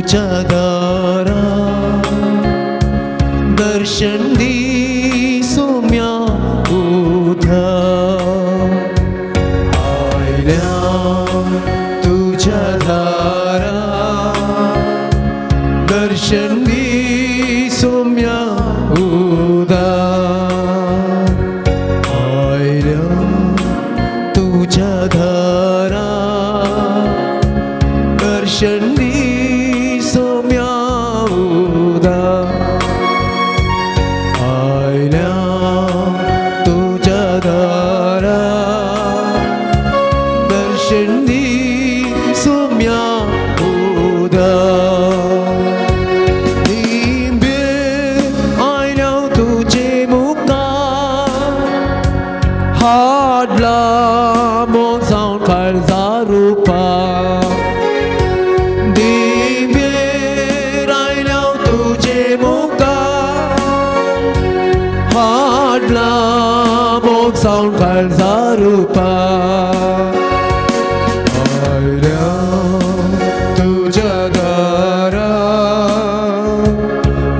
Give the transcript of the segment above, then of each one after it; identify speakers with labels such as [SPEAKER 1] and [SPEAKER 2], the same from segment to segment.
[SPEAKER 1] तुझ्या दारा दर्शन दी सोम्या उदा आयल्या तुझ्या दारा दर्शन दी सोम्या उदा आयल्या तुझ्या दारा दर्शन दी सोम्या उदा आयल्या तुझ्या दारा दर्शन दी सोम्या उदा दिंबेर आयल्या तुजे मुखार हाडला मोग जावन काळजा रुपा दिंबेर आयल्या तुजे मुखार हाडला मोग जावन काळजा रुपा आयल्या तुझ्या दारा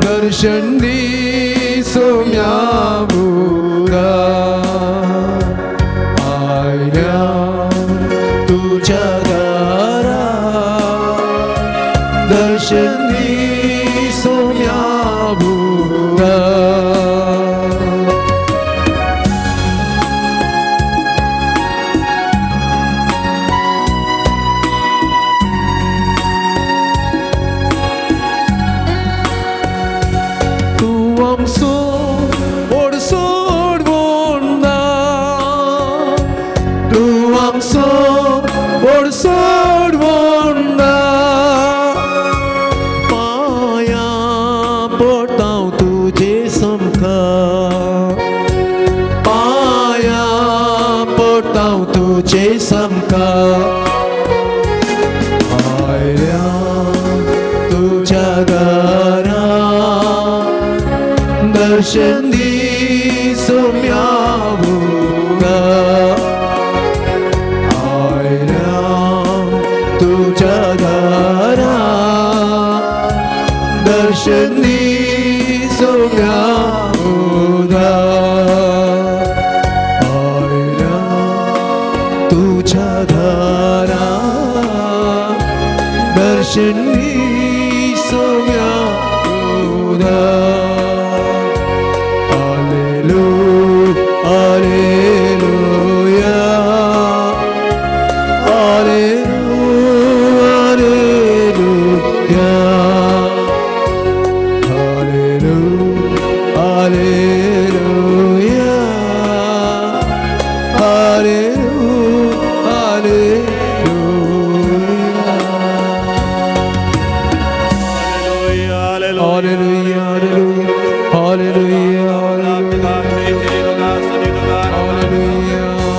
[SPEAKER 1] दर्शन दी सोम्या उदा आयल्या तुझ्या दारा दर्शन दी सोम्या उदा. तूं आमचो ओडसोड बोंदा तूं आमचो ओडसोड बोंदा पांया पडटा तुजे सामकार पांया पडटा तुजे सामकार आयल्या तुझ्या दारा दर्शन दी सोम्या उदा आयल्या तुझ्या दारा दर्शन दी सोम्या उदा आयल्या तुझ्या दारा दर्शन दी सोम्या उदा. Hallelujah, hallelujah, hallelujah, hallelujah, hallelujah, hallelujah.
[SPEAKER 2] Hallelujah,
[SPEAKER 1] hallelujah, hallelujah, hallelujah,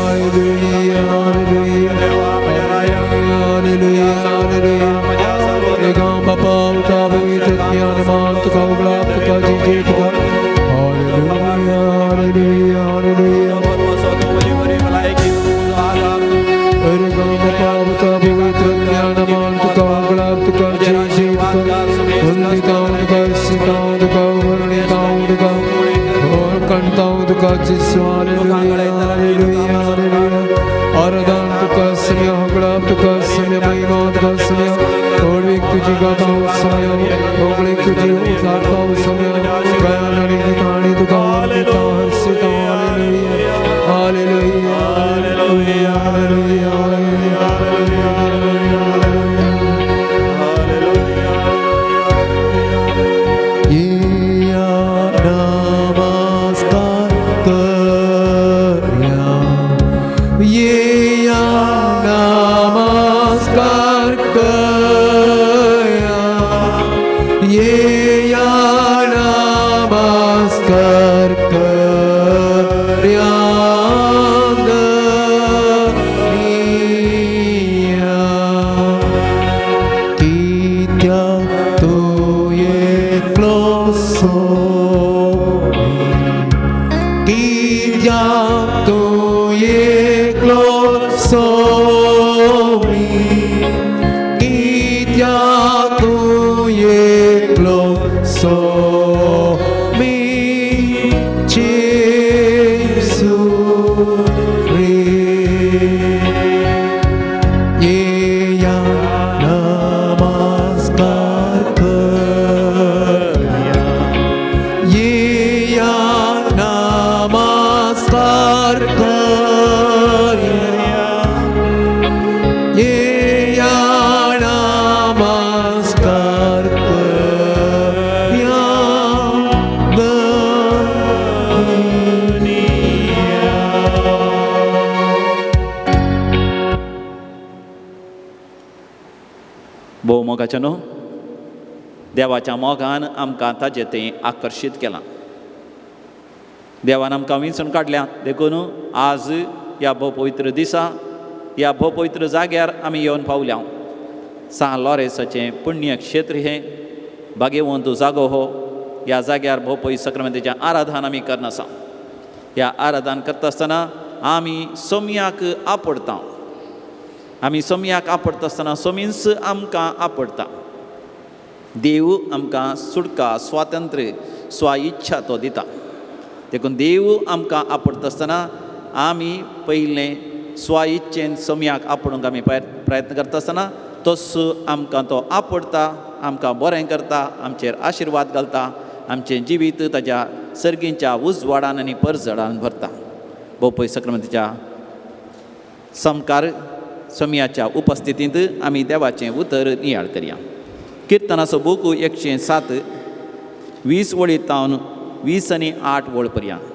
[SPEAKER 1] hallelujah, hallelujah, hallelujah, hallelujah. एका बापा उता पवित्र ज्ञानमान तुका उगडाप तुका जिजे तुका. Hallelujah, hallelujah, hallelujah. एका बापा उता पवित्र ज्ञानमान तुका उगडाप तुका जिजे तुका वंदितां तुका स्तुतां तुका वर्णितां तुका कंटां तुका जिसु. Hallelujah, hallelujah, hallelujah. आराधन तुका सम्या उगडाप तुका सम्या महिमा तुका सम्या होळवीक तुजी गाता सम्या होगळीक तुजी उचारता सम्या गायन आणि गीतांनी तुका Vandita Harshita. Hallelujah, hallelujah, hallelujah, hallelujah, hallelujah, hallelujah. येया नमस्कार करया येया नमस्कार करया येया नमस्कार करया धनिया. कित्याक तूं एकलो सोमी कित्याक तूं एकलो सोमी कित्याक तूं
[SPEAKER 2] भोव मोगाचें न्हू, देवाच्या मोगान आमकां ताजें तें आकर्शीत केलां. देवान आमकां विंचून काडल्या, देखून आज ह्या भोव पवित्र दिसा ह्या भोव पवित्र जाग्यार आमी येवन पावल्या. सां लॉरेन्साचें पुण्यक्षेत्र हें भाग्यवंत जागो हो. ह्या जाग्यार भोव पवित्र सक्रामेंताचें आराधन आमी करनासा. ह्या आराधन करता आसतना आमी सोमयाक आपडता. आमी सोमयाक आपडता आसतना सोमींच आमकां आपडता. देव आमकां सुटका, स्वातंत्र्य, स्वा इच्छा तो दिता. देखून देव आमकां आपडता आसतना आमी पयलें स्वा इच्छेन सोमयाक आपडूंक आमी प्रयत्न करता आसतना तस आमकां तो आपडता, आमकां बरें करता, आमचेर आशिर्वाद घालता, आमचें जिवीत ताज्या सर्गींच्या उजवाडान आनी परजडान भरता. भोव सक्रामेंताच्या समकार सोमयाच्या उपस्थितींत आमी देवाचें उतर नियाळ करया. किर्तनाचो बूक 107 20 वळी तावन 20 आनी 8 वळ पर्यंत.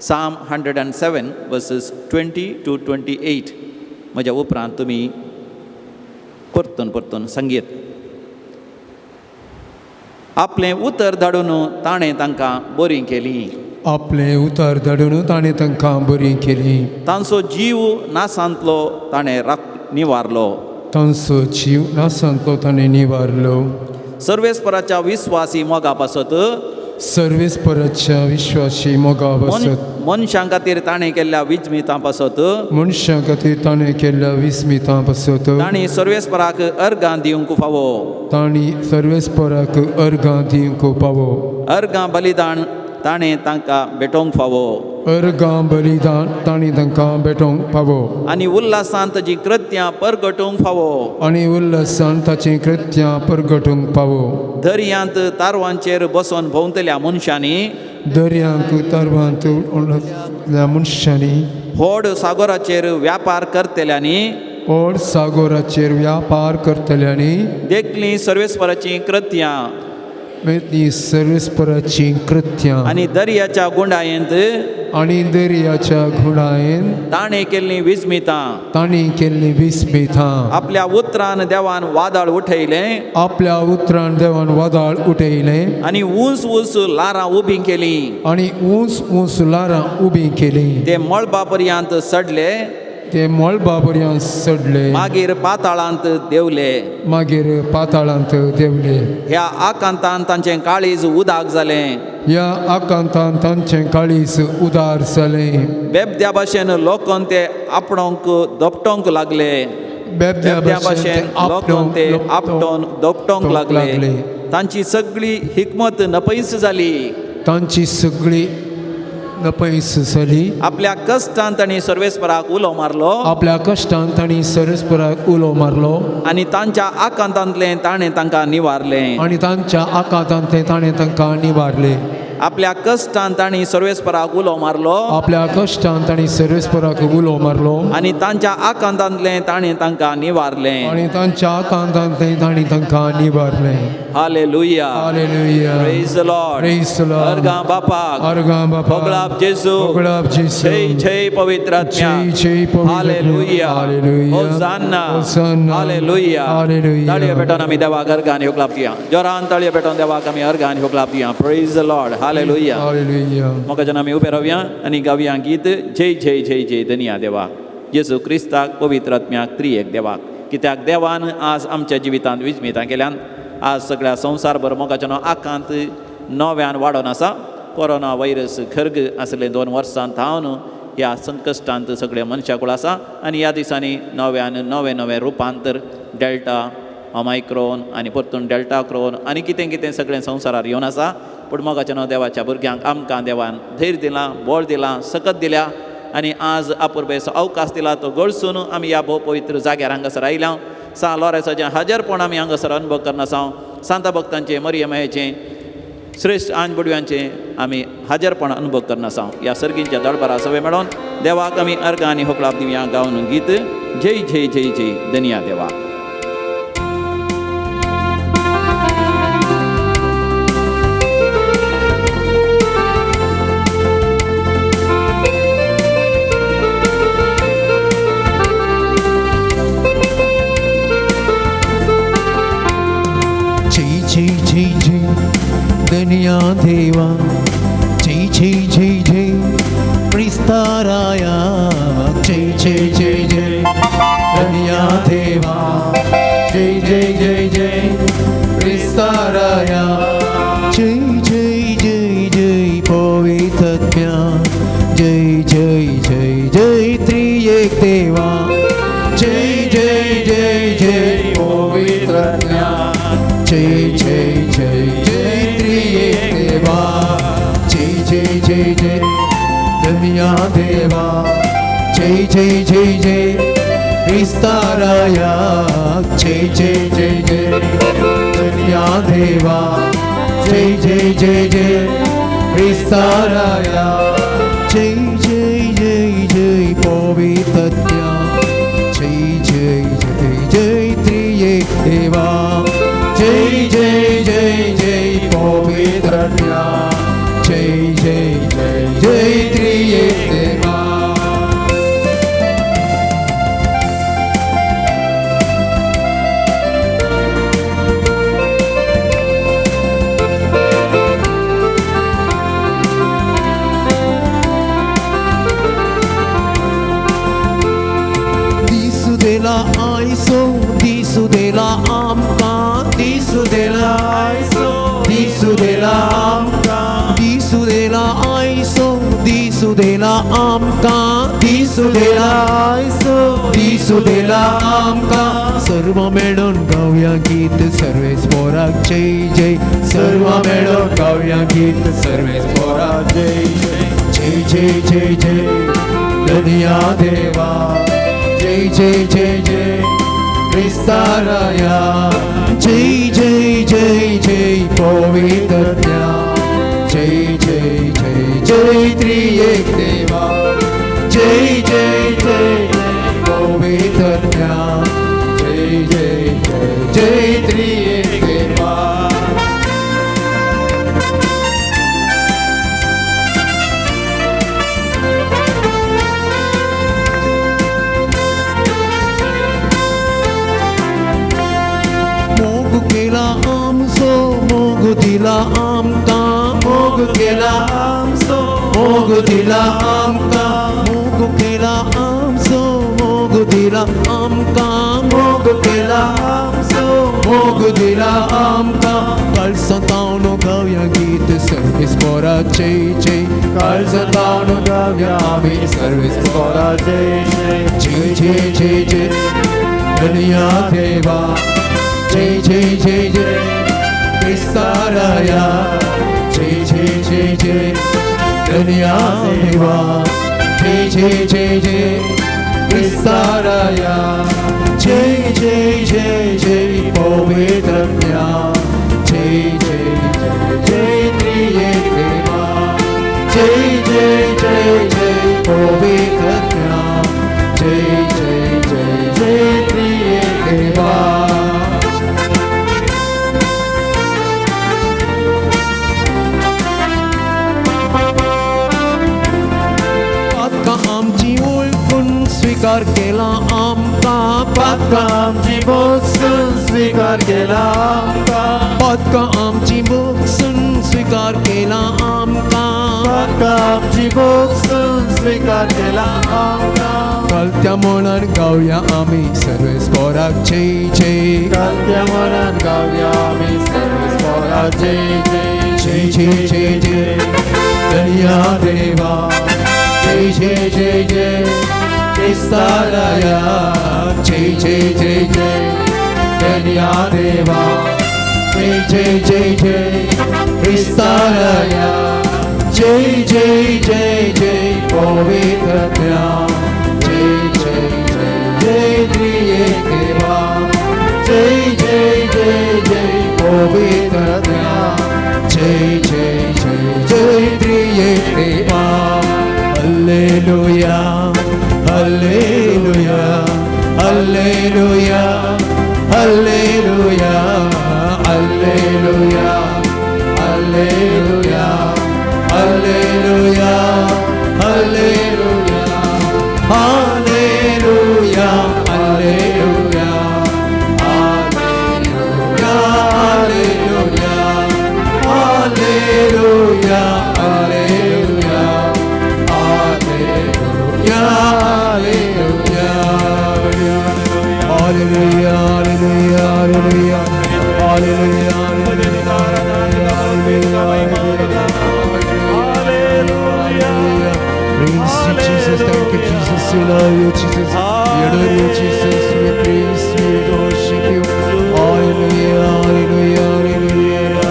[SPEAKER 2] Psalm 107 verses 20 to 28. म्हज्या उपरांत तुमी परतून परतून सांगयत. आपलें उतर धाडून ताणें तांकां बरी केली.
[SPEAKER 1] आपलें उतर धाडून ताणें तांकां बरी केली.
[SPEAKER 2] तांचो जीव नासांतलो ताणें निवारलो.
[SPEAKER 1] तांचो जीव नासांतलो ताणें निवारलो.
[SPEAKER 2] सर्वेस्पराच्या विस्वासी मोगा पासत,
[SPEAKER 1] सर्वेस्पराच्या विश्वासी मोगा पासत,
[SPEAKER 2] मनशां खातीर ताणें केल्ल्या विस्मितां पासत,
[SPEAKER 1] मनशां खातीर ताणें केल्ल्या विस्मितां पासत,
[SPEAKER 2] तांणी सर्वेस्पराक अर्गां दिवंक फावो.
[SPEAKER 1] तांणी सर्वेस्पराक अर्गां दिवंक फावो.
[SPEAKER 2] अर्गां बलिदान ताणें तांकां भेटोवंक फावो.
[SPEAKER 1] अर्गां बलिदान तांणी तांकां भेटोवंक फावो.
[SPEAKER 2] आनी उल्हासान ताचीं कृत्यां परगटूंक फावो.
[SPEAKER 1] आनी उल्हासान ताचीं कृत्यां परगटूंक फावो.
[SPEAKER 2] दर्यांत तारवांचेर बसून भोंवतल्या मनशांनी,
[SPEAKER 1] दर्यांक तारवांत मनशांनी,
[SPEAKER 2] व्हड सागोराचेर व्यापार करतल्यांनी,
[SPEAKER 1] व्हड सागोराचेर व्यापार करतल्यांनी,
[SPEAKER 2] देखली सर्वेस्पराचीं कृत्यां,
[SPEAKER 1] सर्वेस्पराचीं कृत्यां,
[SPEAKER 2] आनी दर्याच्या गुंडायेंत,
[SPEAKER 1] आनी दर्याच्या गुंडायेंत
[SPEAKER 2] ताणें केल्लीं विस्मितां,
[SPEAKER 1] ताणें केल्लीं विस्मितां,
[SPEAKER 2] आपल्या उतरान देवान वादळ उठयलें,
[SPEAKER 1] आपल्या उतरान देवान वादळ उठयलें,
[SPEAKER 2] आनी ऊंच ऊंच लारां उबीं केलीं,
[SPEAKER 1] आनी ऊंच ऊंच लारां उबीं केलीं,
[SPEAKER 2] ते मळबा पर्यंत चडले,
[SPEAKER 1] ते मळबा पर्यंत चडले,
[SPEAKER 2] मागीर पाताळांत देंवले,
[SPEAKER 1] मागीर पाताळांत देंवले.
[SPEAKER 2] ह्या आकांतान तांचें काळीज उदाक जालें,
[SPEAKER 1] ह्या आकांतान तांचें काळीज उदार जालें.
[SPEAKER 2] बेबद्या भाशेन लोकान ते आपणोंक दोपटोंक लागले,
[SPEAKER 1] बेबद्या भाशेन
[SPEAKER 2] लोकान ते आपटोन दोपटोंक लागले. तांची सगळी हिकमत नपयस जाली,
[SPEAKER 1] तांची सगळी नपयस जाली.
[SPEAKER 2] आपल्या कश्टान तांणी सर्वेस्पराक उलो मारलो,
[SPEAKER 1] आपल्या कश्टान तांणी सर्वेस्पराक उलो मारलो,
[SPEAKER 2] आनी तांच्या आकांतांतलें ताणें तांकां निवारलें,
[SPEAKER 1] आनी तांच्या आकांतांतलें ताणें तांकां निवारलें.
[SPEAKER 2] आपल्या कश्टान तांणी सर्वेस्पराक उलो मारलो,
[SPEAKER 1] आपल्या कश्टान तांणी सर्वेस्पराक उलो मारलो,
[SPEAKER 2] आनी तांच्या आकांतांतलें ताणें तांकां निवारलें,
[SPEAKER 1] आनी तांच्या आकांतांतलें तांणी तांकां निवारलें.
[SPEAKER 2] Hallelujah,
[SPEAKER 1] hallelujah.
[SPEAKER 2] Praise the Lord.
[SPEAKER 1] Praise the Lord.
[SPEAKER 2] अर्गां बापाक,
[SPEAKER 1] अर्गां बापाक,
[SPEAKER 2] होगळाप जेजू,
[SPEAKER 1] होगळाप जेजू,
[SPEAKER 2] जय जय पवित्र आत्म्या,
[SPEAKER 1] जय जय पवित्र आत्म्या.
[SPEAKER 2] Hallelujah,
[SPEAKER 1] hallelujah,
[SPEAKER 2] hosanna,
[SPEAKER 1] hosanna,
[SPEAKER 2] hallelujah.
[SPEAKER 1] Hallelujah.
[SPEAKER 2] ताळयो पेटोवन आमी देवाक अर्गां होगळाप दिया. जोरान ताळयो पेटोवन देवाक आमी अर्गां होगळाप दिया. Praise the Lord. Hallelujah,
[SPEAKER 1] hallelujah.
[SPEAKER 2] मोगाच्यान आमी उबे रावया आनी गावया गीत जय जय जय जय धनिया देवा, जेजू क्रिस्ताक, पवित्र आत्म्याक, त्रिएक देवाक. कित्याक देवान आज आमच्या जिवितांत विस्मितां केल्यान. आज सगळ्या संवसारभर मोगाच्यान आकांत नव्यान वाडोवन आसा. कोरोना व्हायरस खर्ग आसले 2 वर्सां थावन ह्या संकश्टांत सगळे मनशाकूळ आसा. आनी ह्या दिसांनी नव्यान नवें नवें रुपांतर, डेल्टा, ओमायक्रोन आनी परतून डेल्टा क्रोन आनी कितें कितें सगळें संवसारार येवन आसा. पूण मोगाच्या न्हू देवाच्या भुरग्यांक आमकां देवान धैर्य दिलां, बळ दिलां, सकत दिल्या आनी आज अपुरबेचो अवकाश दिला तो गळसून आमी ह्या भोव पवित्र जाग्यार हांगासर आयल्या. सां लॉरेसाचें हाजरपण आमी हांगासर अनुभव करना आसा. सांता भक्तांचें, मरियमायेचें, श्रेश्ठ आंज बुडव्यांचें आमी हाजरपण अनुभव करना आसा. ह्या सर्गींच्या दरबारा सवे मेळोन देवाक आमी अर्गां आनी होकळाप दिवया. गावन गीत जय जय जय जय धनिया देवा.
[SPEAKER 1] जय जय जय धन्या देवा, जय जय जय जय क्रिस्ताराया, जय जय जय जय धन्या देवा, जय जय जय जय क्रिस्ताराया, जय जय जय जय पवित्रत्म्या, जय जय जय जय त्रिएक देवा, जय जय जय जय पवित्रत्म्या, जय जय जय जय त्रिएक देवा, जय जय जय जय धन्या देवा, जय जय जय जय क्रिस्ताराया, जय जय जय जय धन्या देवा, जय जय जय जय क्रिस्ताराया, जय जय जय जय पवित्रत्म्या, जय जय जय जय त्रिएक देवा, जय जय जय जय पवित्रत्म्या, जय जय जय जय त्रिएक देवा. दिसू देला आयसो, दिसू देला आमकां, दिसू देला आयसो, दिसू देला आमकां, दिसू देला आयसो, दिसू देला आमकां, दिसू देला आयसो, दिसू देला आमकां. सर्व मेळून गावया गीत सर्वेस पोराक जय जय, सर्व मेळून गावया गीत सर्वेस पोराक जय जय, जय जय जय जय धन्या देवा, जय जय जय जय क्रिस्ताराया, जय जय जय जय पवित्रत्म्या, जय जय जय जय त्रिएक देवा, जय जय जय जय पवित्रत्म्या, जय जय जय जय त्रिएक देवा. मोग केला आमचो, मोग दिला आमकां, मोग केला आमचो, मोग दिला आमकां, मोग केला आमचो, मोग दिला आमकां, मोग केला आमचो, मोग दिला आमकां. काळसांतावन गावया गीत सर्वीस पोरा जय जय, काळसांतावन गावया आमी सर्वीस पोरा जय जय, जय जय जय जय धन्या देवा, जय जय जय जय क्रिस्ताराया, जय जय जय जय धन्या देवा, जय जय जय जय क्रिस्ताराया, जय जय जय जय पवित्रत्म्या, जय जय जय जय त्रिएक देवा, जय जय जय जय पवित्रत्म्या, जय जय जय जय त्रिएक देवा. पातकां आमची वळखून स्वीकार केला आमकां,
[SPEAKER 3] पातकां आमची बोगसून स्वीकार केला आमकां,
[SPEAKER 1] पातकां आमची बोगसून स्वीकार केला आमकां,
[SPEAKER 3] पातकां आमची बोगसून स्वीकार केला आमकां.
[SPEAKER 1] कालत्या मनान गावया आमी सर्वेस पोराक जय जय,
[SPEAKER 3] कालत्या मनान गावया आमी सर्वेस पोराक जय जय,
[SPEAKER 1] जय जय जय जय धन्या देवा, जय जय जय जय क्रिस्ताराया, जय जय जय जय धन्या देवा, जय जय जय जय क्रिस्ताराया, जय जय जय जय पवित्रत्म्या, जय जय जय जय त्रिएक देवा, जय जय जय जय पवित्रत्म्या, जय जय जय जय त्रिएक देवा. Hallelujah, hallelujah, hallelujah, hallelujah, hallelujah, hallelujah, hallelujah, hallelujah, hallelujah, hallelujah, hallelujah, hallelujah. Hallelujah, hallelujah, hallelujah, hallelujah, hallelujah, hallelujah. Praise you, Jesus. Thank you, Jesus. We love you, Jesus. We adore you, Jesus. We praise you, we worship you. Hallelujah, hallelujah, hallelujah.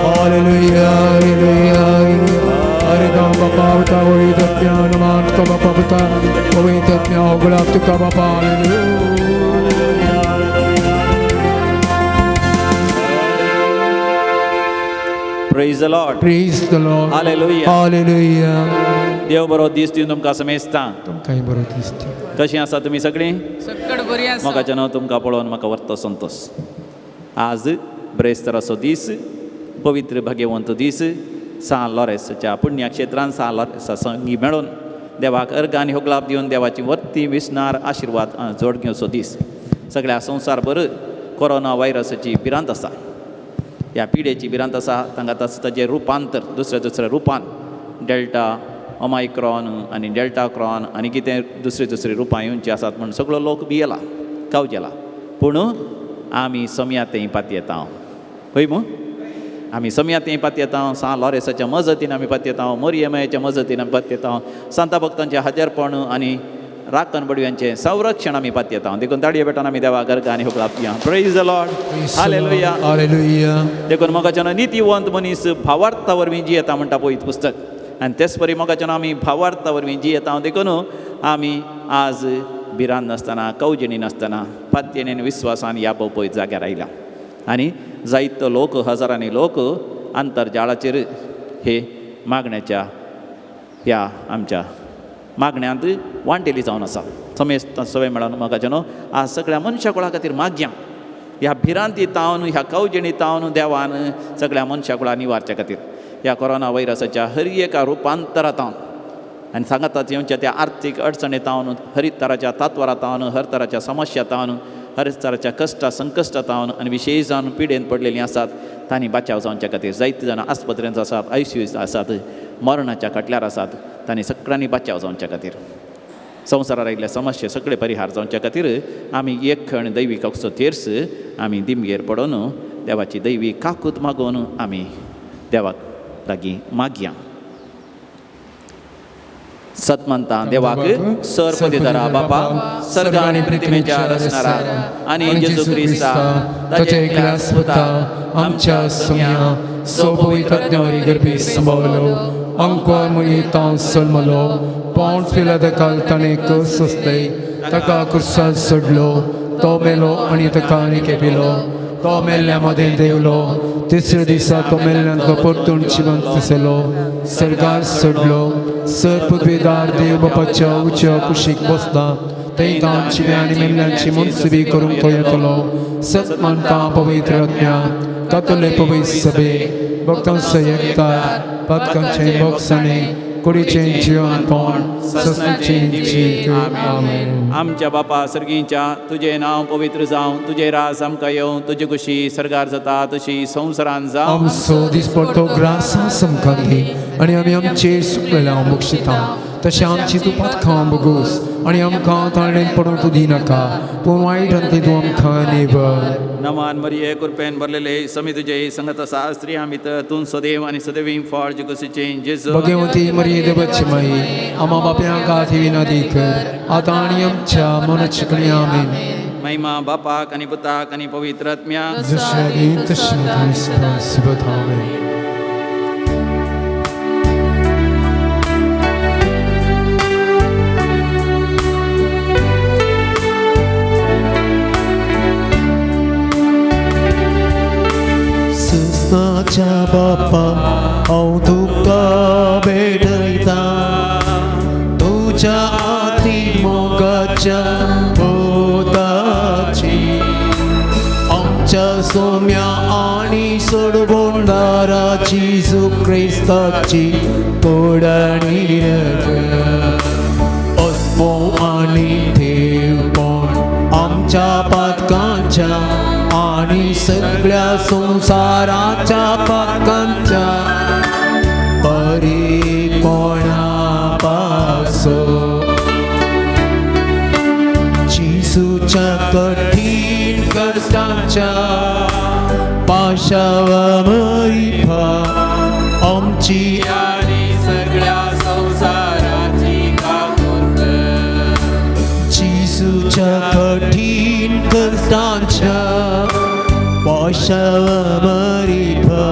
[SPEAKER 1] Hallelujah, hallelujah, hallelujah.
[SPEAKER 2] Praise the Lord.
[SPEAKER 1] Praise the Lord.
[SPEAKER 2] Hallelujah.
[SPEAKER 1] Hallelujah.
[SPEAKER 2] देव बरो दीस दिवन तुमकां समेस्ता.
[SPEAKER 1] तुमकांय बरो दीस दिवं.
[SPEAKER 2] कशीं आसा तुमी सगळीं?
[SPEAKER 4] सक्कड बरी आसा.
[SPEAKER 2] मोगाचें नांव तुमकां पळोवन म्हाका वर्तो संतोश. आज ब्रेस्तराचो दीस, पवित्र भाग्यवंत दीस. सां लॉरेसाच्या पुण्यक्षेत्रान सां लॉरेसा संगी मेळून देवाक अर्घ आनी होगलाप दिवन देवाची वर्ती विसणार आशिर्वाद जोड घेवचो दीस. सगळ्या संवसारभर कोरोना व्हायरसाची भिरांत आसा, ह्या पिडेची भिरांत आसा. तांकां ताचें ताजें रुपांतर दुसऱ्या दुसऱ्या रुपान डेल्टा, ओमायक्रॉन आनी डेल्टा क्रॉन आनी कितें दुसरी दुसरी रुपां येवची आसात म्हूण सगळो लोक भियेला, कावजेला. पूण आमी समया तें पातयेता, हय मू? आमी समया तें पातयेता. सां लॉरेसाच्या मजतीन आमी पातयेता, मोरयमायाच्या मजतीन आमी पातयेता, सांता भक्तांचें हाजेरपण आनी राखण बडव्यांचें संरक्षण आमी पातयेता. देखून ताळये बेटान आमी देवा गर्ग आनी होगलाप दिया. Praise the Lord. Hallelujah.
[SPEAKER 1] Hallelujah.
[SPEAKER 2] देखून मोगाच्यान नितीवंत मनीस भावार्था वरवीं जियेता म्हणटा पवित्र पुस्तक. आनी तेच परी मोगाच्यान आमी भावार्था वरवीं जियेता. देखून आमी आज भिरांत नासतना, कवजेणी नासतना, पातयेन विस्वासान ह्या भोव जाग्यार आयल्या. आनी जायतो लोक, हजारांनी लोक आंतरजाळाचेर हे मागण्याच्या ह्या आमच्या मागण्यांत वांटेली जावन आसा. समेस्त सगळें मेळोन मोगाच्यान आज सगळ्या मनशा कुळा खातीर मागया. ह्या भिरांती तावन, ह्या कवजेणी तावन देवान सगळ्या मनशा कुळा निवारच्या खातीर ह्या कोरोना व्हायरसाच्या हर एका रुपांतरा तावन आनी सांगाताच येवच्या त्या आर्थीक अडचणी तावन, हर तराच्या तात्वरा तावन, हर तराच्या समस्या तावन, हर तराच्या कश्टा संकश्टा तावन आनी विशेश जावन पिडेन पडलेलीं आसात तांणी बाचाव जावच्या खातीर. जायते जाणां आस्पत्रेंत आसात, आयसीयू आसात, मरणाच्या खाटल्यार आसात, तांणी सगळ्यांनी बाचाव जावच्या खातीर, संवसारार आयिल्ल्या समस्या सगळे परिहार जावच्या खातीर आमी एक खण दैवी काकचो तेर्स आमी दिमगेर पडोवन देवाची दैवी काकूत मागोवन आमी देवाक लागीं मागया. सतमंता देवाक सर पदवीधरा बापा, सर्ग आनी पृथ्वीच्या रचणारा आनी जेजू क्रिस्ता
[SPEAKER 1] ताच्या एकल्या पुता आमच्या सोम्या सो पवित्र आत्म्यावरी गर्भी संभवलो, अंकुर मुनी तांव सलमलो, पावंड फिलादकाल ताणें कस सोंसले, ताका कुर्सान सोडलो, तो मेलो आनी ताका आनी केपिलो, तो मेल्ल्या मदें देवलो, तिसऱ्या दिसा तो मेल्ल्यांतलो परतून जिवंत जालो, सर्गार सोडलो, सर पदवीदार देव बापाच्या उच्या कुशीक बसला, थंय तावन जिव्या आनी मेल्ल्यांची मनसुबी करूंक तो येतलो. सत मानता पवित्र आत्म्या, तातूंतले पवित्र सभे, भक्तांचो एकतार, पातकांचें भोगसाणें, कुडीचें जिवनपण, सस्नाचें जीक. आमेन.
[SPEAKER 2] आमच्या बापा सर्गींच्या, तुजें नांव पवित्र जावं, तुजें राज आमकां येवं, तुजी खुशी सर्गार जाता तशी संवसारान जावं.
[SPEAKER 1] आमचो दिसपडटो ग्रास आमकां दी आनी आमी आमचे सुकलेल्या बक्षिता तशें आमची तूं पातकां बगोस आनी आमकां ताळणेन पडूंक तूं दिनाका, पूण वायट अंते तूं आमकां निवळ.
[SPEAKER 2] नमान मरिये, कृपेन भरलेले, समी तुजे संगत आसा, स्त्रियां भितर तूं सदैव आनी सदैवी फळ जिकोसीचें जेजू.
[SPEAKER 1] भगवती मरिये देवाची माई, आमा बाप्यांक आदी विनंती कर, आतां आनी आमच्या मनाची कणी. आमेन.
[SPEAKER 2] महिमा बापाक आनी पुताक आनी पवित्र आत्म्याक,
[SPEAKER 1] जशें आदीं तशें आतां सदां सदां. आमेन.
[SPEAKER 3] सुस्नाच्या बापा, हांव तुका भेटयता, तुज्या आती मोगाच्या भोवताची, आमच्या सोम्या आनी सोडवणाराची जेजू क्रिस्ताची कोडाणी रगत, अस्मो आनी देवपण आमच्या पातकांच्या आनी सगळ्या संवसाराच्या पातकांच्या परिपणा पासो. जेजूच्या कठीण कश्टांच्या पाशावा मरिफा आमची
[SPEAKER 1] आनी सगळ्या संवसाराची काकूत कर.
[SPEAKER 3] जेजूच्या कठीण कश्टांच्या पाशावा मरिफा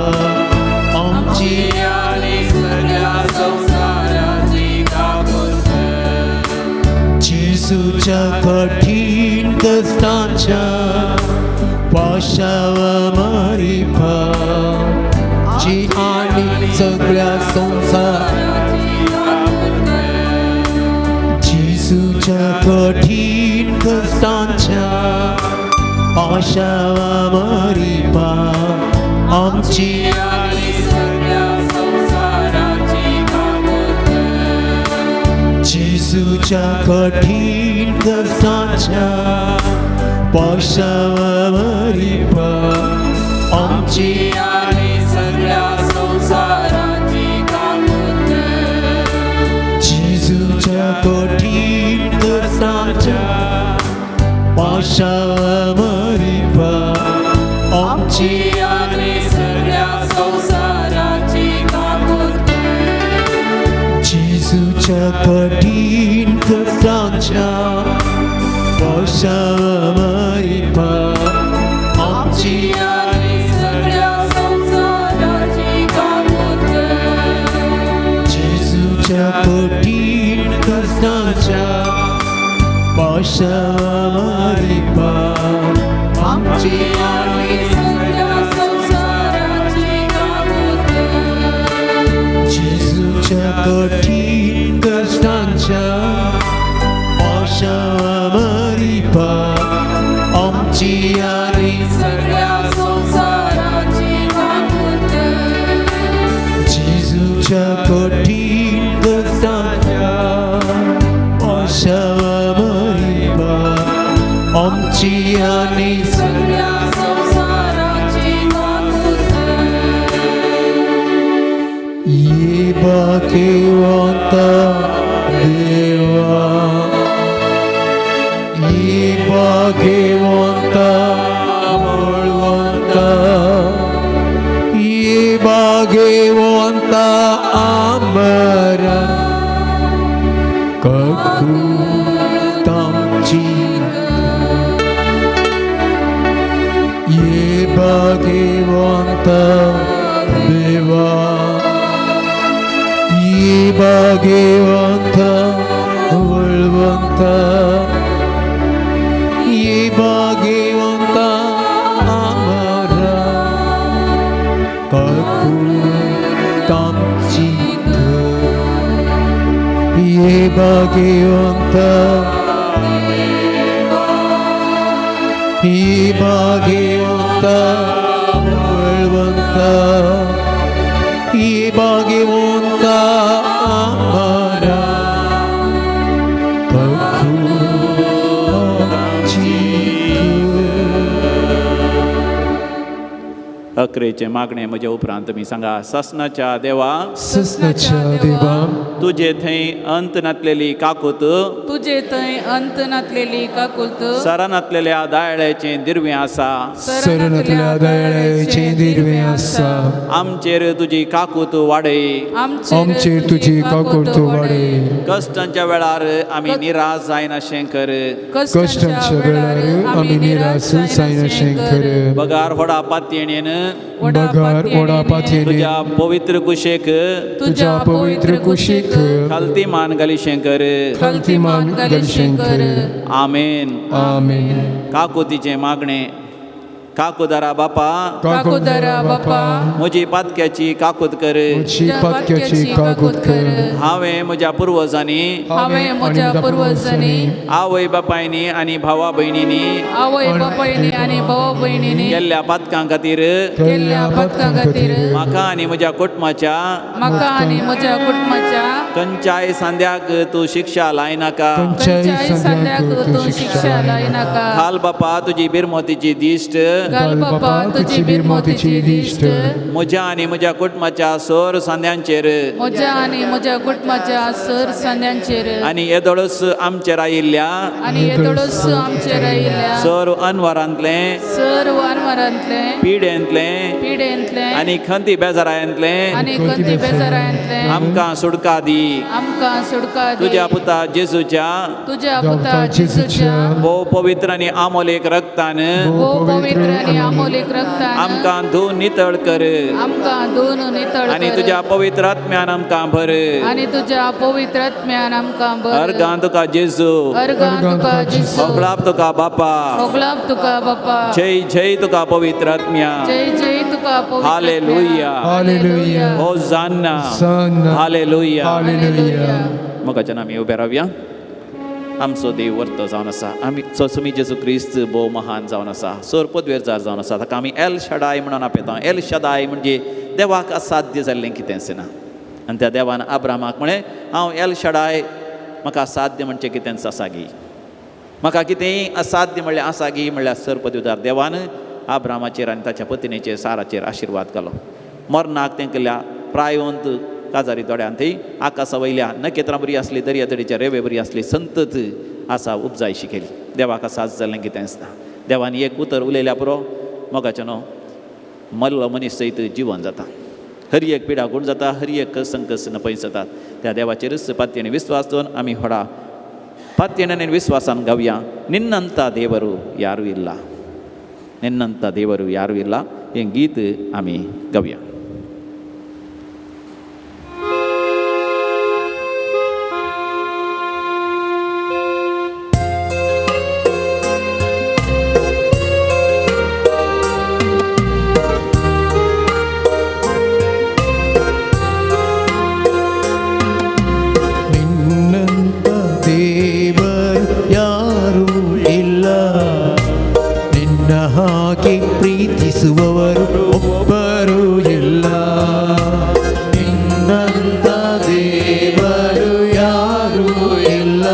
[SPEAKER 3] आमची
[SPEAKER 1] आनी सगळ्या संवसाराची काकूत कर.
[SPEAKER 3] जेजूच्या कठीण कश्टांच्या पाशावा मरिफा जी आनी सगळ्या संवसार जेजूच्या कठीण कश्टांच्या पाशावा मरिफा आमची
[SPEAKER 1] आनी सगळ्या संवसाराची काकूत कर.
[SPEAKER 3] जेजूच्या कठीण कश्टांच्या पाशावा मरिफा आमची
[SPEAKER 1] आनी सगळ्या संवसाराची काकूत कर.
[SPEAKER 3] जेजूच्या कठीण कश्टांच्या पाशावा मरिफा आमची
[SPEAKER 1] आनी सगळ्या संवसाराची काकूत कर.
[SPEAKER 3] जेजूच्या कठीण कश्टांच्या पाशावा मरिफा आमची
[SPEAKER 1] आनी सगळ्या संवसाराची काकूत कर.
[SPEAKER 3] जेजूच्या कठीण कश्टांच्या पाशावा मरिफा आमची
[SPEAKER 1] आनी सगळ्या संवसाराची काकूत कर.
[SPEAKER 3] जेजूच्या कठीण कश्टांच्या पाशावा मरिफा आमची आनी
[SPEAKER 1] सगळ्या संवसाराची काकूत कर.
[SPEAKER 3] जेजूच्या कठीण कश्टांच्या पाशावा मरिफा आमची आनी
[SPEAKER 1] सगळ्या संवसाराची काकूत कर.
[SPEAKER 3] ये भाग्यवंत देवा ये भाग्यवंत बळवंत ये भाग्यवंत आमरा काकूत आमची ये भाग्यवंत देवा ये भाग्यवंत बळवंत ये भाग्यवंत आमरा काकूत आमची कर. ये भाग्यवंत ये भाग्यवंत बळवंत ये भाग्यवंत आमरा काकूत आमची कर.
[SPEAKER 2] अकरेचें मागणें म्हज्या उपरांत तुमी सांगा सासनाच्या देवा
[SPEAKER 1] ससनाच्या देवा
[SPEAKER 2] तुजे थंय अंत नातलेली काकूत
[SPEAKER 4] तुजे थंय अंत नातलेली काकुलत
[SPEAKER 2] सरानातलेल्या दायळ्याचें दिर्वें आसा
[SPEAKER 1] सरणातल्या दयाळाचें दिर्वें आसा
[SPEAKER 2] आमचेर तुजी काकूत वाडय
[SPEAKER 1] आमचेर तुजी काकूत वाडय
[SPEAKER 2] कश्टांच्या वेळार आमी निराश जायनाशें कर
[SPEAKER 1] कश्टांच्या वेळार आमी निराश जायनाशें कर
[SPEAKER 2] बगार व्हडा पातयेणेन
[SPEAKER 1] बगार व्हडा पातयेणेन
[SPEAKER 2] तुज्या पवित्र कुशेक
[SPEAKER 1] तुज्या पवित्र कुशीक
[SPEAKER 2] खालती मान घालिशें कर
[SPEAKER 1] खालती मान घालिशें कर
[SPEAKER 2] आमेन
[SPEAKER 1] आमेन.
[SPEAKER 2] काकुतीचें मागणें काकुदारा बापा
[SPEAKER 4] काकुदरा बापा
[SPEAKER 2] म्हजी पातक्याची काकूत कर
[SPEAKER 1] म्हजी पातक्याची काकूत कर
[SPEAKER 2] हांवें म्हज्या पुर्वजांनी
[SPEAKER 4] हांवें म्हज्या पुर्वजांनी
[SPEAKER 2] आवय बापायनी आनी भावा भयणींनी
[SPEAKER 4] आवय बापायनी आनी भाव भयणींनी
[SPEAKER 2] केल्ल्या पातकां खातीर
[SPEAKER 4] केल्ल्या पातकां खातीर
[SPEAKER 2] म्हाका आनी म्हज्या कुटुंबाच्या
[SPEAKER 4] म्हाका आनी म्हज्या कुटुंबाच्या
[SPEAKER 2] खंयच्याय सांद्याक तूं शिक्षा लायनाका
[SPEAKER 4] खंयच्याय संद्याक तूं शिक्षा लायनाका
[SPEAKER 2] घाल बापा तुजी बिरमोतीची दिश्ट
[SPEAKER 4] घाल बापा तुजी बिरमोतीची दिश्ट
[SPEAKER 2] म्हज्या आनी म्हज्या कुटुंबाच्या सर सांद्यांचेर
[SPEAKER 4] म्हज्या आनी म्हज्या कुटुंबाच्या सर सांद्यांचेर
[SPEAKER 2] आनी येदोळच आमचेर आयिल्ल्या
[SPEAKER 4] आनी येदोळच आमचेर आयिल्ल्या
[SPEAKER 2] सर अनवरांतलें
[SPEAKER 4] सर्व अनवरांतलें
[SPEAKER 2] पिडेंतलें
[SPEAKER 4] पिडेंतलें
[SPEAKER 2] आनी खंती बेजारांतलें
[SPEAKER 4] आनी खंती बेजारांतलें
[SPEAKER 2] आमकां सुटका दी.
[SPEAKER 4] आमकां सुटका दी.
[SPEAKER 2] तुज्या पुता जेजूच्या
[SPEAKER 4] तुज्या पुता जेजूच्या
[SPEAKER 2] भोव पवित्र आनी आमोलेक रक्तान
[SPEAKER 4] भोव पवित्र आनी आमोलीक रक्तान
[SPEAKER 2] आमकां धुवन नितळ कर
[SPEAKER 4] आमकां धुवन नितळ
[SPEAKER 2] आनी
[SPEAKER 4] कर.
[SPEAKER 2] तुज्या पवित्र आत्म्यान आमकां भर.
[SPEAKER 4] आनी तुज्या पवित्र आत्म्यान आमकां भर.
[SPEAKER 2] अर्गां तुका जेजू,
[SPEAKER 4] अर्गां तुका जेजू,
[SPEAKER 2] होगळाप तुका बापा,
[SPEAKER 4] होगळाप तुका बापा,
[SPEAKER 2] जय जय तुका पवित्र आत्म्या.
[SPEAKER 4] जय जय तुका पवित्र आत्म्या.
[SPEAKER 2] हालेलुया.
[SPEAKER 1] हालेलुया.
[SPEAKER 2] होजान्ना.
[SPEAKER 1] होसान्ना.
[SPEAKER 2] हालेलुया.
[SPEAKER 1] हालेलुया.
[SPEAKER 2] मोगाच्यान आमी उबे रावया. आमचो देव वर्तो जावन आसा. आमी सोसमी जेजू क्रिस्त भोव महान जावन आसा, सर पदवेरजार जावन आसा. ताका आमी एल शडाय म्हणून आपयता. एल शदाय म्हणजे देवाक असाध्य जाल्लें कितेंच ना. आनी त्या देवान आब्रामाक म्हळें, हांव एल शडाय, म्हाका असाध्य म्हणचें कितेंच आसा गी, म्हाका कितेंय असाध्य म्हणल्यार आसा गी. म्हणल्यार सर पदवीदार देवान आब्रामाचेर आनी ताच्या पत्नीचेर साराचेर आशिर्वाद घालो. मरणाक तेंकल्या प्रायवंत काजारी दोड्यान थंय आकाशा वयल्या नखेत्रां बरी आसली, दर्या तडीच्या रेवे बरी आसली, संतत आसा उपजाय शिकयली. देवाक साज जाल्लें कितेंच ना. देवान एक उतर उलयल्या पुरो मोगाचें न्हू मल्लो मनीस सयत जिवन जाता. हर एक पिडा गूण जाता, हर एक संकश्ट नपयस जातात. त्या देवाचेरच पातयेन विस्वास दवरून आमी व्हडा पातयेन आनी विस्वासान गावया. निन्नंता देवरू यारू इल्ला, निन्नंता देवरू यारू इल्ला हें गीत आमी गावया.
[SPEAKER 5] ಪ್ರೀತಿಸುವವರು ಒಬ್ಬರೂ ಇಲ್ಲ. ನಿನ್ನಂತ ದೇವರು ಯಾರೂ ಇಲ್ಲ,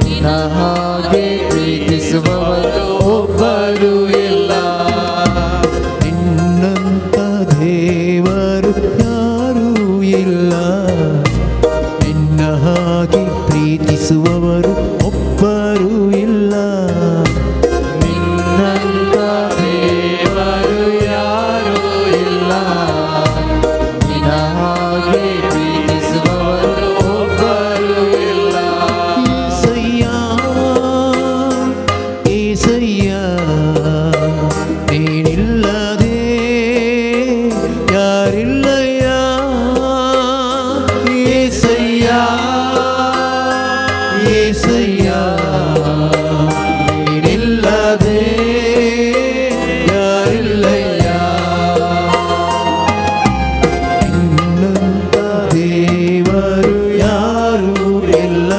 [SPEAKER 5] ನಿನ್ನ ಹಾಗೆ ಪ್ರೀತಿಸುವವರು ಒಬ್ಬರೂ ಇಲ್ಲ. ನಿನ್ನಂತ ದೇವರು ಯಾರೂ ಇಲ್ಲ, ನಿನ್ನ ಹಾಗೆ ಪ್ರೀತಿಸುವವರು ಒಬ್ಬರೂ ಇಲ್ಲ. ನಿನ್ನಂತ ದೇವರು ಯಾರೂ ಇಲ್ಲ, ನಿನ್ನ ಹಾಗೆ ಪ್ರೀತಿಸುವವರು ಒಬ್ಬರೂ ಇಲ್ಲ. ಏಸಯ್ಯ ಏಸಯ್ಯ ನೀನಿಲ್ಲದೆ ಯಾರಿಲ್ಲಯ್ಯ. ಏಸಯ್ಯ ಏಸಯ್ಯ ನೀನಿಲ್ಲದೆ ಯಾರಿಲ್ಲಯ್ಯ. ನಿನ್ನಂತ ದೇವರು ಯಾರೂ ಇಲ್ಲ,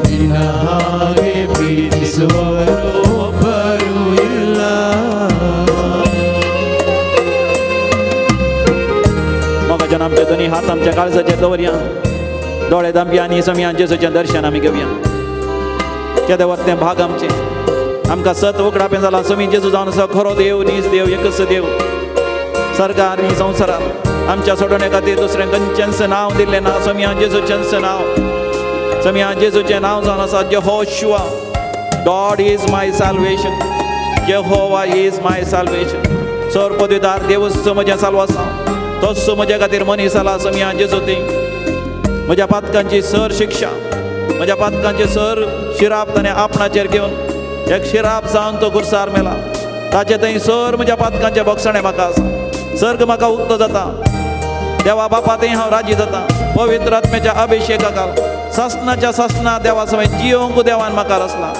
[SPEAKER 5] ನಿನ್ನ ಹಾಗೆ ಪ್ರೀತಿಸುವವರು ಒಬ್ಬರೂ ಇಲ್ಲ.
[SPEAKER 2] मोगाच्यान आमचे दोनी हात आमच्या काळजाचेर दवरया, दोळे दामया आनी समया जेजूचें दर्शन आमी घेवया. केदें वता तें भाग आमचें, आमकां सत उगडापें जालां. समी जेजू जावन आसा खरो देव, नीज देव, एकच देव. सरकार आनी संवसारात आमच्या सोडोवणे खातीर दुसरें खंयचेंच नांव दिल्लें ना. समिया जेजूचेंच नांव, समिया जेजूचें नांव जावन आसा Jehoshua. God is my salvation, Jehovah is my salvation. Sir पदवीदार देवूच म्हजें साल्व आसा, तोच म्हज्या खातीर मनीस जाला समिया जेजू. ती म्हज्या पातकांची सर शिक्षा, म्हज्या पातकांची सर शिराप ताणें आपणाचेर घेवन एक शिराप जावन तो गुरसार मेला. ताचे थंय सर म्हज्या पातकांचें भोगसणें म्हाका आसा. सर्ग म्हाका उक्तो जाता, देवा बापा थंय हांव राजी जाता. पवित्र आत्म्याच्या अभिशेका घाल, सासनाच्या सासना देवा समेत जियोंक देवान म्हाका रचला.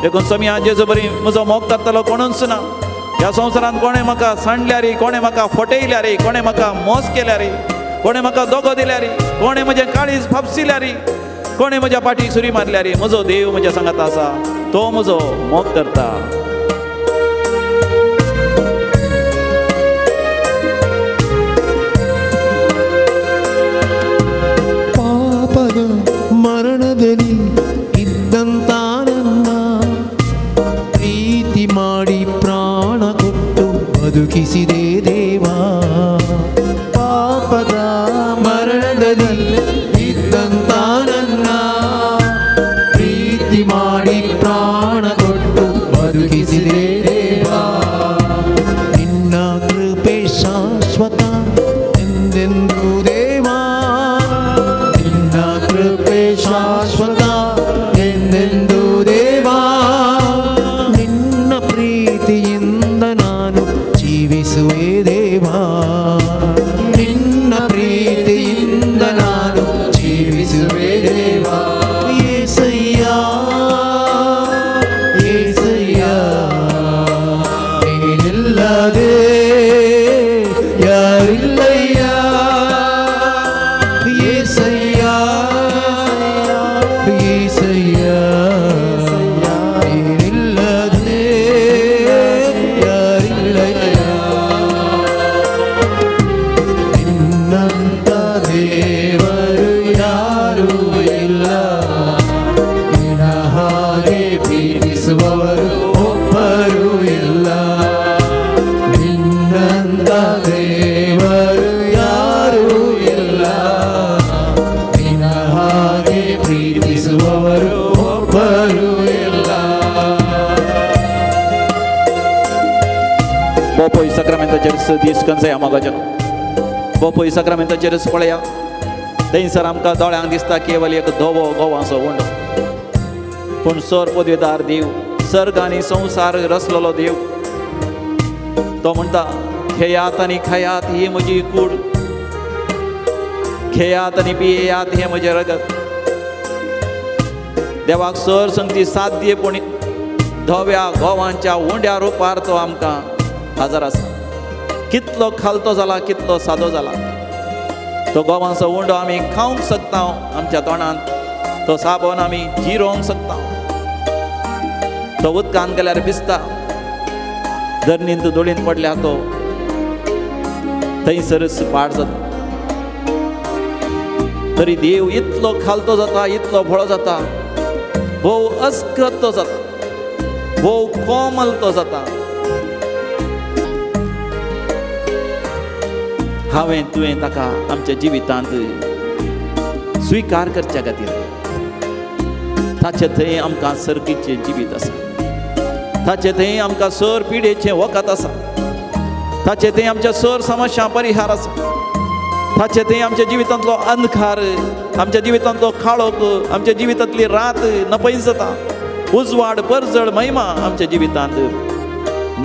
[SPEAKER 2] देखून समिया जेजू बरी म्हजो मोग करतलो कोणूच ना ह्या संवसारांत. कोणें म्हाका सांडल्यार, कोणें म्हाका फटयल्यार, कोणें म्हाका मोस केल्यार, कोणें म्हाका दोगो दिल्यार, कोणें म्हजें काळीज फापसिल्यार, कोणें म्हज्या पाटी सुरी मारल्यार, म्हजो देव म्हज्या सांगात आसा, तो म्हजो मोग करता.
[SPEAKER 5] ಪಾಪದ ಮರಣದಲ್ಲಿ ಇದ್ದಂತ ನನ್ನ ಪ್ರೀತಿ ಮಾಡಿ ಬದುಕಿಸಿದೆ ದೇವಾ. ಪಾಪದ ಮರಣದಲ್ಲಿ ಇದ್ದಂತ ನನ್ನ ಪ್ರೀತಿ ಮಾಡಿ ಪ್ರಾಣ ಕೊಟ್ಟು ಬದುಕಿಸಿದೆ ದೇವಾ. ನಿನ್ನ ಕೃಪೆ ಶಾಶ್ವತ ಎಂದೆಂದು ದೇವಾ, ನಿನ್ನ ಕೃಪೆ ಶಾಶ್ವತ ಎಂದೆಂದು ದೇವಾ. ನಿನ್ನ ಪ್ರೀತಿಯಿಂದ ನಾನು ಜೀವಿಸುವೆ ದೇವಾ, ನಿನ್ನ ಪ್ರೀತಿಯಿಂದ ನಾನು ಜೀವಿಸುವೆ ದೇವಾ. ಏಸಯ್ಯ ಏಸಯ್ಯ, ನೀನಿಲ್ಲದೆ ಯಾರಿಲ್ಲಯ್ಯ. ಏಸಯ್ಯ ಏಸಯ್ಯ, ನೀನಿಲ್ಲದೆ ಯಾರಿಲ್ಲಯ್ಯ. ನಿನ್ನಂತ ದೇವರು ಯಾರೂ ಇಲ್ಲ, ನಿನ್ನ ಹಾಗೆ ಪ್ರೀತಿಸುವವರು ಒಬ್ಬರೂ ಇಲ್ಲ. ನಿನ್ನಂತ ದೇವರು ಯಾರೂ ಇಲ್ಲ, ನಿನ್ನ ಹಾಗೆ ಪ್ರೀತಿಸುವವರು ಒಬ್ಬರೂ ಇಲ್ಲ.
[SPEAKER 2] बोपोय साक्रामेंताचेर दीस कंजया मोगाच्यान, बोपोय साक्रामेंताचेर पळया. थंयसर आमकां दोळ्यांक दिसता केवल एक धवो गोवांचो उंडो, पूण सर पदवेदार देव, सर्ग आनी संवसार रचलेलो देव तो म्हणटा, घेयात आनी खायात ही म्हजी कूड, घेयात आनी पियेयात हें म्हजें रगत. देवाक सर संगती साध्य, पूण धव्या गोवांच्या उंड्या रुपार तो आमकां हजर आसा. कितलो खालतो जाला, कितलो सादो जाला तो गोवांचो उंडो आमी खावंक शकता आमच्या तोंडांत, तो साबण आमी जिरोवंक शकता, तो उदकान गेल्यार भिजता, धरणींत धुळीन पडल्या तो थंयसरच पाड जाता. तरी देव इतलो खालतो जाता, इतलो भोळो जाता, भोव अस्कत तो जाता, भोव कोमल तो जाता. हांवें तुवें ताका आमच्या जिवितांत स्विकार करच्या खातीर ताचे थंय आमकां सर्गीचें जिवीत आसा, ताचे थंय आमकां सर पिडेचें वखद आसा, ताचे थंय आमच्या सर समस्या परिहार आसा, ताचे थंय आमच्या जिवितांतलो अंधकार, आमच्या जिवितांतलो काळोख, आमच्या जिवितांतली रात नपयत जाता, उजवाड परजळ महिमा आमच्या जिवितांत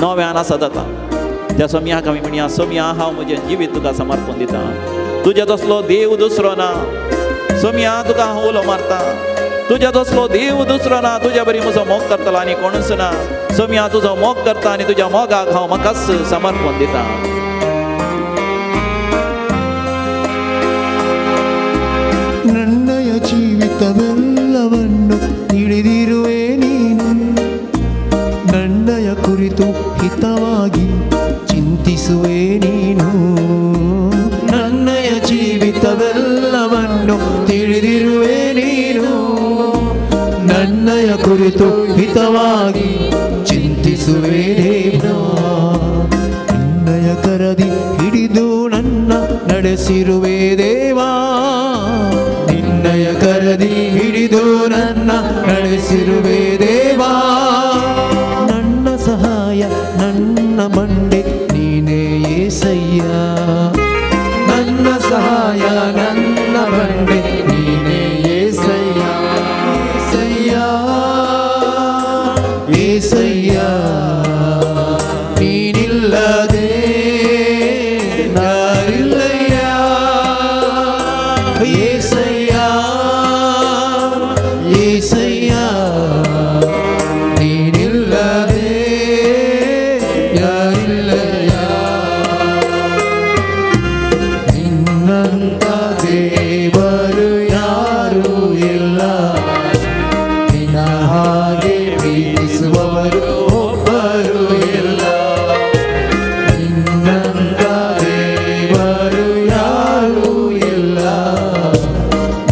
[SPEAKER 2] नव्यान आसा जाता. त्या सोम्याक आमी म्हणया, सोम्या हांव म्हजें जिवीत तुका समर्पण दिता, तुज्या तसलो देव दुसरो ना. सोम्या तुका हांव उलो मारता, तुज्या तसलो देव दुसरो ना, तुज्या बरी म्हजो मोग करतलो आनी कोणूच ना. सोम्या तुजो मोग करता आनी तुज्या मोगाक हांव म्हाकाच समर्पण दिता.
[SPEAKER 5] ನನ್ನಯ ಜೀವಿತವೆಲ್ಲವನ್ನು ತಿಳಿದಿರುವೆ ನೀನು, ನನ್ನಯ ಕುರಿತು ಹಿತವಾಗಿ ಚಿಂತಿಸುವೆ ನೀನು. ನನ್ನಯ ಜೀವಿತವೆಲ್ಲವನ್ನು ತಿಳಿದಿರುವೆ ನೀನು, ನನ್ನಯ ಕುರಿತು ಹಿತವಾಗಿ ಚಿಂತಿಸುವೆ ನೀನು. ನಿನ್ನಯ ಕರದಿ ಹಿಡಿದು ನನ್ನ ನಡೆಸಿರುವೆ ದೇವಾ, ನಿನ್ನಯ ಕರದಿ ಹಿಡಿದು ನನ್ನ ನಡೆಸಿರುವೆ ದೇವಾ. ನನ್ನ ಸಹಾಯ ನನ್ನ ಬಂಡೆ ನೀನೇ ಏಸಯ್ಯ, ನನ್ನ ಸಹಾಯ ನನ್ನ ಬಂಡೆ ನೀನೇ ಏಸಯ್ಯ. ಏಸಯ್ಯ ಏಸಯ್ಯ, ನೀನಿಲ್ಲದೆ ನಾರಿಲ್ಲಯ್ಯ. ಏಸಯ್ಯ ಏಸಯ್ಯ, ನೀನಿಲ್ಲದೆ ಯಾರಿಲ್ಲಯ್ಯ. ನಿನ್ನಂತ ದೇವರು ಯಾರೂ ಇಲ್ಲ, ನಿನ್ನ ಹಾಗೆ ಪ್ರೀತಿಸುವವರು ಒಬ್ಬರು ಇಲ್ಲ. ನಿನ್ನಂತ ದೇವರು ಯಾರೂ ಇಲ್ಲ,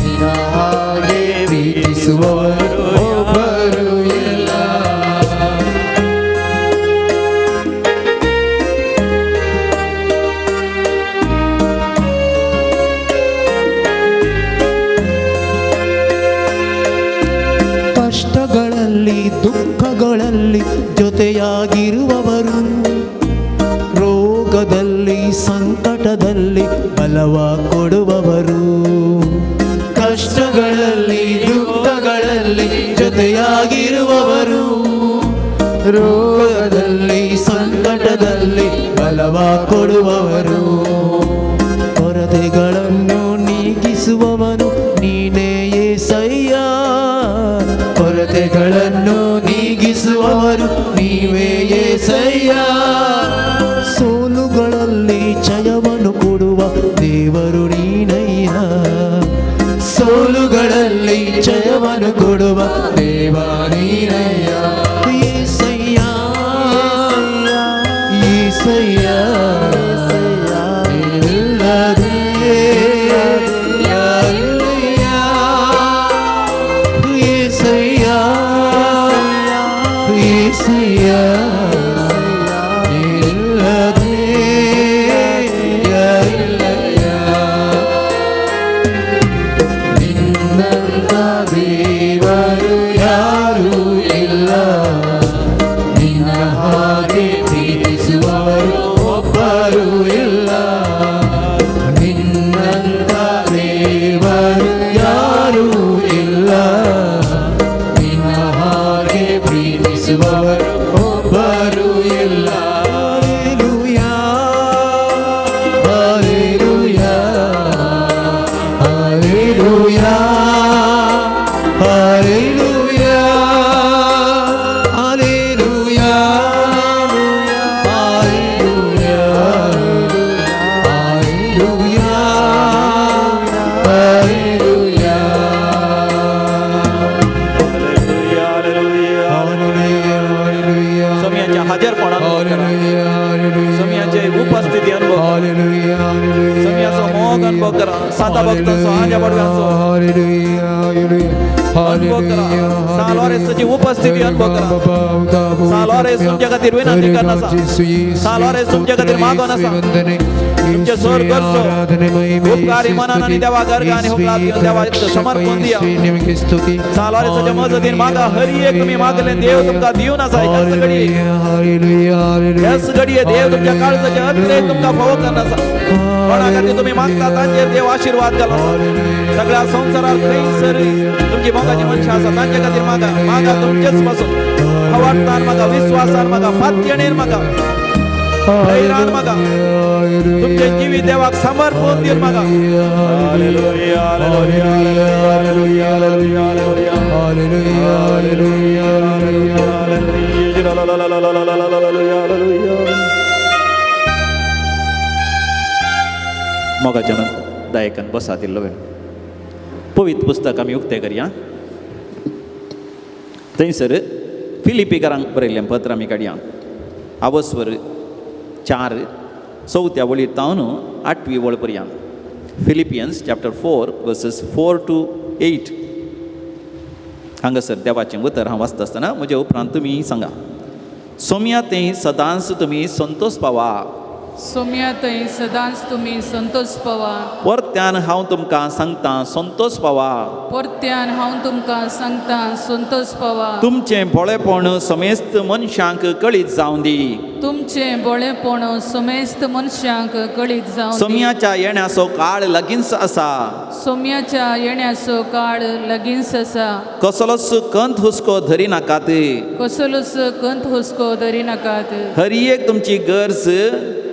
[SPEAKER 5] ನಿನ್ನ ಹಾಗೆ ಪ್ರೀತಿಸುವವರು ಒಬ್ಬರು ಇಲ್ಲ. ಕಷ್ಟಗಳಲ್ಲಿ ದುಃಖಗಳಲ್ಲಿ ಜೊತೆಯಾಗಿರುವವರು, ರೋಗದಲ್ಲಿ ಸಂಕಟದಲ್ಲಿ ಬಲವ ಕೊಡುವವರು. ಕಷ್ಟಗಳಲ್ಲಿ ದುಃಖಗಳಲ್ಲಿ ಜೊತೆಯಾಗಿರುವವರು, ರೋಗದಲ್ಲಿ ಸಂಕಟದಲ್ಲಿ ಬಲವ ಕೊಡುವವರು. ಕೊರತೆಗಳನ್ನು ನೀಗಿಸುವವನು ನೀನೇ ಯೇಸಯ್ಯ, ಕೊರತೆಗಳನ್ನು ನೀಗಿಸುವವರು ನೀವೇ ಯೇಸಯ್ಯ. ಸೋಲುಗಳಲ್ಲಿ ಜಯವನ್ನು ಕೊಡುವ ದೇವರು ನೀನಯ್ಯ, ಸೋಲುಗಳಲ್ಲಿ ಜಯವನ್ನು ಕೊಡುವ ದೇವ ನೀನಯ್ಯ. ಯೇಸಯ್ಯ ಯೇಸಯ್ಯ ನೀನಿಲ್ಲದೆ ಯಾರಿಲ್ಲಯ್ಯ. ಯೇಸಯ್ಯ ಯೇಸಯ್ಯ ನೀನಿಲ್ಲದೆ ಯಾರಿಲ್ಲಯ್ಯ. ನಿನ್ನಂತ ದೇವರು ಯಾರೂ ಇಲ್ಲ, ನಿನ್ನ ಹಾಗೆ ಪ್ರೀತಿಸುವವರು ಒಬ್ಬರು ಇಲ್ಲ. ನಿನ್ನಂತ ದೇವರು ಯಾರೂ ಇಲ್ಲ, ನಿನ್ನ ಹಾಗೆ ಪ್ರೀತಿಸುವವರು ಒಬ್ಬರು ಇಲ್ಲ. Hallelujah, hallelujah, hallelujah, hallelujah, hallelujah, hallelujah, hallelujah, hallelujah. Hallelujah.
[SPEAKER 2] सोमयाच्या हाजेरपणान करा. सोमयाचे उपस्थिती अनुभव करा. सोमयाचो मोग अनुभव करा. साता भक्तांचो, आजा बडव्यांचो अनुभव करा. सा लॉरेन्सची उपस्थिती अनुभव करा. सा लॉरेन्स तुमच्या खातीर विनंती करना आसा. सा लॉरेन्स तुमच्या खातीर मागोन आसा. तुमचे सर गरजो उपकारी मनान आनी देवा गर्ग आनी हुकला दिवन देवाक समर्पण दिया. सा लॉरेन्साच्या मजतीन मागा. हरी एक तुमी मागले देव तुमकां दिवन आसा. ह्याच घडये, ह्याच घडये देव तुमच्या काळजाच्या अतिरेक तुमकां फावो करना आसा. कोणा खातीर तुमी मागता तांचेर देव आशिर्वाद घालो. सगळ्या संवसारार खंयसर तुमची मोगाची मनशां आसा तांचे खातीर मागा. मागा तुमचेच पासून आवडतान मागा, विस्वासान मागा, पातयणेन मागा, धैर्यान मागा, तुमचे जिवीत देवाक समर्पण दिवन मागा. Hallelujah, hallelujah, hallelujah, hallelujah, hallelujah, hallelujah. मोगाच्या दायकान बसात इल्लो वेळ. पवित्र पुस्तक आमी उक्तें करया. थंयसर फिलिपीकारांक बरयल्लें पत्र आमी काडया. आवस्वर 4 चवथ्या वळीर तावन 8वी वळ पर्यंत. Philippians chapter 4 verses 4 to 8. हांगासर देवाचें उतर हांव वाचता आसतना म्हज्या उपरांत तुमी सांगा. सोम्या तें सदांच तुमी संतोष पावा.
[SPEAKER 4] सोम्या थंय सदांच तुमी संतोष पावा.
[SPEAKER 2] परत्यान हांव तुमकां सांगता संतोष पावा.
[SPEAKER 4] परत्यान हांव तुमकां सांगता संतोष पावा.
[SPEAKER 2] तुमचें भोळेपण समेस्त मनशांक कळीत जावं दी.
[SPEAKER 4] तुमचें भोळेपण समेस्त मनशांक कळीत जावं दी.
[SPEAKER 2] सोम्याच्या येण्याचो काळ लागींच आसा.
[SPEAKER 4] सोम्याच्या येण्याचो काळ लागींच आसा.
[SPEAKER 2] कसलोच कंत हुस्को धरी नाकात.
[SPEAKER 4] कसलोच कंत हुस्को धरी नाकात.
[SPEAKER 2] हर एक तुमची गरज,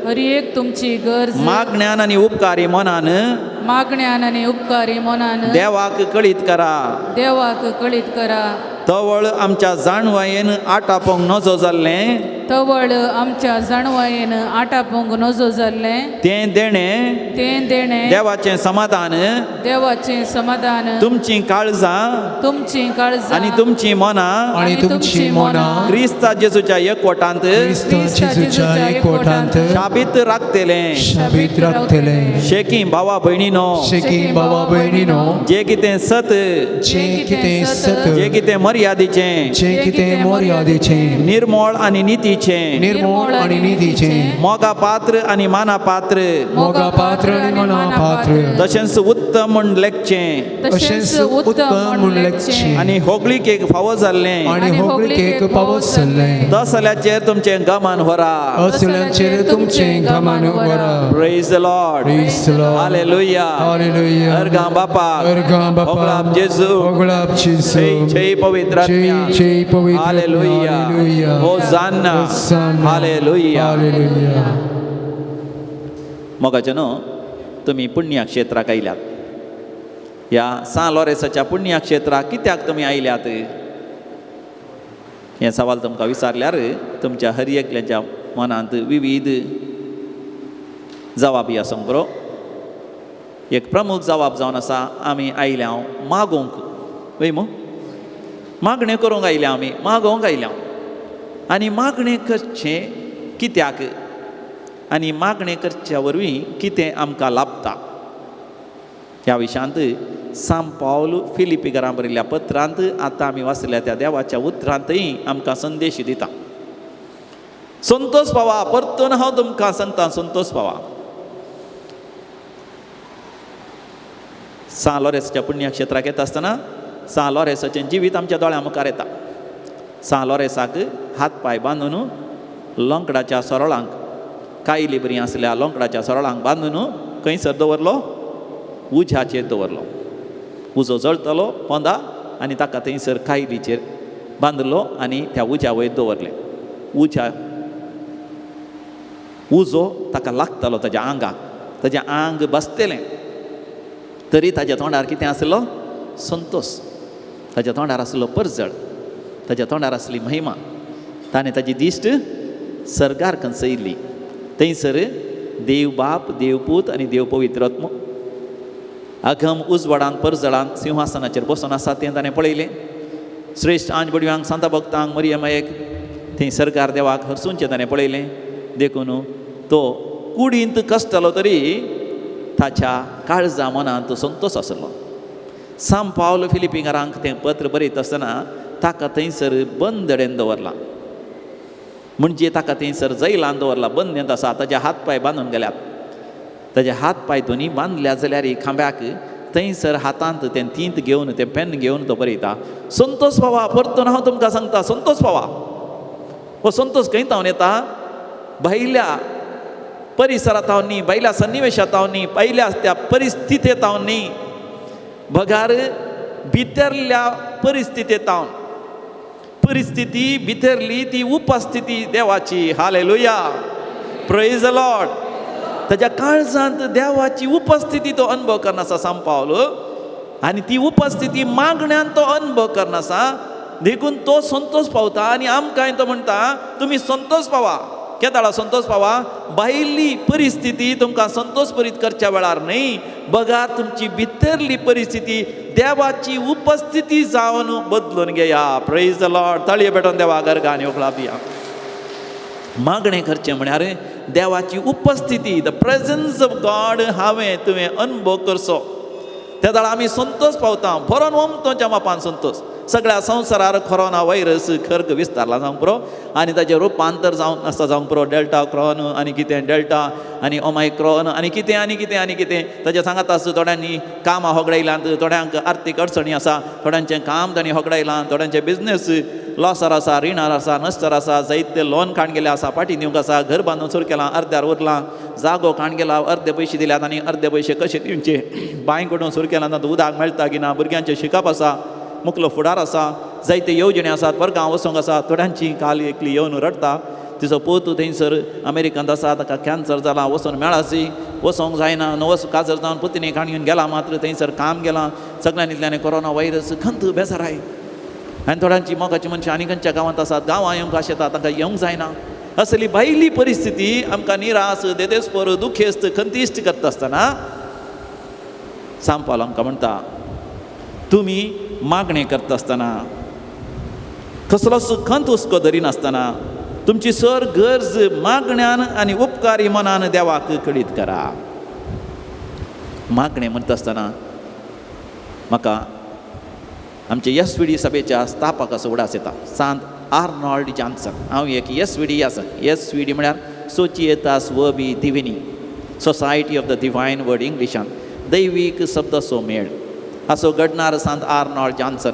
[SPEAKER 4] हर एक तुमची गरज
[SPEAKER 2] मागण्यान आनी उपकारी मनान,
[SPEAKER 4] मागण्यान आनी उपकारी मनान
[SPEAKER 2] देवाक कळीत करा.
[SPEAKER 4] देवाक कळीत करा.
[SPEAKER 2] तवळ आमच्या जाणवायेन आटापोंक नजो जाल्लें,
[SPEAKER 4] तवळ आमच्या जाणवायेन आटापोंक नजो जाल्लें,
[SPEAKER 2] तें देणें,
[SPEAKER 4] तें देणें
[SPEAKER 2] देवाचें समाधान,
[SPEAKER 4] देवाचें समाधान
[SPEAKER 2] तुमचीं काळजां,
[SPEAKER 4] तुमचीं काळजां
[SPEAKER 2] आनी तुमचीं मनां,
[SPEAKER 1] आनी तुमची मनां
[SPEAKER 2] क्रिस्ता जेजूच्या एकवटांत
[SPEAKER 1] क्रिस्ता जेजूच्या एकवटांत
[SPEAKER 2] शाबीत राखतलें.
[SPEAKER 1] शाबीत राखतले.
[SPEAKER 2] शेकी भावा भयणीनो,
[SPEAKER 1] शेकी भावा भयणीनो,
[SPEAKER 2] जें कितें सत,
[SPEAKER 1] जें कितें सत,
[SPEAKER 2] जें कितें मर्यादेचें,
[SPEAKER 1] जें कितें मर्यादेचें,
[SPEAKER 2] निर्मळ आनी नितीचें, नितीचें,
[SPEAKER 1] निर्मोळ आनी नितीचें,
[SPEAKER 2] मोगा पात्र आनी माना पात्र,
[SPEAKER 1] मोगा पात्र आनी मना पात्र,
[SPEAKER 2] तशेंच उत्तम म्हूण लेखचें,
[SPEAKER 1] तशेंच उत्तम म्हूण लेखचें,
[SPEAKER 2] आनी होगळिकेक फावो जाल्लें,
[SPEAKER 1] आनी होगळिकेक फावो जाल्लें,
[SPEAKER 2] तसल्याचेर तुमचें गमन व्हरा.
[SPEAKER 1] असल्याचेर तुमचें गमन व्हरा.
[SPEAKER 2] Praise the Lord.
[SPEAKER 1] Praise the Lord.
[SPEAKER 2] Hallelujah.
[SPEAKER 1] Hallelujah.
[SPEAKER 2] अर्गां बापाक,
[SPEAKER 1] अर्गां बापाक,
[SPEAKER 2] होगळाप जेजू,
[SPEAKER 1] होगळाप जेजू,
[SPEAKER 2] जय जय पवित्र आत्म्या.
[SPEAKER 1] जय जय पवित्र आत्म्या.
[SPEAKER 2] Hallelujah.
[SPEAKER 1] Hallelujah.
[SPEAKER 2] Hosanna.
[SPEAKER 1] Hosanna.
[SPEAKER 2] Hallelujah.
[SPEAKER 1] Hallelujah.
[SPEAKER 2] मोगाचे न्हू, तुमी पुण्यक्षेत्राक आयल्यात. ह्या सां लॉरेसाच्या पुण्यक्षेत्राक कित्याक तुमी आयल्यात हें सवाल तुमकां विचारल्यार तुमच्या हर एकल्याच्या मनांत विविध जवाबी आसूंक बरो. एक प्रमुख जवाब जावन आसा, आमी आयल्या मागोवंक, वय मू, मागणें करूंक आयल्या, आमी मागोवंक आयल्या. आनी मागणें करचें कित्याक आनी मागणें करच्या वरवीं कितें आमकां लाभता ह्या विशयांत सांत पावल फिलिपीकरां बरयल्ल्या पत्रांत आतां आमी वाचल्या त्या देवाच्या उतरांतय आमकां संदेश दिता. संतोष पावा, परतून हांव तुमकां सांगता, संतोष पावा. सां लॉरेसाच्या पुण्यक्षेत्राक येता आसतना सां लॉरेसाचें जिवीत आमच्या दोळ्यां मुखार येता. सां लॉरेसाक हात पांय बांदून लोंकडाच्या सोरोळांक, कायली बरी आसल्या लोंकडाच्या सोरोळांक बांदून खंयसर दवरलो? उज्याचेर दवरलो. उजो जळटलो पोंदा आनी ताका थंयसर कायलीचेर बांदलो आनी त्या उज्या वयर दवरलें. उज्या उजो ताका लागतालो ताज्या आंगाक, ताजें आंग बसतलें तरी ताज्या तोंडार कितें आसलो? संतोष. ताज्या तोंडार आसलो परजळ, ताज्या तोंडार आसली महिमा. ताणें ताजी दिश्ट सर्गार खंचयल्ली. थंयसर देव बाप, देवपूत आनी देव पवित्र आत्मो अगम उजवाडांत परजळांत सिंहासनाचेर बसून आसा तें ताणें पळयलें. श्रेश्ठ आंज बडव्यांक, सांता भक्तांक, मरियमायेक थंय सरकार देवाक हरसूनचें ताणें पळयलें. देखून तो कुडींत कसतालो तरी ताच्या काळजा मनांत संतोष आसलो. सांत पावल फिलिपींकारांक तें पत्र बरयता आसतना ताका थंयसर बंदडेन दवरला, म्हणजे ताका थंयसर जैलान दवरला, बंदेंत आसा. ताजे हात पांय बांदून गेल्यात. ताजे हात पांय दोनी बांदल्या जाल्यार खांब्याक थंयसर हातांत तें तींत घेवन, तें पेन घेवन तो बरयता, संतोष पावा, परतून हांव तुमकां सांगता, संतोष पावा. हो संतोष खंय तावन येता? भायल्या परिसरांत हांव न्ही, भायल्या सन्निवेशांत हांव न्ही, भायल्या त्या परिस्थितींत हांव न्ही, बगार भितरल्या परिस्थितींत हांव. परिस्थिती भितरली ती उपस्थिती देवाची. हालेलुया, प्रेज the Lord. ताज्या काळजांत देवाची उपस्थिती तो अनुभव करनासा सांत पावल, आनी ती उपस्थिती मागण्यान तो अनुभव करनासा, देखून तो संतोष पावता. आनी आमकांय तो म्हणटा, तुमी संतोष पावा. केदाळा संतोष पावा? भायली परिस्थिती तुमकां संतोष भरीत करच्या वेळार न्हय, बगार तुमची भितरली परिस्थिती देवाची उपस्थिती जावन बदलून घेया. प्रेज the Lord. ताळये पेटोवन देवा गर्गा आनी ओकळा दिया. मागणें करचें म्हळ्यार देवाची उपस्थिती, the presence of God हांवें तुवें अनुभव करचो. त्या वेळार आमी संतोष पावता, भरोन ओमतोच्या मापान संतोष. सगळ्या संवसारार कोरोना व्हायरस खर्ग विस्तारला जावंक पुरो आनी ताजें रुपांतर जावन आसता जावंक पुरो. डेल्टा क्रॉन आनी कितें, डेल्टा आनी ओमायक्रॉन आनी कितें आनी कितें आनी कितें. ताजें सांगात आसा थोड्यांनी कामां होगडायल्यांत, थोड्यांक आर्थीक अडचणी आसा, थोड्यांचें काम तांणी होगडायलां, थोड्यांचें बिजनेस लॉसार आसा, रिणार आसा, नश्टर आसा, जायते लोन काण गेले आसा, फाटीं दिवंक आसा, घर बांदून सुरू केलां, अर्द्यार उरलां, जागो काण गेला, अर्दे पयशे दिल्यात आनी अर्दे पयशे कशे दिवचे, बांय कडून सुरू केलां, तातूंत उदक मेळटा की ना, भुरग्यांचें शिकप आसा, मुखलो फुडार आसा, जायते येवजण्यो आसात, परगांव वचूंक आसा. थोड्यांची काल एकली येवन रडटा, तिचो पूत थंयसर अमेरिकांत आसा, ताका कॅन्सर जाला, वचून मेळासी, वचोंक जायना, नवस काजर जावन पुतणी काण घेवन गेला, मात्र थंयसर काम गेलां. सगळ्यांनी इतल्यान कोरोना व्हायरस खंत बेजाराय. आनी थोड्यांची मोगाची मनशां आनी खंयच्या गांवांत आसात, गांवां येवंक आशेता, तांकां येवंक जायना. असली भायली परिस्थिती आमकां निरास, देदेस्पर, दुखेस्त, खंतिश्ट करता आसतना सांत पावल आमकां म्हणटा, तुमी मागणें करता आसतना कसलोच खंत हुस्को धरिनासतना तुमची सर गरज मागण्यान आनी उपकारी मनान देवाक कळीत करा. मागणें म्हणटा आसतना म्हाका आमचे एस व्ही डी सभेच्या स्थापकाचो उडास येता, सांत आर्नॉल्ड जॉन्सन. हांव एक एस व्ही डी आसा. एस व्ही डी म्हळ्यार Societas Verbi Divini, society of the divine word, इंग्लिशान दैवीक शब्दाचो मेळ. असो घडणार सांत आर्नॉल्ड जॉन्सन.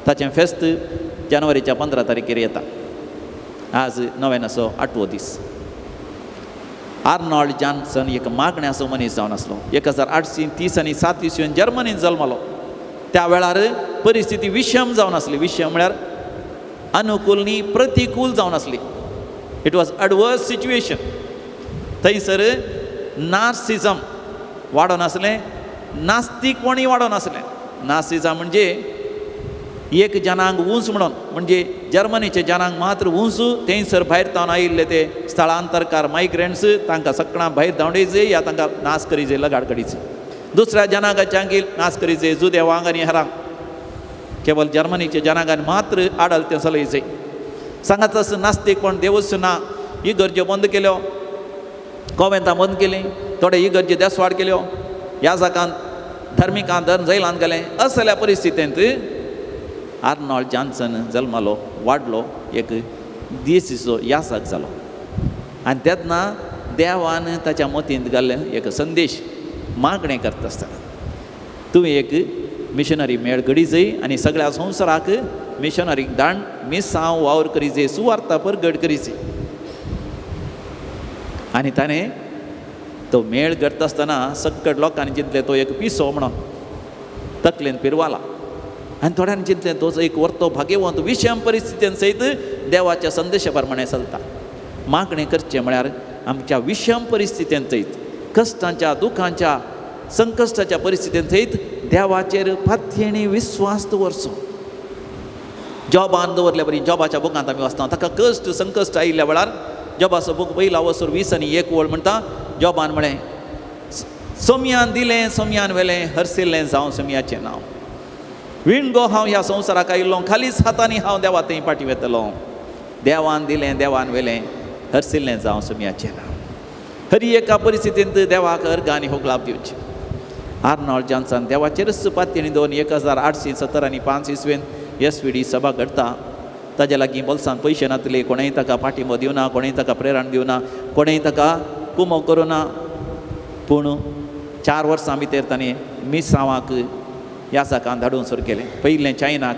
[SPEAKER 2] ताचें फेस्त जानेवारीच्या 15 तारखेर येता. आज नव्यानाचो 8वो दीस. आर्नॉल्ड जॉन्सन एक मागण्याचो मनीस जावन आसलो. 1830 आनी 7 इसवेन जर्मनीन जल्मलो. त्या वेळार परिस्थिती विशम जावन आसली. विशम म्हळ्यार अनुकूल न्ही, प्रतिकूल जावन आसली. It was adverse situation. थंयसर नार्सिजम वाडोवन आसलें, नास्तिकपणूय वाडोवन आसलें. नार्सिजम म्हणजे एक जनांग उंच म्हणून, म्हणजे जर्मनीचे जनांग मात्र उंच, थंयसर भायर तावन आयिल्ले ते स्थळांतरकार मायग्रंट्स तांकां सगळ्यां भायर धांवडायचे या तांकां नाश करीचे, लगाड करीचे. दुसऱ्या जनांगाच्या नाश करीचे, जुदेवांक आनी हेरांक. केवल जर्मनीचे जनांगान मात्र आडल तें चलयचे. सांगात आसा नास्तिकपण, देवूच ना. ही गरज्यो बंद केल्यो, कोवेंतां बंद केलीं, थोडे ही गरजे देसवाड केल्यो, ह्या जाकान धर्मिकां धर्म जैलान गेलें. असल्या परिस्थितींत आर्नॉल्ड जॉन्सन जल्मलो, वाडलो, एक देसीचो यासक जालो. आनी तेन्ना देवान ताच्या मतींत घाल्लें एक संदेश, मागणें करता आसतना तुवें एक मिशनरी मेळ घडीजय आनी सगळ्या संवसाराक मिशनरीक दाण मिसांव वावर करीजय, सुवार्ता परगट करीजय. आनी ताणें तो मेळ करता आसतना सक्कड लोकांनी चिंतलें तो एक पिसो म्हणून, तकलेन पिरवाला. आनी थोड्यांनी चिंतलें तो एक वर्तो भाग्यवंत विशम परिस्थितीन सयत देवाच्या संदेशा प्रमाणे चलता. मागणें करचें म्हळ्यार आमच्या विशम परिस्थितीन सयत, कश्टांच्या, दुखांच्या, संकश्टाच्या परिस्थितीन सयत देवाचेर पातयेणी विस्वास दवरचो. जॉबान दवरल्या बरी, जॉबाच्या बुकांत आमी वाचता ताका कश्ट संकश्ट आयिल्ल्या वेळार जॉबाचो बूक पयला वसर 20 आनी 1 वळ म्हणटा, जॉबान म्हळें सोमयान दिलें सोमयान व्हेलें, हरसिल्लें जावं सोमयाचें नांव. विणगो हांव ह्या संवसाराक आयिल्लो, खालीच हातांनी हांव देवा थंय फाटीं वेतलो. देवान दिलें देवान व्हेलें, हरसिल्लें जावं सोमयाचें नांव. हरी एका परिस्थितींत देवाक अर्गां आनी होगलाप दिवचें. आर्नॉल्ड जॉन्सन देवाचेरच पातयेणी दोन 1870 आनी 5 इसवेन एस व्ही डी सभा घडटा. ताज्या लागीं बोल्सान पयशे नातले, कोणेंय ताका पाठिंबो दिवना, कोणेंय ताका प्रेरण दिवना, कोणेंय ताका कुमो करुना. पूण 4 वर्सां भितर ताणें मिसांवाक ह्या जाकान धाडून सुरू केलें. पयलें चायनाक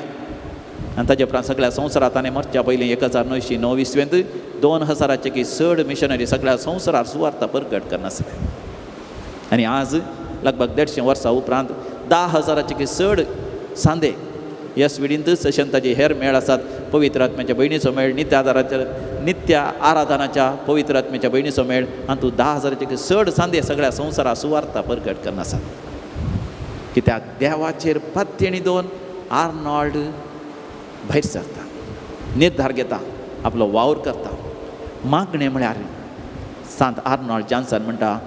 [SPEAKER 2] आनी ताजे उपरांत सगळ्या संवसारांत ताणें मरच्या पयलीं 1909 इसवेंत 2000 की चड मिशनरी सगळ्या संवसारार सुवार्ता परगट करनासले. आनी आज लगभग 150 वर्सां उपरांत 10,000 की चड सांदे एस विडींत तशेंच ताजे हेर मेळ आसात. पवित्र आत्म्याच्या भयणीचो मेळ, नित्य आराधनाच्या पवित्र आत्म्याच्या भयणीचो मेळ, हातूंत 10,000 की चड सांदे सगळ्या संवसारार सुवार्ता परगट करनासात. कित्याक देवाचेर पातयेणी दोन आर्नॉल्ड भायर सरता, निर्धार घेता, आपलो वावर करता. मागणें म्हळ्यार सांत आर्नॉल्ड जॉन्सन म्हणटा,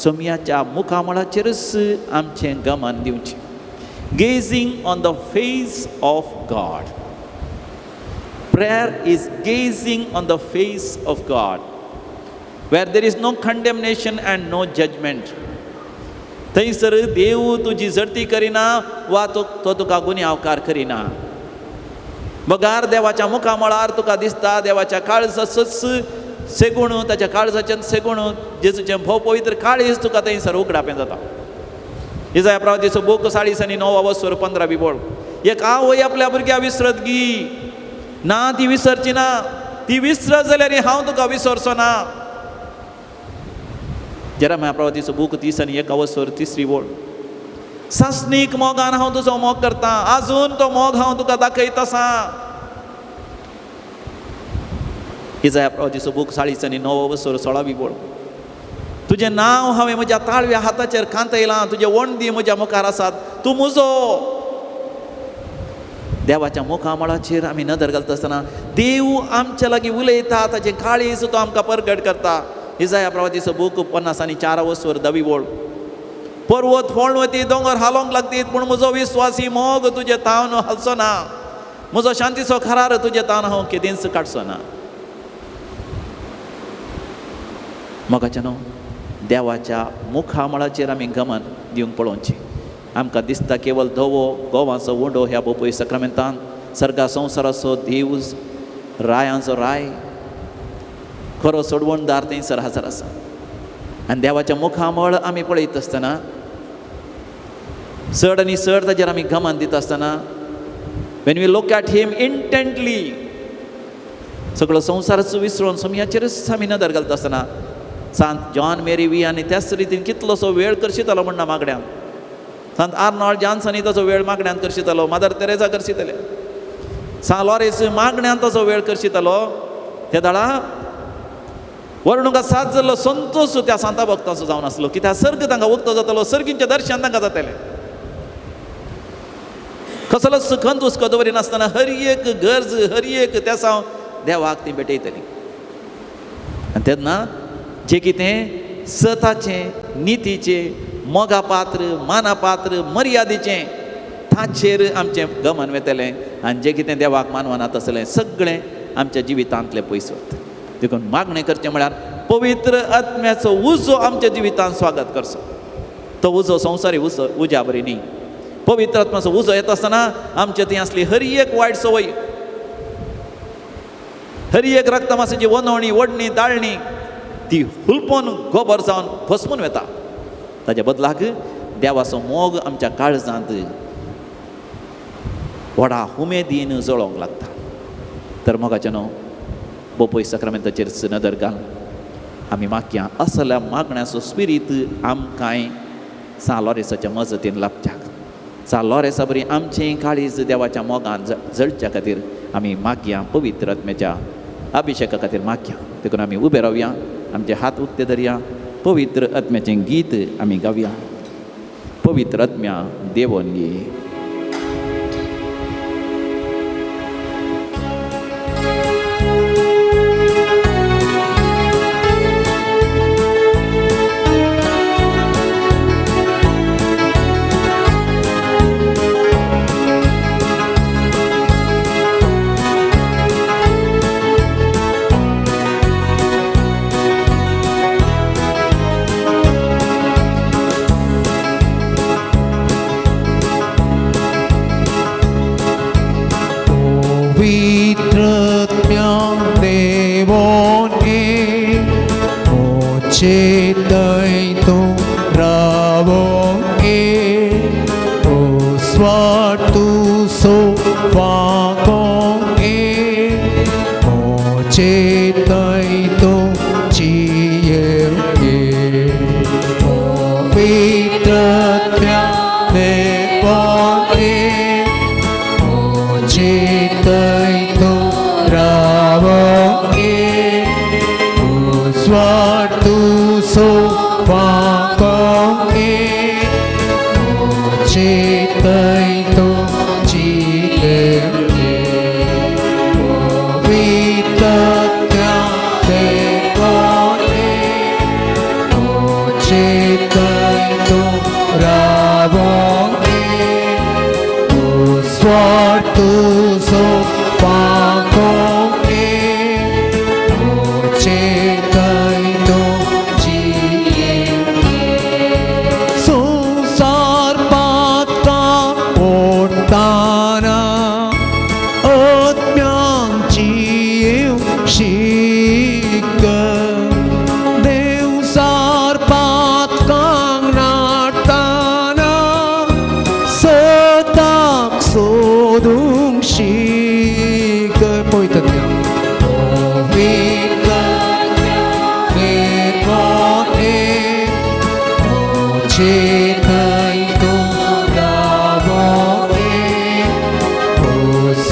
[SPEAKER 2] सोमयाच्या मुखामळाचेरच आमचें गमन दिवचें. Gazing on the face of God. Prayer is gazing on the face of God, where there is no condemnation and no judgment. थंयसर देव तुजी जडती करिना वा तो तुका गुन्यांवकार करिना. बगार देवाच्या मुखामळार तुका दिसता देवाच्या काळजाचोच सेगूण, ताच्या काळजाचें सेगूण, जेजूचें भोव पवित्र काळीज तुका थंयसर उगडापें जाता. इजाया प्रवादीचो बूक 40 आनी 9 वसर 15 बिबोळ, एक आवय आपल्या भुरग्या विसरत गी ना, ती विसरची ना, ती विसरत जाल्यार हांव तुका विसरचो ना. जेरमाया प्रवादीचो बूक 30 आनी 1 वसर 3 वळ, सासणीक मोगान हांव तुजो मोग करता, आजून तो मोग हांव तुका दाखयत आसा. इजाया प्रवादीचो बूक 40 आनी 9 वसर 16 बिबोळ, तुजें नांव हांवें म्हज्या ताळव्या हाताचेर कांतयलां, तुजे वणदी म्हज्या मुखार आसात, तूं म्हजो. देवाच्या मुखामळाचेर आमी नदर घालता आसतना देव आमच्या लागीं उलयता, ताचें काळीज तो आमकां परगट करता. इजाया प्रवादीचो बूक 50 आनी 4 वसर 10 वळ, पर्वत फोळून वती, दोंगर हालोवंक लागतीत, पूण म्हजो विस्वासी मोग तुजे तावन हालचो ना, म्हजो शांतीचो करार तुजे तावन हांव केदींच काडचो ना. मोगाच्या न्हू देवाच्या मुखामळाचेर आमी गमन दिवंक पळोवचें. आमकां दिसता केवल धवो गोवाचो उंडो ह्या बोपय सक्रमेंतान सर्गा संवसाराचो देव रायांचो राय, खरो सोडवणदार थंयसर हजर आसा. आनी देवाच्या मुखामळ आमी पळयत आसतना, चड आनी चड ताजेर आमी गमन दिता आसतना, when we look at him intently, सगळो संवसारच विसरून सोमयाचेरच आमी नदर घालता आसतना सांत जॉन मेरी we आनी त्याच रितीन कितलोसो वेळ करशितालो म्हणना मागण्यान. सांत आर्नॉल्ड जॉन्सनी ताचो वेळ मागण्यान करशितालो, मदर तेरेजा करशिताले, सांत लॉरेस मागण्यान ताचो वेळ करशितालो. ते दाडा वर्णुका साथ जाल्लो संतोश त्या सांता भक्तांचो जावन आसलो की त्या सर्ग तांकां उक्तो जातालो, सर्गींचें दर्शन तांकां जातालें. कसलोच खंत हुस्को दवरिनासतना हर एक गरज, हर एक तेसांव देवाक ती भेटयतली. आनी तेन्ना जें कितें सताचें, नितीचें, मोगापात्र, मानापात्र, मर्यादेचें ताचेर आमचें गमन वेतलें आनी जें कितें देवाक मानवना तसलें सगळें आमच्या जिवितांतलें पयस वता. देखून मागणें करचें म्हळ्यार पवित्र आत्म्याचो उजो आमच्या जिवितांत स्वागत करचो. तो उजो संवसारी उजो उज्या बरी न्ही. पवित्र आत्म्याचो उजो येता आसतना आमच्या थंय आसली हर एक वायट संवय, हर एक रक्तमासाची वनवणी, वडणी, दाळणी ती हुलपोन गोबर जावन भस्मून वता. ताच्या बदलाक देवाचो मोग आमच्या काळजांत व्हडा उमेदीन जळोवंक लागता. तर मोगाचें न्हू बोपय साक्रामेंताचेर नदर घाल आमी मागया असल्या मागण्याचो स्पिरीत आमकांय सांत लॉरेसाच्या मजतीन लाभच्याक, सांत लॉरेसा बरी आमचें काळीज देवाच्या मोगान जळच्या खातीर आमी मागया, पवित्र आत्म्याच्या अभिशेका खातीर मागया. देखून आमी उबे रावया, आमचे हात उक्ते धरया, पवित्र आत्म्याचें गीत आमी गावया. पवित्र आत्म्या देवोन ये.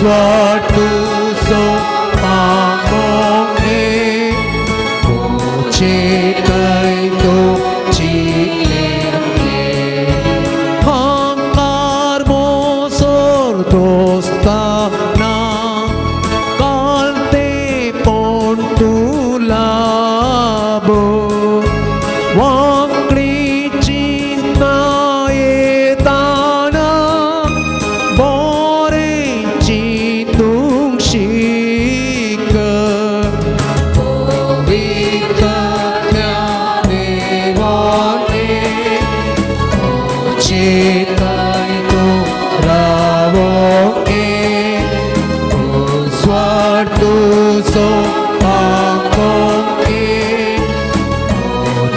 [SPEAKER 5] Lord.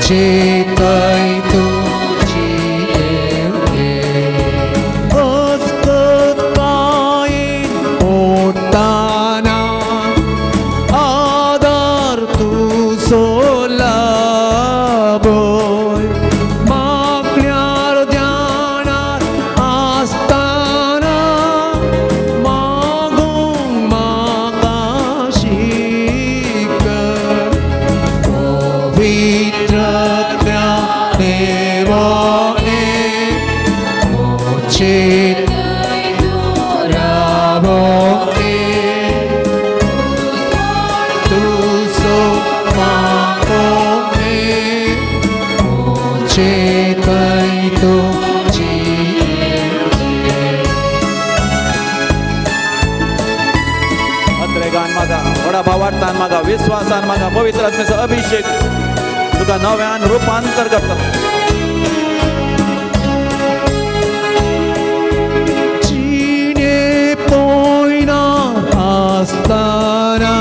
[SPEAKER 5] चितय तुजी अस्कतायेन पोटाना आदार तुजो लाभय मागल्यार ध्यानार आसतना मागूंक म्हाका शिकय पवित्र देवाने चित रावोने तुजो मागोने चितय तुजी
[SPEAKER 2] अत्रेगान मागा, व्हडा भावार्थान मागा, विस्वासान मागा, पवित्र आत्म्याचो अभिषेक तुका नव्यान रुपांतर करता.
[SPEAKER 5] जिणे पोयना आसतना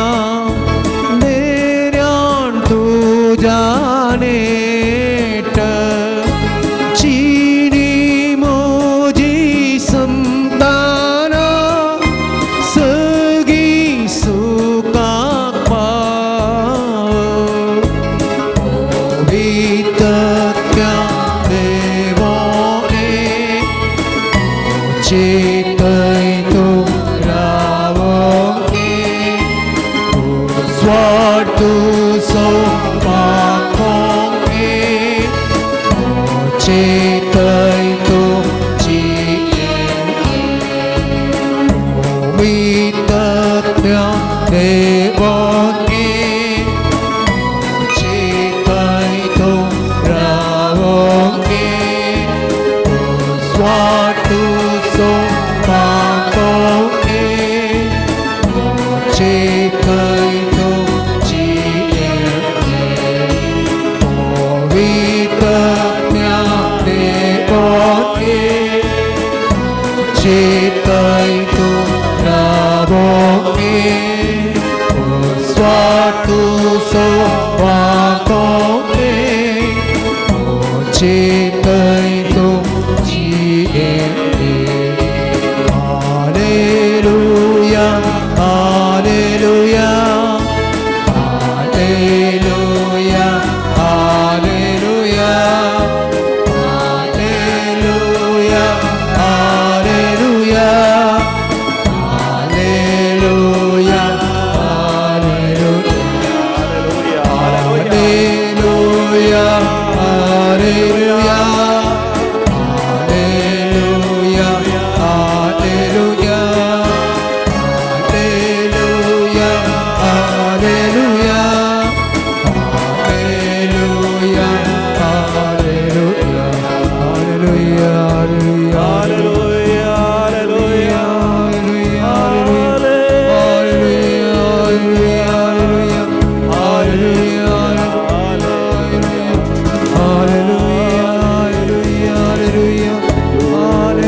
[SPEAKER 5] मेऱ्यान तुज्या नेट जिणी म्हजी संताना सगळीं सुखाक पाव पवित्र देवाने चितय तूं रावोने स्वार्थ तुजो मागोने चितय तुजी पवित्र देवाने चितय तूं रावोने स्वार्थ तुजो मागोने चितय तुजी पवित्र देवाने चितय तूं रावोने स्वार्थ तुजो मागोने चितय तुजी Hallelujah, Hallelujah, Hallelujah, Hallelujah, Hallelujah, Hallelujah, Hallelujah, Hallelujah, Hallelujah, Hallelujah, Hallelujah, Hallelujah, Hallelujah, Hallelujah, Hallelujah, Hallelujah,
[SPEAKER 2] Hallelujah, hallelujah,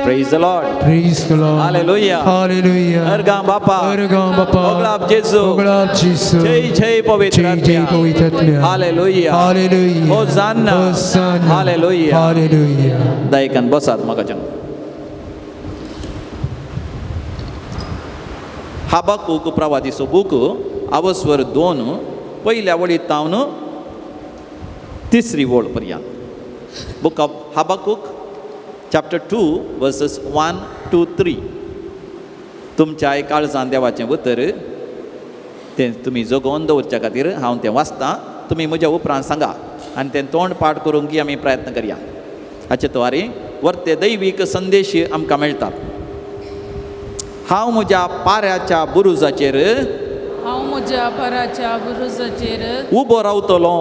[SPEAKER 2] Praise the Lord.
[SPEAKER 1] Praise the Lord.
[SPEAKER 2] Hallelujah.
[SPEAKER 1] Hallelujah.
[SPEAKER 2] अर्गां बापा.
[SPEAKER 1] अर्गां बापा.
[SPEAKER 2] ओगळाप जेजू.
[SPEAKER 1] ओगळाप जेजू.
[SPEAKER 2] जय जय पवित्र
[SPEAKER 1] जय जय
[SPEAKER 2] आत्म्या.
[SPEAKER 1] पवित्र आत्म्या.
[SPEAKER 2] Hallelujah.
[SPEAKER 1] Hallelujah.
[SPEAKER 2] Hosanna.
[SPEAKER 1] Hosanna.
[SPEAKER 2] Hallelujah.
[SPEAKER 1] Hallelujah.
[SPEAKER 2] दायकान बसात म्हाका. हाबाकूक प्रवादीचो book आवस्वर 2 पयल्या वळीत तावन तिसरी वळ पर्यंत. Book of Habakkuk chapter 2 verses 1 to 3. तुमच्या काळजान देवाचें उतर तें तुमी जगोवन दवरच्या खातीर हांव तें वाचतां, तुमी म्हज्या उपरांत सांगा आनी तें तोंड पाठ करूंक आमी प्रयत्न करया. हाचे द्वारे वर्ते दैवीक संदेश आमकां मेळटात. हांव म्हज्या पाऱ्याच्या बुरुजाचेर,
[SPEAKER 4] हांव म्हज्या पराच्या बुरुजाचेर
[SPEAKER 2] उबो रावतलो,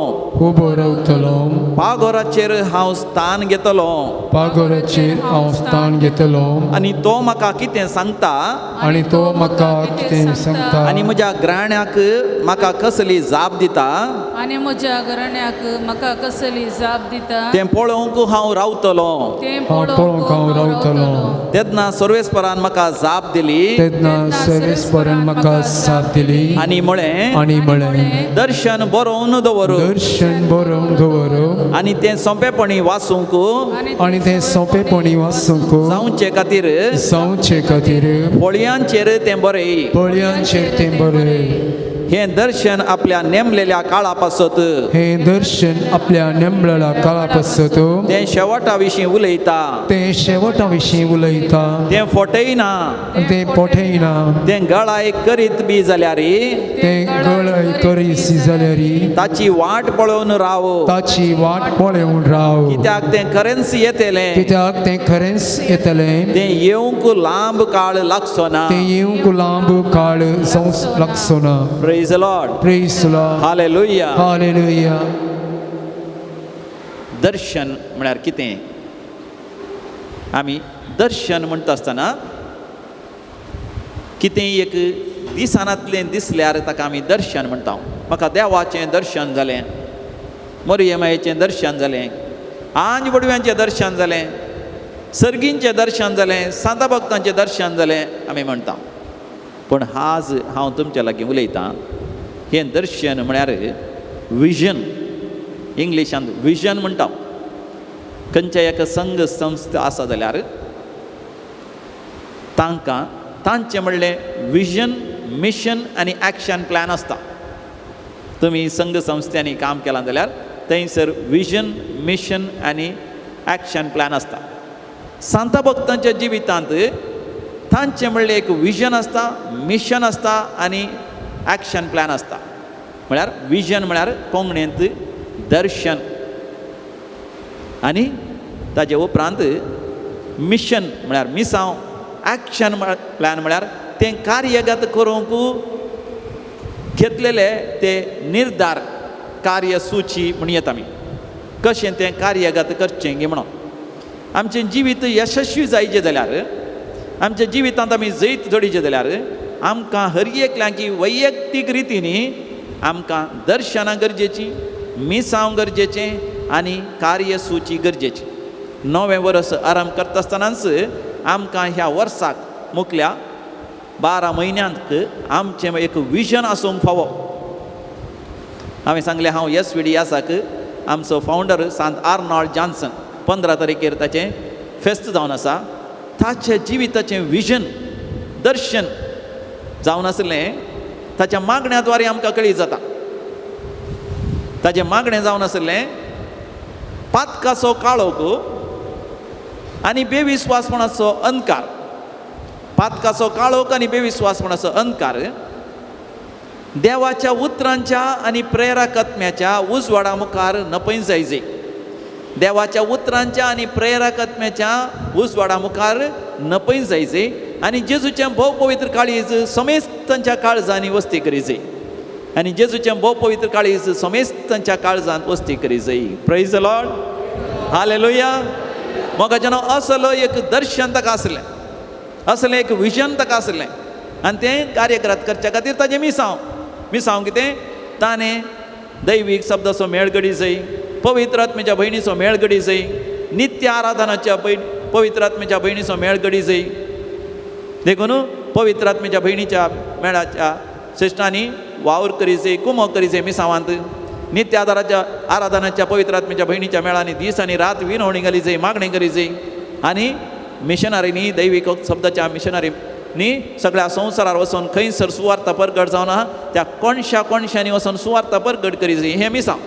[SPEAKER 1] उबो रावतलो,
[SPEAKER 2] पागोराचेर हांव स्थान घेतलो,
[SPEAKER 1] पागोराचेर हांव स्थान घेतलो,
[SPEAKER 2] आनी तो म्हाका कितें सांगता,
[SPEAKER 1] आनी तो म्हाका कितें सांगता,
[SPEAKER 2] आनी म्हज्या ग्राण्याक म्हाका कसली जाप दिता,
[SPEAKER 4] आनी म्हज्या घराण्याक म्हाका कसली जाप दिता,
[SPEAKER 2] तें पळोवंक हांव रावतलो.
[SPEAKER 4] तें
[SPEAKER 1] हांव पळोवंक हांव रावतलो.
[SPEAKER 2] तेन्ना सर्वेस्परान म्हाका जाप दिली,
[SPEAKER 1] तेन्ना सर्वेस्परान म्हाका जाप दिली
[SPEAKER 2] आनी म्हळें,
[SPEAKER 1] आनी म्हळें,
[SPEAKER 2] दर्शन बरोवन दवर,
[SPEAKER 1] दर्शन बरोवन दवर,
[SPEAKER 2] आनी तें सोंपेपणी वाचूंक,
[SPEAKER 1] आनी तें सोंपेपणी वाचूंक
[SPEAKER 2] जावचे खातीर,
[SPEAKER 1] जावचे खातीर
[SPEAKER 2] फळयांचेर तें बरय.
[SPEAKER 1] फळयांचेर तें बरय.
[SPEAKER 2] हें दर्शन आपल्या नेमलेल्या काळा पासत,
[SPEAKER 1] हें दर्शन आपल्या नेमलेल्या काळा पासत,
[SPEAKER 2] तें शेवटा विशीं उलयता,
[SPEAKER 1] तें शेवटा विशीं उलयता,
[SPEAKER 2] तें फटयना,
[SPEAKER 1] तें फटयना,
[SPEAKER 2] तें गळाय करीत बी जाल्यार,
[SPEAKER 1] तें गळाय करीत जाल्यार,
[SPEAKER 2] ताची वाट पळोवन राव,
[SPEAKER 1] ताची वाट पळोवन राव,
[SPEAKER 2] कित्याक तें खरेंच येतलें,
[SPEAKER 1] कित्याक तें खरेंच येतलें,
[SPEAKER 2] तें येवंक लांब काळ लागचो ना,
[SPEAKER 1] तें येवंक लांब काळ लागचो ना.
[SPEAKER 2] Praise the Lord.
[SPEAKER 1] Praise the Lord.
[SPEAKER 2] Hallelujah.
[SPEAKER 1] Hallelujah.
[SPEAKER 2] दर्शन म्हळ्यार कितें? आमी दर्शन म्हणटा आसतना कितें एक दिसनातलें दिसल्यार ताका आमी दर्शन म्हणटा. म्हाका देवाचें दर्शन जालें, मरियमायेचें दर्शन जालें, आंज बडव्यांचें दर्शन जालें, सर्गींचें दर्शन जालें, सांता भक्तांचें दर्शन जालें आमी म्हणटा. पूण आज हांव तुमच्या लागीं उलयतां, हें दर्शन म्हळ्यार विजन, इंग्लिशांत विजन म्हणटा. खंयच्या एका संघ संस्था आसा जाल्यार तांकां तांचें म्हणलें विजन, मिशन आनी एक्शन प्लॅन आसता. तुमी संघ संस्थ्यांनी काम केलां जाल्यार थंयसर विजन, मिशन आनी एक्शन प्लॅन आसता. सांता भक्तांच्या जिवितांत तांचें म्हणलें एक विजन आसता, मिशन आसता आनी एक्शन प्लॅन आसता. म्हळ्यार विजन म्हळ्यार कोंकणींत दर्शन, आनी ताजे उपरांत मिशन म्हळ्यार मिसांव, एक्शन प्लॅन म्हळ्यार तें कार्यगत करूंक घेतलेले ते निर्धार, कार्यसुची म्हणयेत आमी, कशें तें कार्यगत करचें गी म्हणून. आमचें जिवीत यशस्वी जायचें जाल्यार, आमच्या जिवितांत आमी जैत जोडीचें जाल्यार, आमकां हर एकल्यांकी वैयक्तीक रितीनी आमकां दर्शनां गरजेचीं, मिसांव गरजेचें आनी कार्यसुची गरजेची. नवें वर्स आराम करता आसतनाच आमकां ह्या वर्साक मुखल्या 12 म्हयन्यांत आमचें एक विजन आसूंक फावो. हांवें सांगलें, हांव SVD आसाक आमचो फावंडर सांत आर्नॉल्ड जॉन्सन 15 तारखेर ताचें फेस्त जावन आसा. ताच्या जिविताचें विजन, दर्शन जावन आसलें ताच्या मागण्या द्वारे आमकां कळीत जाता. ताचें मागणें जावन आसलें पातकाचो काळोख आनी बेविस्वासपणाचो अंधकार, पातकाचो काळोख आनी बेविस्वासपणाचो अंधकार देवाच्या उतरांच्या आनी प्रेरक आत्म्याच्या उजवाडा मुखार नपय जायजे. देवाच्या उतरांच्या आनी प्रेरक आत्म्याच्या उजवाडा मुखार नपय जायजे आनी जेजूचें भोव पवित्र काळीज समेस्तांच्या काळजांनी वस्ती करीजे, आनी जेजूचें भोव पवित्र काळीज समेस्तांच्या काळजांत वस्ती करीजे. Praise the Lord. Hallelujah. मोगाचें असलो एक दर्शन ताका आसलें, असलें एक विजन ताका आसलें आनी तें कार्यक्रत करच्या खातीर ताजें मिसांव, मिसांव कितें, ताणें दैवीक शब्दाचो मेळ घडी जाय, पवित्र आत्म्याच्या भयणीचो मेळ घडी जाय, नित्य आराधनाच्या पवित्र आत्म्याच्या भयणीचो मेळ घडी जाय. देखून पवित्र आत्म्याच्या भयणीच्या मेळाच्या श्रेश्ठांनी वावर करी जाय, कुमो करी जाय मिसांवांत. नित्य आदाराच्या आराधनाच्या पवित्र आत्म्याच्या भयणीच्या मेळांनी दीस आनी रात विनवणी घाली जाय, मागणी करी जाय. आनी मिशनरींनी, दैवीक शब्दाच्या मिशनरींनी सगळ्या संवसारार वचून खंयसर सुवार्ता परगट जावन आहा त्या कोणशा कोणशांनी वचून सुवार्ता परगट करी जाय. हें मिसांव.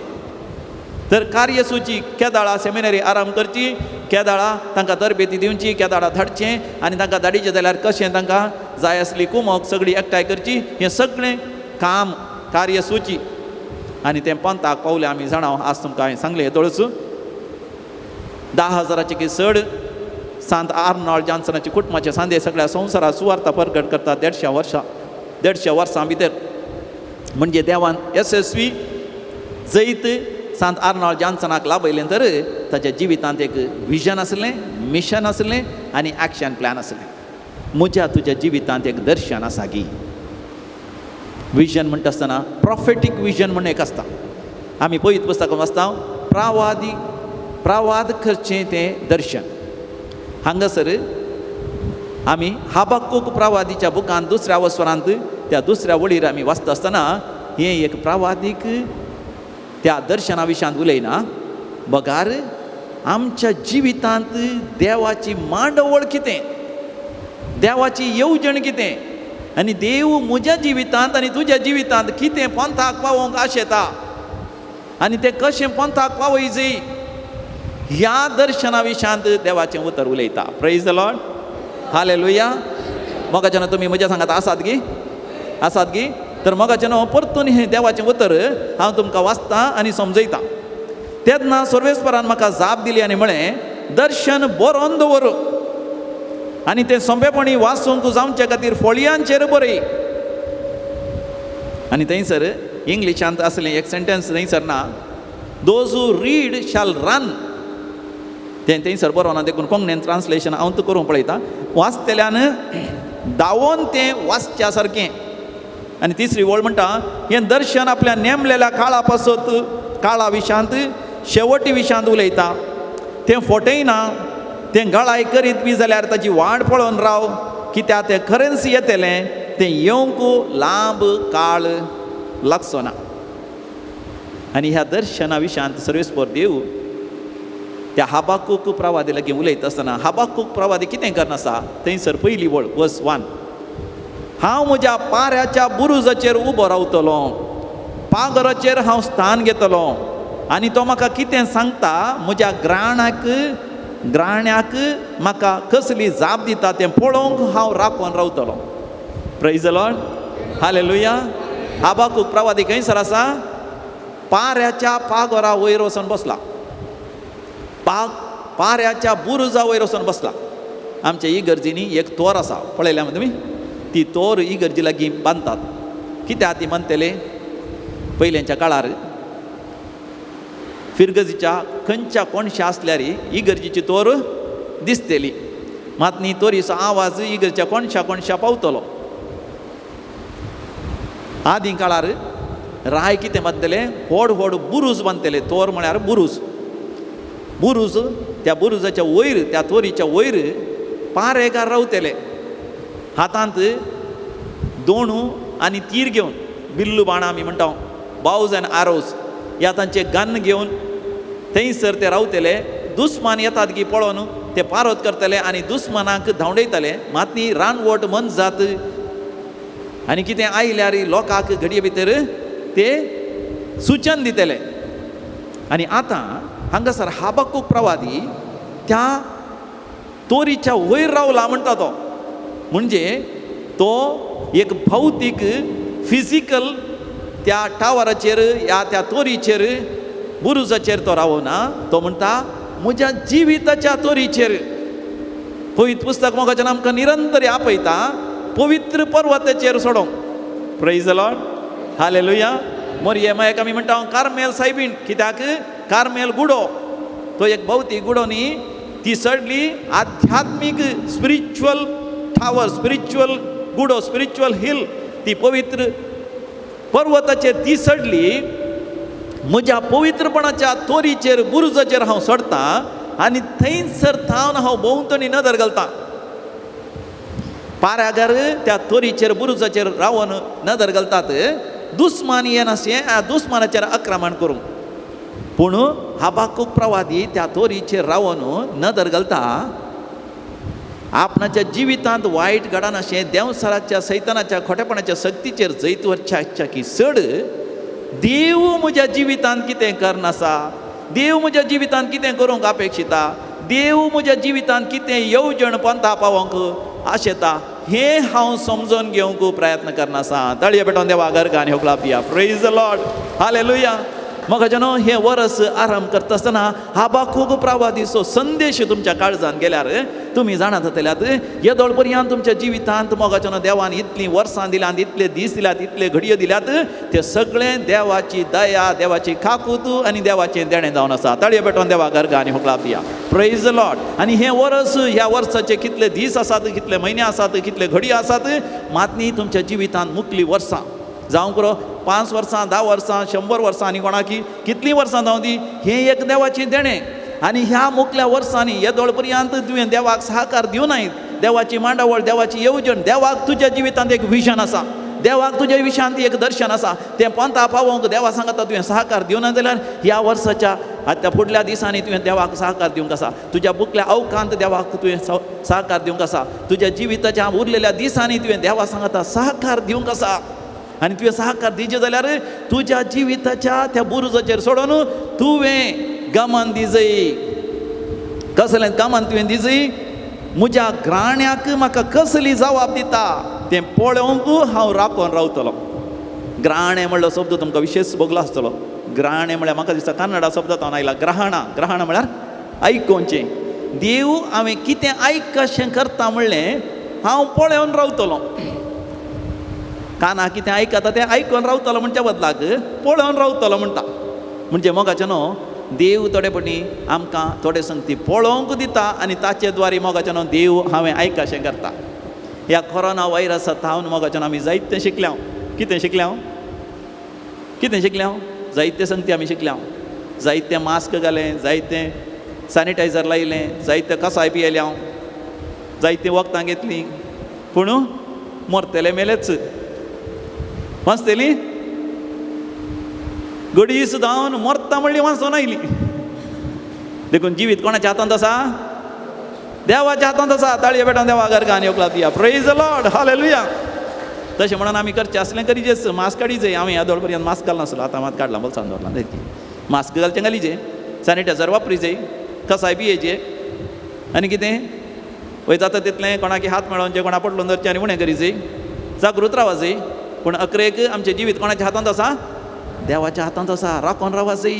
[SPEAKER 2] तर कार्यसुची केदाळा सेमिनरी आराम करची, केदाळा तांकां तरबेती दिवची, केदाळा धाडचें आनी तांकां धाडीचें जाल्यार कशें तांकां जाय आसली कुमक सगळी एकठांय करची. हें सगळें काम कार्यसुची आनी तें पंथाक पावलें आमी जाणा. आज तुमकां हांवें सांगलें हेदोळच 10,000 की चड सांत आर्नॉल्ड जॉन्सनाचे कुटुंबाचे सांदे सगळ्या संवसारात सुवार्ता परगट करतात 150 वर्सां, 150 वर्सां भितर. म्हणजे देवान येसस्वी जैत सांत आर्नोल्ड जॉन्सनाक लाभयलें तर ताच्या जिवितांत एक विजन आसलें, मिशन आसलें आनी एक्शन प्लॅन आसलें. म्हज्या तुज्या जिवितांत एक दर्शन आसा की विजन म्हणटा आसतना प्रॉफेटीक विजन म्हण एक आसता. आमी पयत पुस्तकां वाचता प्रावादी प्रावाद करचें तें दर्शन. हांगासर आमी हाबाकूक प्रावादीच्या बुकांत दुसऱ्या वस्वरांत त्या दुसऱ्या वळीर आमी वाचता आसतना हें एक प्रावादीक त्या दर्शना विशयांत उलयना, बगार आमच्या जिवितांत देवाची मांडवळ कितें, देवाची येवजण कितें आनी देव म्हज्या जिवितांत आनी तुज्या जिवितांत कितें पंथाक पावोवंक आशेता आनी तें कशें पंथाक पावयजय ह्या दर्शना विशयांत देवाचें उतर उलयता. Praise the Lord, hallelujah. मोगाच्यानो तुमी म्हज्या सांगात आसात गी? आसात गी? तर मोगाच्यानो परतून हें देवाचें उतर हांव तुमकां वाचता आनी समजयता. तेन्ना सर्वेस्परान म्हाका जाप दिली आनी म्हळें, दर्शन बरोवन दवर आनी तें सोंपेपणी वाचूंक जावचे खातीर फळयांचेर बरय. आनी थंयसर इंग्लिशांत आसलें एक सेंटेन्स थंयसर ना, those who read shall run. तें थंयसर बरोवना देखून कोंकणीन ट्रान्सलेशन हांव तूं करूंक पळयता. वाचतल्यान धांवोन तें वाचच्या सारकें. आनी तिसरी वळ म्हणटा, हें दर्शन आपल्या नेमलेल्या काळा पासत काळा विशांत शेवटी विशांत उलयता, तें फटयना, तें गळाय करीत बी जाल्यार ताची वाट पळोवन राव, कित्याक तें खरेंच येतलें, तें येवंक लांब काळ लागचो ना. आनी ह्या दर्शना विशांत सर्वेस्पर देव त्या हाबाकूक प्रवादी लागीं उलयता आसतना हाबाकूक प्रवादी कितें करना आसा थंयसर पयली वळ वर्स 1, हांव म्हज्या पाऱ्याच्या बुरुजाचेर उबो रावतलो, पागराचेर हांव स्थान घेतलो आनी तो म्हाका कितें सांगता, म्हज्या ग्राणाक ग्राण्याक म्हाका कसली जाप दिता तें पळोवंक हांव राखून रावतलो. Praise the Lord, hallelujah. Habakkuk प्रवादी खंयसर आसा? पाऱ्याच्या पागोरा वयर वचून बसला, पाऱ्याच्या बुरुजा वयर वचून बसला. आमच्या इगर्जींनी एक तोर आसा, पळयल्या तुमी? ती तोर इगर्जी लागीं बांदतात. कित्याक ती बांदतले? पयलींच्या काळार फिरगजीच्या खंयच्या कोणशा आसल्यार इगर्जीची तोर दिसतली, मात न्ही तोरीचो आवाज इगर्जीच्या कोणशा कोणशा पावतलो. आदीं काळार राय कितें बांदतले? व्हड व्हड बुरूज बांदतले. तोर म्हळ्यार बुरूज. बुरूज त्या बुरुजाच्या वयर त्या तोरीच्या वयर पारेकार रावतले, हातांत दोणू आनी तीर घेवन, बिल्लू बाणां आमी म्हणटा, बावज आनी आरोज ह्या तांचे गन घेवन थंयसर ते रावतले. दुस्मान येतात की पळोवन ते पारोत करतले आनी दुस्मानाक धांवडयतले. मात न्ही रानवट मनजात आनी कितें आयल्यार लोकांक घडये भितर ते सुचन दितले. आनी आतां हांगासर हाबाकूक प्रवादी त्या तोरीच्या वयर रावला म्हणटा तो, म्हणजे तो एक भौतीक फिजिकल त्या टावराचेर या त्या तोरीचेर बुरुजाचेर तो रावना. तो म्हणटा म्हज्या जिविताच्या तोरीचेर. पवित्र पुस्तक मोगाच्यान आमकां निरंतर आपयता पवित्र पर्वताचेर सोडोवंक. Praise the Lord, hallelujah. मोरये मागीर आमी म्हणटा कार्मेल सायबीण, कित्याक कार्मेल गुडो तो एक भौतीक गुडो न्ही, ती चडली आध्यात्मीक स्पिरिच्युअल टावर, स्पिरिच्युअल गुडो, स्पिरिच्युअल हिल, ती पवित्र पर्वताचेर ती चडली. म्हज्या पवित्रपणाच्या तोरीचेर बुरुजाचेर हांव चडटा आनी थंयसर थावन हांव भोंवतणी नदर घालता. पारागर त्या तोरीचेर बुरुजाचेर रावन नदर घालतात, दुस्मान येनाशें दुस्मानाचेर आक्रमण करूंक. पूण हाबाकूक प्रवादी त्या तोरीचेर रावन नदर घालता, आपणाच्या जिवितांत वायट घडनाशें देंवसाराच्या सैतानाच्या खोटेपणाच्या शक्तीचेर जैत वचच्या की चड देव म्हज्या जिवितांत कितें करनासा, देव म्हज्या जिवितांत कितें करूंक अपेक्षिता, देव म्हज्या जिवितांत कितें येवजण पंथा पावोवंक आशेता हें हांव समजून घेवंक प्रयत्न करनासा. तळये पेटोवन देवा गर्गान होकला पिया. Praise the Lord, hallelujah. मोगाच्यानो, हें वरस आराम करता आसतना हाबाकूक प्रवादीचो संदेश तुमच्या काळजान गेल्यार तुमी जाणा जातल्यात येदोळ पर्यंत तुमच्या जिवितांत मोगाच्यानो देवान इतलीं वर्सां दिल्यात, इतले दीस दिल्यात, इतले घडयो दिल्यात, ते सगळें देवाची दया, देवाची काकूत आनी देवाचें देणें जावन आसा. ताळयो पेटोवन देवा गर्गा आनी होकलाप दिया. Praise the Lord. आनी हें वरस, ह्या वर्साचे कितले दीस आसात, कितले म्हयने आसात, कितले घडयो आसात, मात न्ही तुमच्या जिवितांत मुकली वर्सां जावं पुरो 5 वर्सां, 10 वर्सां, 100 वर्सां आनी कोणाकी कितलीं वर्सां जावं दी, हें एक देवाचें देणें. आनी ह्या मुकल्या वर्सांनी येदोळ पर्यंत तुवें देवाक सहकार दिवनाय, देवाची मांडावळ, देवाची येवजण, देवाक तुज्या जिवितांत एक विजन आसा, देवाक तुज्या विशयांत एक दर्शन आसा, तें पंथा पावोवंक देवा सांगता तुवें सहकार दिवना जाल्यार ह्या वर्साच्या आतां फुडल्या दिसांनी तुवें देवाक सहकार दिवंक आसा, तुज्या बुकल्या अवकांत देवाक तुवें सहकार दिवंक आसा, तुज्या जिविताच्या उरलेल्या दिसांनी तुवें देवा सांगता सहकार दिवंक आसा. आनी तुवें सहकार दिवचें जाल्यार तुज्या जिविताच्या त्या बुरुजाचेर सोडून तुवें गमन दिजय. कसलें गमन तुवें दिजय? म्हज्या घराण्याक म्हाका कसली जबाब दिता तें पळोवंक हांव राखून रावतलो. ग्राणें म्हणलो शब्द तुमकां विशेश भोगलो आसतलो. ग्राणें म्हळ्यार म्हाका दिसता कन्नडा शब्दांत आयला ग्रहणां. ग्रहणां म्हळ्यार आयकोवचें. देव हांवें कितें आयक कशें करता म्हणलें हांव पळोवन रावतलो. काना कितें आयकता तें आयकून रावतलो म्हणच्या बदलाक पळोवन रावतलो म्हणटा. म्हणजे मोगाचें न्हू देव थोडे पटी आमकां थोडे संगती पळोवंक दिता आनी ताचे द्वारे मोगाचें न्हू देव हांवें आयकशें करता. ह्या कोरोना व्हायरसा थावन मोगाचें आमी जायतें शिकल्या. कितें शिकल्या? कितें शिकल्या? जायते संगती आमी शिकल्या. जायते मास्क घालें, जायते सॅनिटायझर लायलें, जायते कसाय पियेल्या, जायतीं वखदां घेतलीं, पूण मरतले मेलेच. वाचतली घडी सुद्दां मरता म्हणली वाचून आयली. देखून जिवीत कोणाच्या हातांत आसा? देवाच्या हातांत आसा. ताळये पेटोवन देवा गर्गा आनी योगला दिया. Praise the Lord, hallelujah. तशें म्हणून आमी करचें आसलें करीजेच. मास्क काडीजे. हांवें ह्या दोळ पर्यंत मास्क घालनासलो, आतां मात काडलां, बोल्सान दवरलां. मास्क घालचें घालीजे, सॅनिटायझर वापरीजे, कसाय पियेचे आनी कितें वय जाता तितलें कोणाकी हात मेळोवचें, कोणा पटलून धरचें आनी उणें करीजे, जागृत रावाजे. पूण अकरेक आमचें जिवीत कोणाच्या हातांत आसा? देवाच्या हातांत आसा. राखून रावाजय,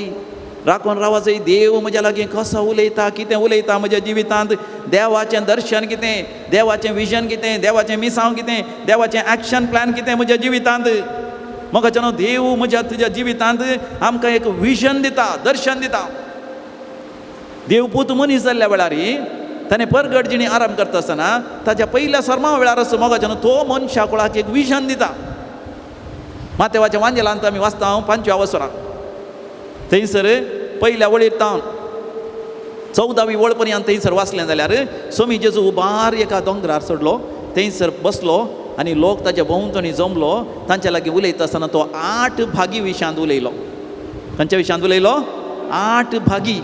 [SPEAKER 2] राखून रावाजय. देव म्हज्या लागीं कसो उलयता, कितें उलयता म्हज्या जिवितांत, देवाचें दर्शन कितें, देवाचें विजन कितें, देवाचें मिसांव कितें, देवाचें एक्शन प्लॅन कितें म्हज्या जिवितांत. मोगाचें न्हू देव म्हज्या तुज्या जिवितांत आमकां एक विजन दिता, दर्शन दिता. देव पूत मनीस जाल्ल्या वेळार ताणें परगट जिणी आराम करता आसतना ताच्या पयल्या सर्मा वेळार मोगाचें न्हू तो मनशा कुळाक एक विजन दिता. मातेवाच्या वांजेलांत आमी वाचता 5व्या वसराक, थंयसर पयल्या वळीर तावन 14वी वळ पर्यंत थंयसर वाचलें जाल्यार स्वामी जेजू उबार एका दोंगरार चडलो, थंयसर बसलो आनी लोक ताच्या भोंवतणी जमलो. तांच्या लागीं उलयता आसतना तो 8 भागी विशांत उलयलो. खंयच्या विशांत उलयलो? 8 भागी.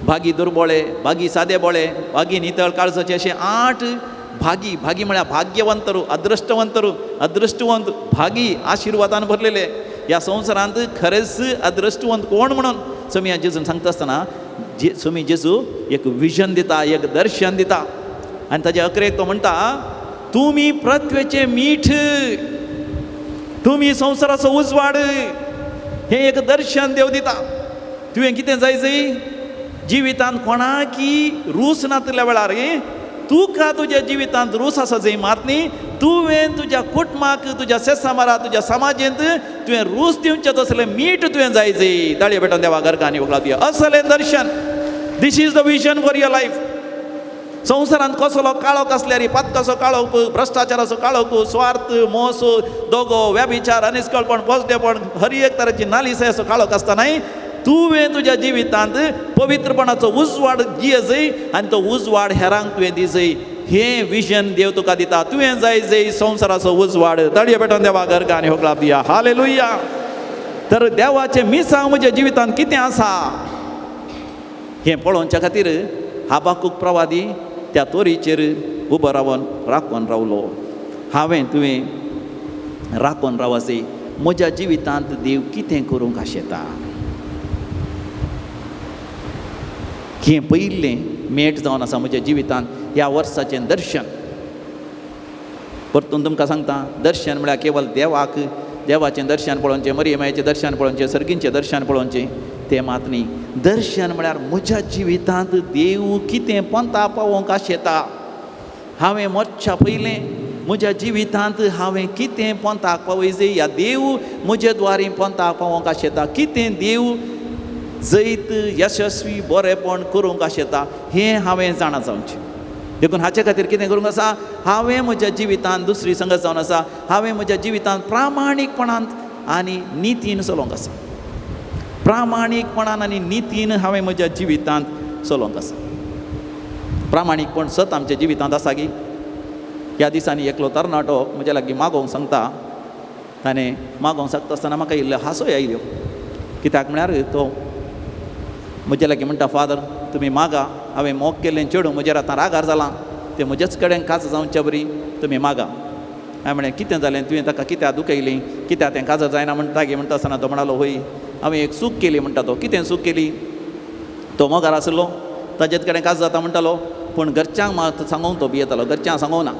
[SPEAKER 2] भागी दुर्बोळे, भागी सादे बोळे, भागी नितळ काळजाचे, अशे 8 भागी. भागी म्हळ्यार भाग्यवंतरू, अदृश्टवंतरू, अदृश्टवंत, भागी आशिर्वादान भरलेले. ह्या संवसारांत खरेंच अदृश्टवंत कोण म्हणून स्वामी जेजून सांगता आसतना स्वामी जेजू एक विजन दिता, एक दर्शन दिता. आनी ताजे अकरेक तो म्हणटा, तुमी पृथ्वेचें मीठ, तुमी संवसाराचो उजवाड. हें एक दर्शन देव दिता. तुवें कितें जाय जय जिवितांत कोणाकी रूस नातल्या वेळार तुका तुज्या जिवितांत रूस आसा जंय मात न्ही, तुवें तुज्या कुटुंबाक, तुज्या सेसामारा, तुज्या समाजेंत तुवें रूस दिवचें तसलें मीठ तुवें जाय जय. ताळये पेटोवन देवा गर्गा आनी वगळा दिया. असलें दर्शन. This is the vision for your life. संवसारांत कसलो काळोख आसल्यार, पातकाचो काळोख, भ्रश्टाचाराचो काळोख, स्वार्थ, मोस, दोगो, व्यभिचार, अनिस्कळपण, पोजडेपण, हर एक तरेची नालिसायेचो काळोख आसता न्हय, तुवें तुज्या जिवितांत पवित्रपणाचो उजवाड दियजय आनी तो उजवाड हेरांक तुवें दिजय. हें विजन देव तुका दिता. तुवें जाय जय संवसाराचो उजवाड. ताळये पेटोवन देवा गर्गा आनी होकलाप दिया. हालेलुया. तर देवाचें मिसांव म्हज्या जिवितांत कितें आसा हें पळोवच्या खातीर हाबाकूक प्रवादी त्या तोरीचेर उबो रावन राखून रावलो. हांवें तुवें राखून रावासे म्हज्या जिवितांत देव कितें करूंक आशेता. हें पयलें मेट जावन आसा म्हज्या जिवितांत ह्या वर्साचें दर्शन. परतून तुमकां सांगता, दर्शन म्हळ्यार केवल देवाक देवाचें दर्शन पळोवचें, मरियमायेचें दर्शन पळोवचें, सर्गींचें दर्शन पळोवचें, तें मात न्ही. दर्शन म्हळ्यार म्हज्या जिवितांत देव कितें पंता पावोवंक आशेता, हांवें मरच्या पयलें म्हज्या जिवितांत हांवें कितें पंताक पावयजे, या देव म्हजे द्वारी पंताक पावोवंक आशेता, कितें देव जैत यशस्वी बरेपण करूंक आशेता हें हांवें जाणा जावचें. देखून हाचे खातीर कितें करूंक आसा, हांवें म्हज्या जिवितांत दुसरी संगत जावन आसा, हांवें म्हज्या जिवितांत प्रामाणीकपणान आनी नितीन चलोवंक आसा, प्रामाणीकपणान आनी नितीन हांवें म्हज्या जिवितांत चलोवंक आसा. प्रामाणीकपण सत आमच्या जिवितांत आसा की. ह्या दिसांनी एकलो तरणाटो म्हज्या लागीं मागोवंक सांगता, ताणें मागोवंक सांगता आसतना म्हाका इल्ल्यो हांसोय आयल्यो. कित्याक म्हळ्यार तो म्हज्या लागीं म्हणटा, फादर तुमी मागा, हांवें मोग केल्लें चेडूं म्हजेर आतां रागार जालां, तें म्हजेच कडेन काज जावचे बरी तुमी मागा. हांवें म्हणलें कितें जालें, तुवें ताका कित्याक दुखयली, कित्याक तें काजर जायना म्हणटा गे म्हणटा आसतना तो म्हणालो, हय हांवें एक चूक केली म्हणटा तो. कितें चूक केली? तो मोगार आसलो, ताजेच कडेन काज जाता म्हणटालो, पूण घरच्यांक मात सांगोंक तो भियेतालो, घरच्यांक सांगोंक ना,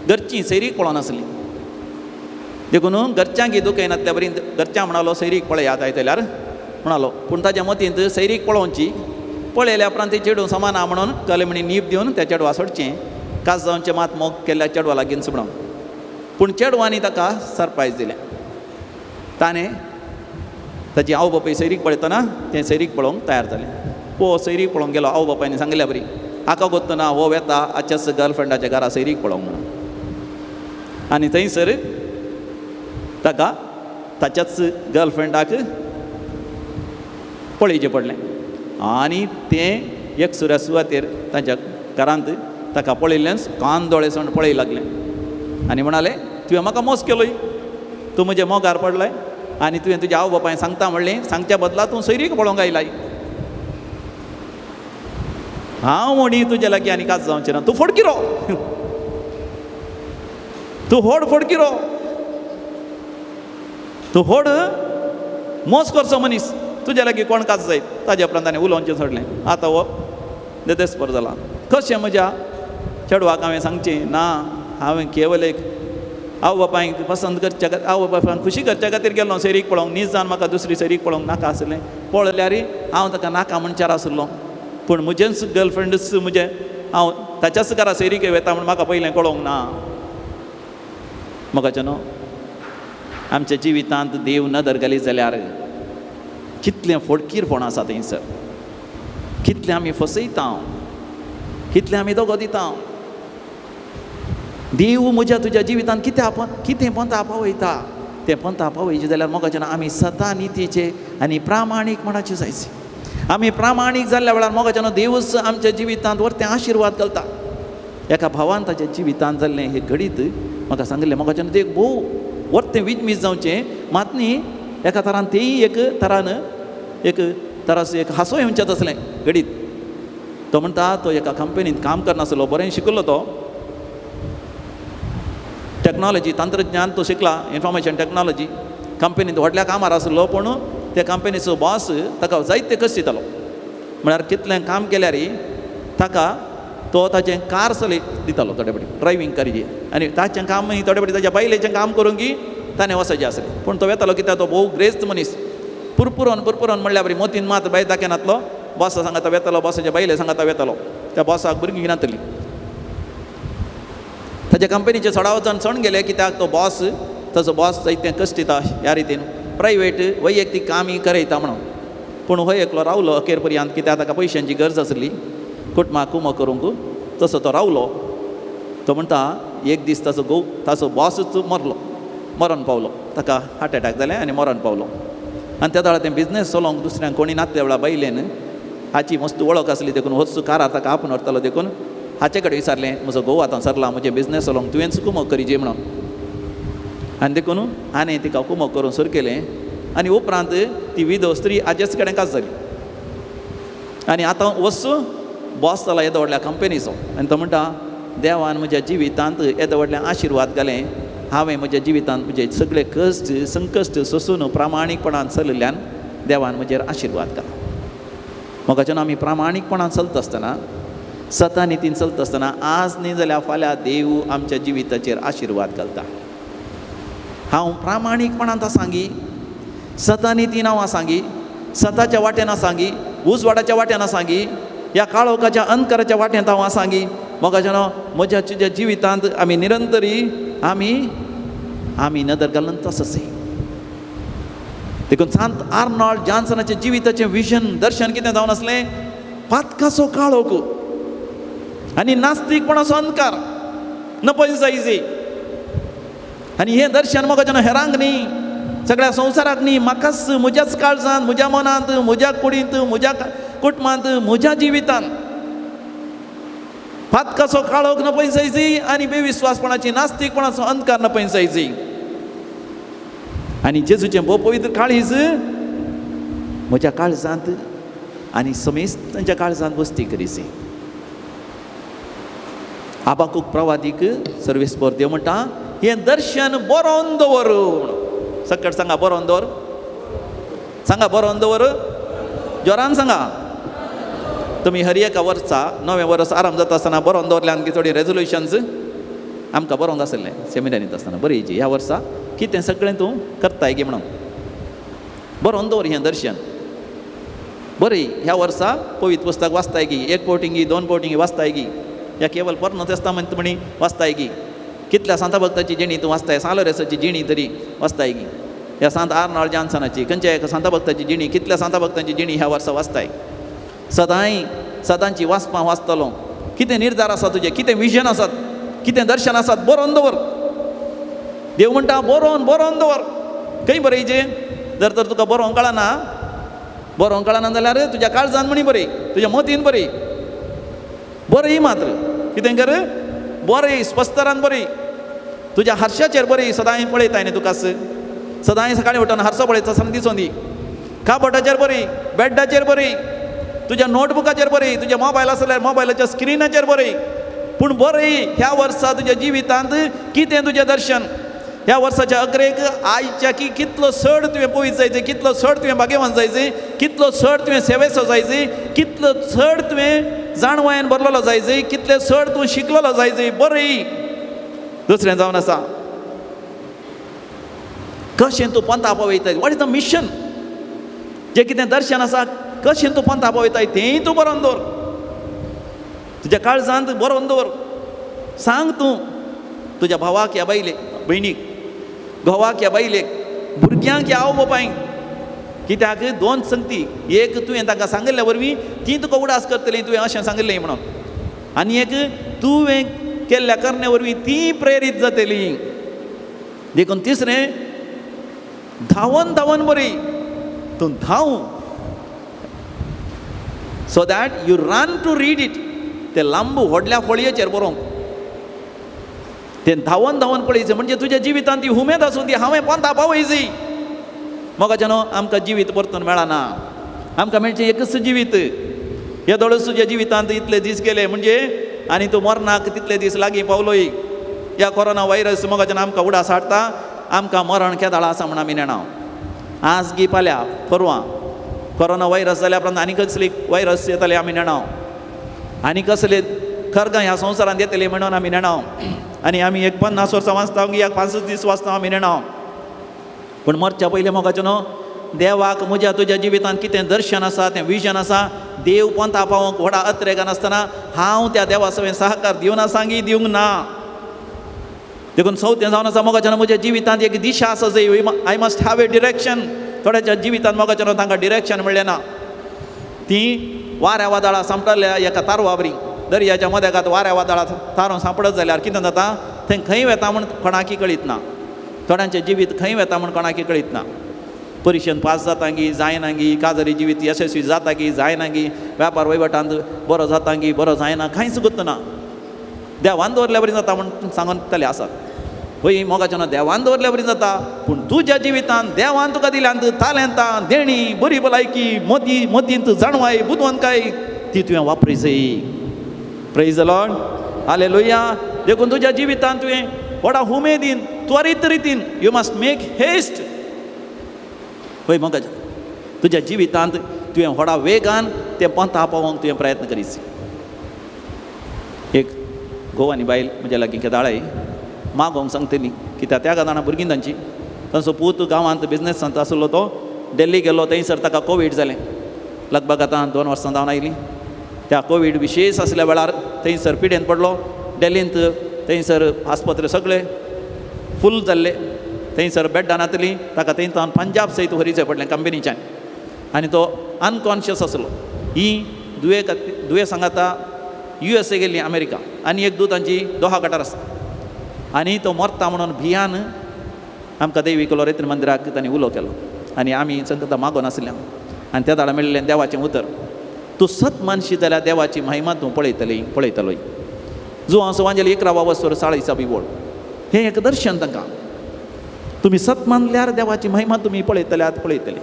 [SPEAKER 2] घरचीं सैरीक पळोवनासली, देखून घरच्यांक दुखयनासल्या बरी घरच्यांक म्हणालो सैरीक पळयात आयतल्यार म्हणालो. पूण ताच्या मतींत सैरीक पळोवची, पळयल्या उपरांत ती चेडूं समान आहा म्हणून कलमणी नीब दिवन त्या चेडवा सोडचें, काज जावचें मात मोग केल्ल्या चेडवा लागींच म्हणून. पूण चेडवांनी ताका सरप्रायज दिलें, ताणें ताची आवय बापूय सैरीक पळयतना तें सैरीक पळोवंक तयार जालें. हो सैरीक पळोवंक गेलो, आवय बापायन सांगिल्ल्या बरी हाका गोत्तना हो वेता आजच्याच गर्लफ्रेंडाच्या घरा सैरीक पळोवंक म्हणून, आनी थंयसर ताका ताच्याच गर्लफ्रेंडाक पळयचें पडलें. आनी तें एक सुऱ्या सुवातेर ताच्या घरांत ताका पळयल्लेंच कान दोळे सण पळय लागलें आनी म्हणाले, तुवें म्हाका मोस केलोय, तूं म्हज्या मोगार पडलाय आनी तुवें तुज्या आवय बापायन सांगता म्हणलें, सांगच्या बदला तूं सैरीक पळोवंक आयलाय, हांव म्हणी तुज्या लागीं आनी काज जावचें ना, तूं फोडकिरो, तूं व्हड फोडकिरो, तूं व्हड मोस करचो मनीस, तुज्या लागीं कोण काज जायत. ताज्या उपरांत ताणें उलोवचें सोडलें. आतां हो देदेस्पर जाला. कशें म्हज्या चेडवाक हांवें सांगचें ना, हांवें केवल एक आवय बापायक पसंत करच्या खातीर, आवय बापायक खुशी करच्या खातीर गेल्लो सैरीक पळोवंक, नीज जावन म्हाका दुसरी सैरीक पळोवंक नाका आसलें, पळयल्यार हांव ताका नाका म्हणच्यार आसलो, पूण म्हजेंच गर्लफ्रेंडूच म्हजें हांव ताच्याच घरा सैरीक वेता म्हूण म्हाका पयलें कळोवंक ना. म्हाका न्हू आमच्या जिवितांत देव नदर घाली जाल्यार कितलें फोडकीरपण आसा थंयसर, कितलें आमी फसयता, कितलें आमी दगो दिता. देव म्हज्या तुज्या जिवितांत कितें पंता पावयता, तें पंता पावयचें जाल्यार मोगाचें आमी सता नितीचे आनी प्रामाणीकपणाचे जायचे. आमी प्रामाणीक जाल्ल्या वेळार मोगाचें देवूच आमच्या जिवितांत वरतें आशिर्वाद घालता. एका भावान ताच्या जिवितांत जाल्लें हें घडीत म्हाका सांगिल्लें, मोगाचें ते एक भोव वरतें विजमीज जावचें मात न्ही, एका तरान तेय एक तरान एक तरास एक हांसो येवचें तसलें घडीत. तो म्हणटा तो एका कंपनींत काम करनासलो, बरें शिकलो तो, टॅक्नोलॉजी तंत्रज्ञान तो शिकला, इन्फॉर्मेशन टॅक्नोलॉजी, कंपनींत व्हडल्या कामार आसलो, पूण त्या कंपनीचो बॉस ताका जायते कश्ट दितालो, म्हळ्यार कितलें काम केल्यार ताका तो ताचें कार चलय दितालो, थोडे फावटी ड्रायव्हींग करची, आनी ताचें काम थोडे फावटी ताच्या बायलेचें काम करूंक ताणें वचचें आसलें. पूण तो वेतालो कित्याक तो भोव ग्रेस्त मनीस, पुरपुरोन पुरपुरोन म्हणल्यार बरी मोतीन मात बायल दाखयनातलो, बॉसा सांगाता वेतालो, बॉसाच्या बायले सांगाता वेतालो, त्या बॉसाक भुरगीं नातली. ताच्या कंपनीचे चडावत जाण सण गेले कित्याक तो बॉस ताचो बॉस जायतें कश्ट दिता ह्या रितीन प्रायवेट वैयक्तीक कामय करयता म्हणून. पूण हो एकलो रावलो अखेर पर्यंत कित्याक ताका पयशांची गरज आसली कुटुंबाक कुमो करूंक, तसो तो रावलो. तो म्हणटा एक दीस ताचो घोव ताचो बॉसूच मरलो, मरण पावलो, ताका हार्ट एटॅक जालें आनी मरण पावलो. आनी त्या वेळार तें बिजनेस चलोवंक दुसऱ्यांक कोणी नासल्या वेळार बायलेन हाची मस्त वळख आसली देखून होच कारार ताका आपोवन व्हरतालो, देखून हाचे कडेन विचारलें म्हजो घोव आतां सरला, म्हजें बिजनेस चलोवंक तुवेंच कुमो करीजे म्हणून. आनी देखून हाणें तिका कुमो करून सुरू केलें आनी उपरांत ती विधव स्त्री आजेच कडेन काज जाली आनी आतां वचू बॉस जाला येदो व्हडल्या कंपनीचो. आनी तो म्हणटा देवान म्हज्या जिवितांत येदो व्हडलें आशिर्वाद घालें, हांवें म्हज्या जिवितांत म्हजे सगळे कश्ट संकश्ट सोसून प्रामाणीकपणान चलिल्ल्यान देवान म्हजेर आशिर्वाद घाला. मोगाच्यान आमी प्रामाणीकपणान चलता आसतना, सता नितीन चलता आसतना आज न्ही जाल्यार फाल्यां देव आमच्या जिविताचेर आशिर्वाद घालता. हांव प्रामाणीकपणान सांगी, सतानी ती नांवां सांगी, सताच्या वाटेन सांगी, उजवाडाच्या वाट्यान सांगी, ह्या काळोखाच्या अंधकाराच्या वाट्यांत हांव सांगी. मोगाच्यानो म्हज्या तुज्या जिवितांत आमी निरंतरी आमी आमी नदर घालून तसोच. देखून सांत आर्नॉल्ड जॉन्सनाच्या जिविताचें विजन दर्शन कितें जावन आसलें? पातकाचो काळोख आनी नास्तिकपणाचो अंधकार नपय जायजी. आनी हें दर्शन मोगाच्यानो हेरांक न्ही, सगळ्या संवसाराक न्ही, म्हाकाच म्हज्याच काळजांत, म्हज्या मनांत, म्हज्या कुडींत, म्हज्या कुटुंबांत, म्हज्या जिवितांत पातकाचो काळोख नपय जायजी आनी बेविस्वासपणाची नास्तिकपणाचो अंधकार नपय जायजी. आनी जेजूचें भोव पवित्र काळीज म्हज्या काळजांत आनी समेस्तांच्या काळजांत वस्ती करीसी. आबाकूक प्रवादीक सर्वेस्पर देव म्हणटा हें दर्शन बरोवन दवर. सकट सांगा बरोवन दवर, सांगा बरोवन दवर, जोरान सांगा. तुमी हर एका वर्सा नवें वर्स आराम जाता आसतना बरोवन दवरल्यान की थोडी रेजोल्युशन्स आमकां बरोवंक आसलें सेमिनारींत आसतना. बरें जी ह्या वर्सा कितें सगळें तूं करताय गे म्हणून बरोवन दवर हें दर्शन. बरें ह्या वर्सा पवित्र पुस्तक वाचताय गी, एक फावटींगी दोन फावटींगी वाचताय गी, ह्या केवल पोरणो तेस्तामेंत म्हणी वाचताय गी, कितल्या सांता भक्ताची जिणी तूं वाचताय, सांत लोरेंसाची जिणी तरी वाचताय गी, ह्या सांत आर्नॉल्ड जॉन्सनाची खंयच्या एका सांता भक्ताची जिणी, कितल्या सांता भक्तांची जिणी ह्या वर्सा वाचताय. सदांय सदांची वाचपां वाचतलो. कितें निर्धार आसा तुजें, कितें विजन आसात, कितें दर्शन आसात, बरोवन दवर. देव म्हणटा बरोवन बरोवन दवर. खंय बरयचें? जर तर तुका बरोवंक कळना, बरोवंक कळना जाल्यार तुज्या काळजान म्हणी बरय, तुज्या मतीन बरय, बरय मात्र. कितें कर, बरय, स्पश्टरान बरय, तुज्या हारशाचेर बरय. सदांय पळयताय न्ही तुका, सदांय सकाळीं उठून हारसो पळयता आसतना दिसून दी. काबटाचेर बरय, बेडाचेर बरय, तुज्या नोटबुकाचेर बरय, तुज्या मोबायल आसल्यार मोबायलाच्या स्क्रिनाचेर बरय. पूण बरय ह्या वर्सा तुज्या जिवितांत कितें तुजें दर्शन. ह्या वर्साच्या अग्रेक आयच्या की कितलो चड तुवें पयस जायचे, कितलो चड तुवें भाग्यवान जायचे, कितलो चड तुवें सेवेचो जायचे, कितलो चड तुवें जाणवायन भरलेलो जायचे, कितले चड तूं शिकलेलो जायचे. बरय. दुसरें जावन आसा कशें तूं पंथा पावयताय, what is the mission, जें कितें दर्शन आसा कशें तूं पंथा पावयताय तेंय तूं बरोवन दवर, तुज्या काळजांत बरोवन दवर. सांग तूं तुज्या भावाक ह्या बायलेक, भयणीक, घोवाक ह्या बायलेक, भुरग्यांक ह्या आवय बापायक. कित्याक दोन संगती, एक तुवें तांकां सांगिल्ल्या वरवीं ती तुका उडास करतली तुवें अशें सांगिल्लें म्हणून, आनी एक तुवें केल्ल्या करणे वरवीं ती प्रेरीत जातली. देखून तिसरें धांवन धांवन बरी तूं धांव, so that you run to read it. तें लांब व्हडल्या फळयेचेर बरोवंक तें धांवन धांवन पळयचें म्हणजे तुज्या जिवितांत ती उमेद आसूं ती हांवें पंथा पावयची. मोगाच्यानो आमकां जिवीत परतून मेळना, आमकां मेळचें एकच जिवीत. येदोळच तुज्या जिवितांत इतले दीस गेले म्हणजे आनी तूं मरणाक तितले दीस लागीं पावलोय. ह्या कोरोना व्हायरस मोगाच्यान आमकां उडास हाडटा, आमकां मरण केदाळा आसा म्हूण आमी नेणा. आज गी फाल्यां परवां कोरोना व्हायरस जाल्या उपरांत आनी कसली व्हायरस येतले आमी नेणा, आनी कसले खरगां ह्या संवसारांत येतली म्हणून आमी नेणा. आनी आमी एक 50 वर्सां वाचता एक 5 दीस वाचता आमी नेणा. पूण मरच्या पयलीं मोगाचो न्हू देवाक म्हज्या तुज्या जिवितांत कितें दर्शन आसा, तें विजन आसा, देव पंथा पावोवंक व्हडा अत्रेगान आसतना हांव त्या देवा सवें सहकार दिवना सांगी दिवंक ना. देखून चवथें जावन आसा मोगाच्यान म्हज्या जिवितांत एक दिशा आसा जंय I must have a direction. थोड्याच्या जिवितांत मोगाच्यान तांकां डिरेक्शन म्हणलें ना, ती वाऱ्या वादळा सांपडल्या एका तारवा बरी दर्याच्या मदेगात वाऱ्या वादळा तारो सांपडत जाल्यार कितें जाता, थंय खंय वेता म्हूण कोणाकी कळीत ना. थोड्यांचें जिवीत खंय वेता म्हूण कोणाकी कळीत ना. परिशेन पास जाता गी जायना गी, काजारी जिवीत यशस्वी जाता गी जायना गी, व्यापार वहिवटांत बरो जाता गी बरो जायना, कांयच गुत्तना. देवान दवरल्या बरी जाता म्हूण सांगून तले आसात. हय मोगाच्यान देवान दवरल्या बरी जाता, पूण तुज्या जिवितांत देवान तुका दिल्यांत तालेंतां, देणी, बरी भलायकी, मोती मोतींत जाणवाय, बुदवंतकाय ती तुवें वापरिजय. Praise the Lord, hallelujah. देखून तुज्या जिवितांत तुवें व्हडा उमेदीन त्वरीत रितीन you must make haste. हय मोगाच्या तुज्या जिवितांत तुवें व्हडा वेगान तें पंथा पावोवंक तुवें प्रयत्न करीच. एक घोव आनी बायल म्हज्या लागीं केदाळाय मागोवंक सांगतली कित्याक त्या जाणां भुरगीं तांची तांचो पूत गांवांत बिजनेसांत आसलो, तो दिल्ली गेलो, थंयसर ताका कोवीड जालें. लगभग आतां 2 वर्सां जावन आयलीं. त्या कोवीड विशेश आसल्या वेळार थंयसर पिडेन पडलो. दिल्लींत थंयसर आस्पत्रे सगळे फूल जाल्ले, थंयसर बेड्डां नातलीं, ताका थंय तावन पंजाब सयत व्हरीचें पडलें कंपनीच्यान. आनी तो अनकॉन्शियस आसलो. ही दुयें सांगाता USA गेल्ली, अमेरिका, आनी एक दूत तांची दोहा गटार आसा. आनी तो मरता म्हणून भियान आमकां देवी लोरेत्री मंदिराक तांणी उलो केलो आनी आमी संकता मागून आसल्या. आनी त्या दाडा मेळिल्लें देवाचें उतर, तूं सत मानशी जाल्यार देवाची महिमा तूं पळयतली पळयतलोय. जुवां सुवांजली 11 वसर 40 वोळ. हें एक दर्शन तांकां. तुमी सत मानल्यार देवाची महिमा तुमी पळयतल्यात पळयतले.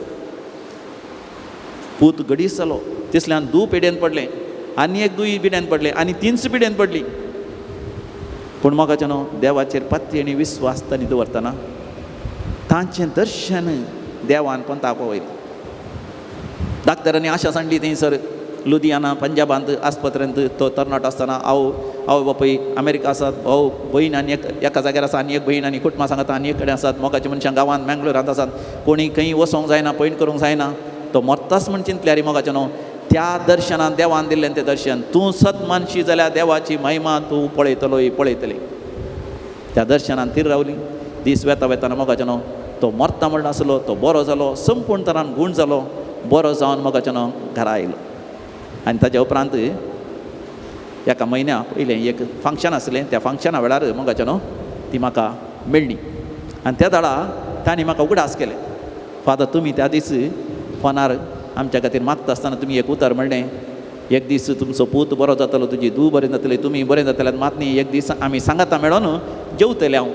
[SPEAKER 2] पूत गडीस जालो, तिसल्यान दू पिड्यान पडलें, आनी एक दुई पिड्यान पडलें, आनी 3 पिड्यान पडली. पूण मोगाचें न्हू देवाचेर पत्ती आनी विस्वास तांणी दवरतना तांचें दर्शन देवान पंताक पावयलें. डाक्टरांनी आशा सांडली थंयसर लुधियाना पंजाबांत आस्पत्रेंत तो तरणाटो आसतना आवय आवय बापूय अमेरिका आसात, भाव भयण आनी एका जाग्यार आसा, आनी एक भयण आनी कुटुंबां सांगता आनी एक कडेन आसात, मोगाची मनशां गांवांत मँगलोरांत आसात, कोणी खंय वचोंक जायना, पयण करूंक जायना, तो मरताच म्हण चिंतल्यार मोगाचें न्हू त्या दर्शनान देवान दिल्लें तें दर्शन, तूं सत मानशी जाल्यार देवाची महिमा तूं पळयतलोय पळयतली. त्या दर्शनान तीर रावली. दीस वेता वेताना मोगाचें न्हू तो मरता म्हण आसलो तो बरो जालो, संपूर्ण तरान गूण जालो, बरो जावन मोगाचें न्हू घरा आयलो. आनी ताच्या उपरांत एका म्हयन्या पयलें एक फंक्शन आसलें, त्या फंक्शना वेळार मोगाचें न्हू ती म्हाका मेळ्ळी. आनी त्या दाडा तांणी म्हाका उगडास केले, फादर तुमी त्या दीस फोनार आमच्या खातीर मागता आसतना तुमी एक उतर म्हणलें, एक दीस तुमचो पूत बरो जातलो, तुजी धूव बरें जातली, तुमी बरें जातले, मात न्ही एक दीस आमी सांगाता मेळोन जेवतले हांव.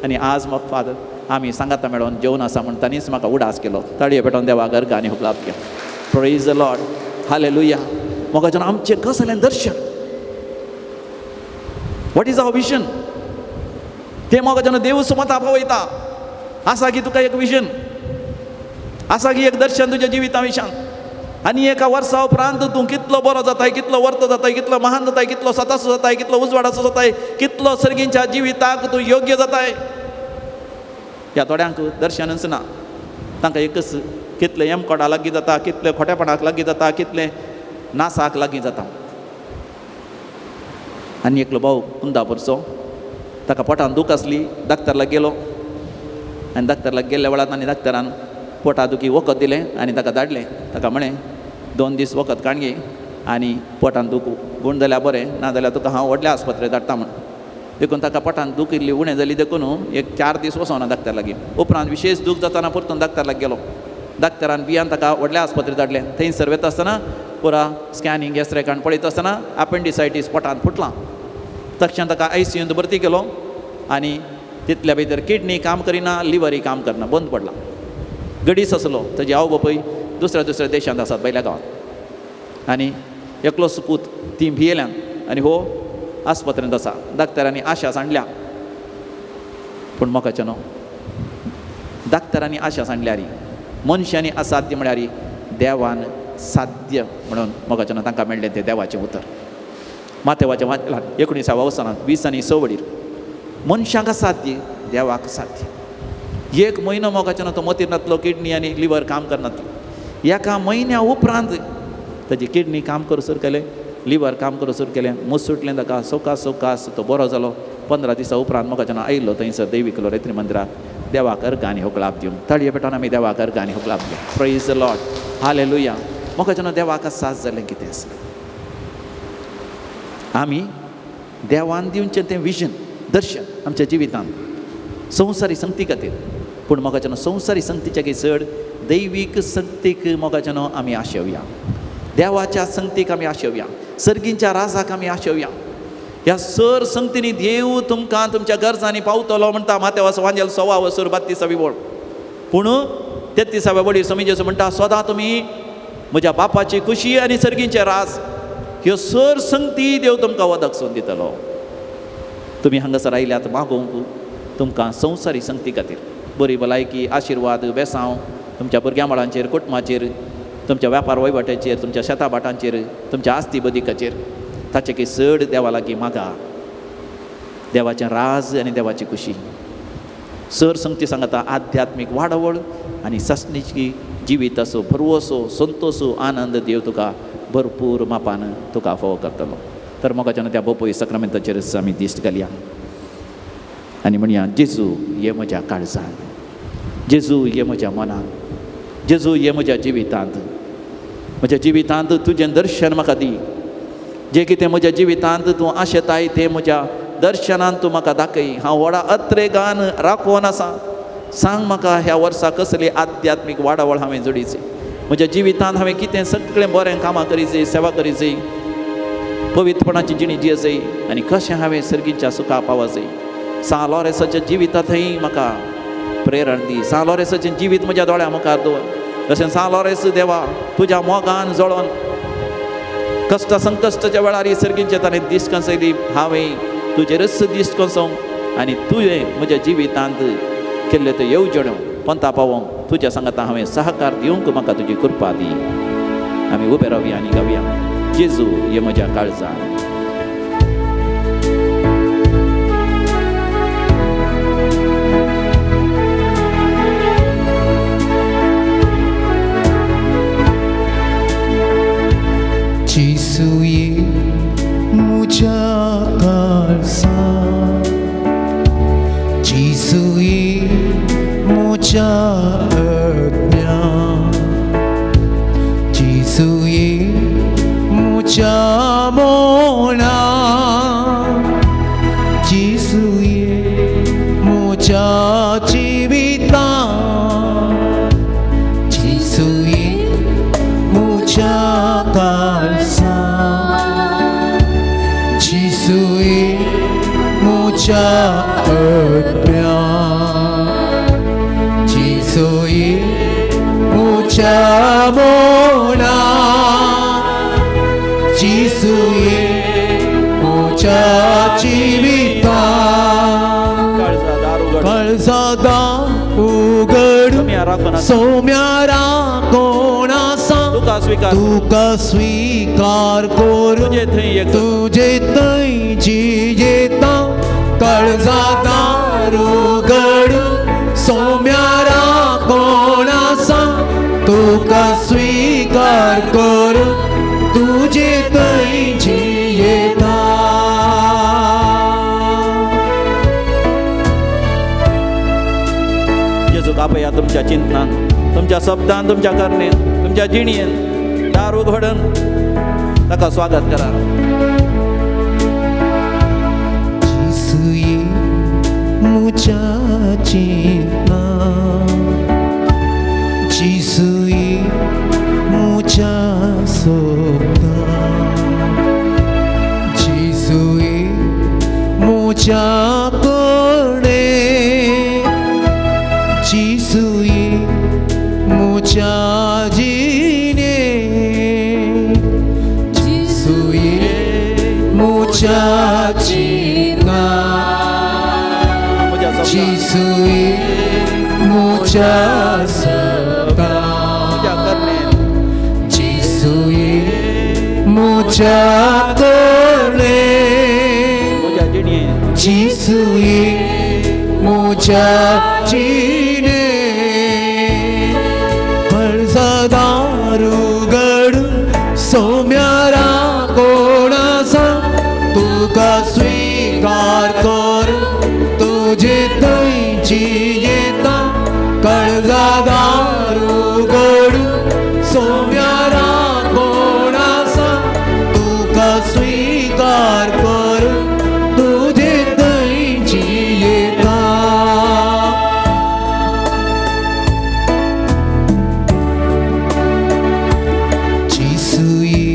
[SPEAKER 2] आनी आज म्हाका फादर आमी सांगाता मेळोन जेवन आसा म्हण तांणीच म्हाका उडास केलो. ताळये पेटोवन देवा गर्ग आनी हुकलाप घे. Praise the Lord, hallelujah. मोगाचें आमचें कसलें दर्शन, what is our vision, तें मोगाचें देव सुमता पावयता. आसा की तुका एक विजन, आसा की एक दर्शन तुज्या जिविता विशान. आनी एका वर्सा उपरांत तूं कितलो बरो जाताय, कितलो वर्तो जाताय, कितलो महान जाताय, कितलो सतासो जाताय, कितलो उजवाडाचो जाताय, कितलो सर्गींच्या जिविताक तूं योग्य जाताय. ह्या थोड्यांक दर्शनच ना, तांकां एकच कितले यमकोडा लागीं जाता, कितले खोटेपणाक लागीं जाता, कितले नासाक लागीं जाता. आनी एकलो भाव कुंदापूरचो, ताका पोटान दूख आसली, डाक्टर लागीं गेलो आनी डाक्टर लागीं गेल्ल्या वेळार आनी डाक्टरान पोटा दुखी वखद दिलें आनी ताका धाडलें. ताका म्हळें 2 दीस वखद काडून घे आनी पोटान दूख गूण जाल्यार बरें, ना जाल्यार तुका हांव व्हडल्या आस्पत्रेंत धाडटा म्हण. देखून ताका पोटान दूख इल्ली उणें जाली, देखून एक 4 दीस वचोना डाक्टर लागीं. उपरांत विशेश दूख जातना परतून डाक्टर लागीं गेलो. डाक्टरान बियान ताका व्हडल्या आस्पत्रेंत धाडलें. थंयसर वता आसतना पुरा स्कॅनिंग एक्सरे काडून पळयता आसतना अपेंडिसायटीस पोटान फुटलां. तक्षण ताका ICUंत भरती केलो आनी तितल्या भितर किडनी काम करिना, लिवरय काम करना, बंद पडलां. गडीस आसलो. ताजी आवय बापूय दुसऱ्या दुसऱ्या देशांत आसात, भायल्या गांवांत. आनी एकलोच पूत, ती भियेल्यान आनी हो आस्पत्रेंत आसा. डाक्टरांनी आशा सांडल्या, पूण मोगाचें न्हू डाक्टरांनी आशा सांडल्यार, मनशांनी असाध्य म्हळ्यार देवान साध्य म्हणून मोगाचें न्हू तांकां मेळ्ळें तें देवाचें उतर. माथेवाचें वाचलां 19व्या वसनांत 20 आनी 6 वडीर, मनशांक असाध्य देवाक साध्य. 1 म्हयनो मोगाचें न्हू तो मतीर नातलो, किडनी आनी लिवर काम करनातलो. एका म्हयन्या उपरांत ताजी किडनी काम करूं सुरू केलें, लिवर काम करूं सुरू केलें, मूस सुटलें ताका, सोकास सोकास तो बरो जालो. 15 दिसां उपरांत मोगाचें न्हू आयलो थंयसर देवीक लोरेत्री मंदिराक देवाक अर्घ आनी होकलाप दिवंक. ताळये पेटोवन आमी देवाक अर्घ आनी होकलाप दिवंक. Praise the Lord, hallelujah. मोगाचें न्हू देवाक साथ जालें कितें आसलें, आमी देवान दिवचें तें विजन दर्शन आमच्या जिवितांत संवसारी संगती खातीर. पूण मोगाचें न्हू संवसारी संगतीच्या चड दैवीक संगतीक मोगाचें न्हू आमी आशेवया, देवाच्या संगतीक आमी आशेवया, सर्गींच्या राजाक आमी आशेवया. ह्या सर संगतींनी देव तुमकां तुमच्या गरजांनी पावतलो म्हणटा माथेवाचो वांजेल 1.25 वसर 32 वळ. पूण 33व्या वडीर स्वामी जेजू म्हणटा, सदां तुमी म्हज्या बापाची खुशी आनी सर्गींचे राज ह्यो सर संगती देव तुमकां वदक दितलो. तुमी हांगासर आयल्यात मागोवंक तुमकां संवसारी संगती खातीर बरी भलायकी, आशिर्वाद, बेसांव तुमच्या भुरग्यां बाळांचेर, कुटुंबाचेर, तुमच्या व्यापार वहिवाटाचेर, तुमच्या शेता भाटांचेर, तुमच्या आस्ती बदिकाचेर, ताचे की चड देवा लागीं मागा देवाचें राज आनी देवाची खुशी. सर संगती सांगता आध्यात्मीक वाडावळ आनी सासणीची जिविताचो भरवसो संतोसो आनंद देव तुका भरपूर मापान तुका फावो करतलो. तर मोगाच्यान त्या बोपोय सक्रामेंताचेरच आमी दिश्ट घालया आनी म्हणया, जेजू ये म्हज्या काळजान, जेजू ये म्हज्या मनान, जेजू ये म्हज्या जिवितांत, म्हज्या जिवितांत तुजें दर्शन म्हाका दी. जें कितें म्हज्या जिवितांत तूं आशेताय तें म्हज्या दर्शनान तूं म्हाका दाखय. हांव व्हडा अत्रेगान राखोवन आसा. सांग म्हाका ह्या वर्सा कसली आध्यात्मीक वाडावळ हांवें जोडीची, म्हज्या जिवितांत हांवें कितें सगळें बरें कामां करीची, सेवा करीची, पवित्रपणाची जिणी जियेची आनी कशें हांवें सर्गीच्या सुखा पावची. सां लॉरेसाच्या जिवितांतय म्हाका प्रेरण दी. सां लॉरेसाचें जिवीत म्हज्या दोळ्या मुखार दवर. तशें सां लॉरेस देवा तुज्या मोगान जळोन कश्ट संकश्टाच्या वेळार सर्गींचे ताणें दिश्ट कसयली, हांवें तुजेरच दिश्ट कसोवंक आनी तुवें म्हज्या जिवितांत केल्ले त्यो येवजण्यो पंता पावोवंक तुज्या सांगाता हांवें सहकार दिवंक म्हाका तुजी कृपा दी. आमी उबे रावया आनी गावया, जेजू ये म्हज्या काळजान.
[SPEAKER 5] जेजू ये म्हज्या काळजान, जेजू ये म्हज्या आत्म्यान, जेजू ये म्हज्या मनान, जेजू ये म्हज्या जिवितान, जेजू ये म्हज्या काळजान, जेजू ये म्हज्या आत्म्यान, जेजू ये म्हज्या मनान, जेजू ये म्हज्या जिवितान. काळजा दार उगड, सोम्या राखून आसा, तुका स्वीकार करूं, तुजे थंय जियेता. काळजा दार उगड, सोम्या राखून आसा, तुका स्वीकार करूं, तुजे थंय जियेता.
[SPEAKER 2] जेजूक आपया तुमच्या चिंतनान, तुमच्या शब्दान, तुमच्या करणेन, तुमच्या जिणेन दार उघडून ताका स्वागत करा.
[SPEAKER 5] जेजू ये म्हज्या चिंतनान, जेजू ये म्हज्या सपनान, जेजू ये म्हज्या करणेन, जेजू ये म्हज्या जिणेन, जेजू ये म्हज्या चिंतनान, जेजू ये म्हज्या सपनान, जेजू ये म्हज्या करणेन, जेजू ये म्हज्या जिणेन. काळजा दार उगड, सोम्या राखून आसा, तुका स्वीकार करूं, तुजे थंय जियेता. काळजा दार उगड, सोम्या राखून आसा, तुका स्वीकार करूं, तुजे थंय जियेता. जेजू ये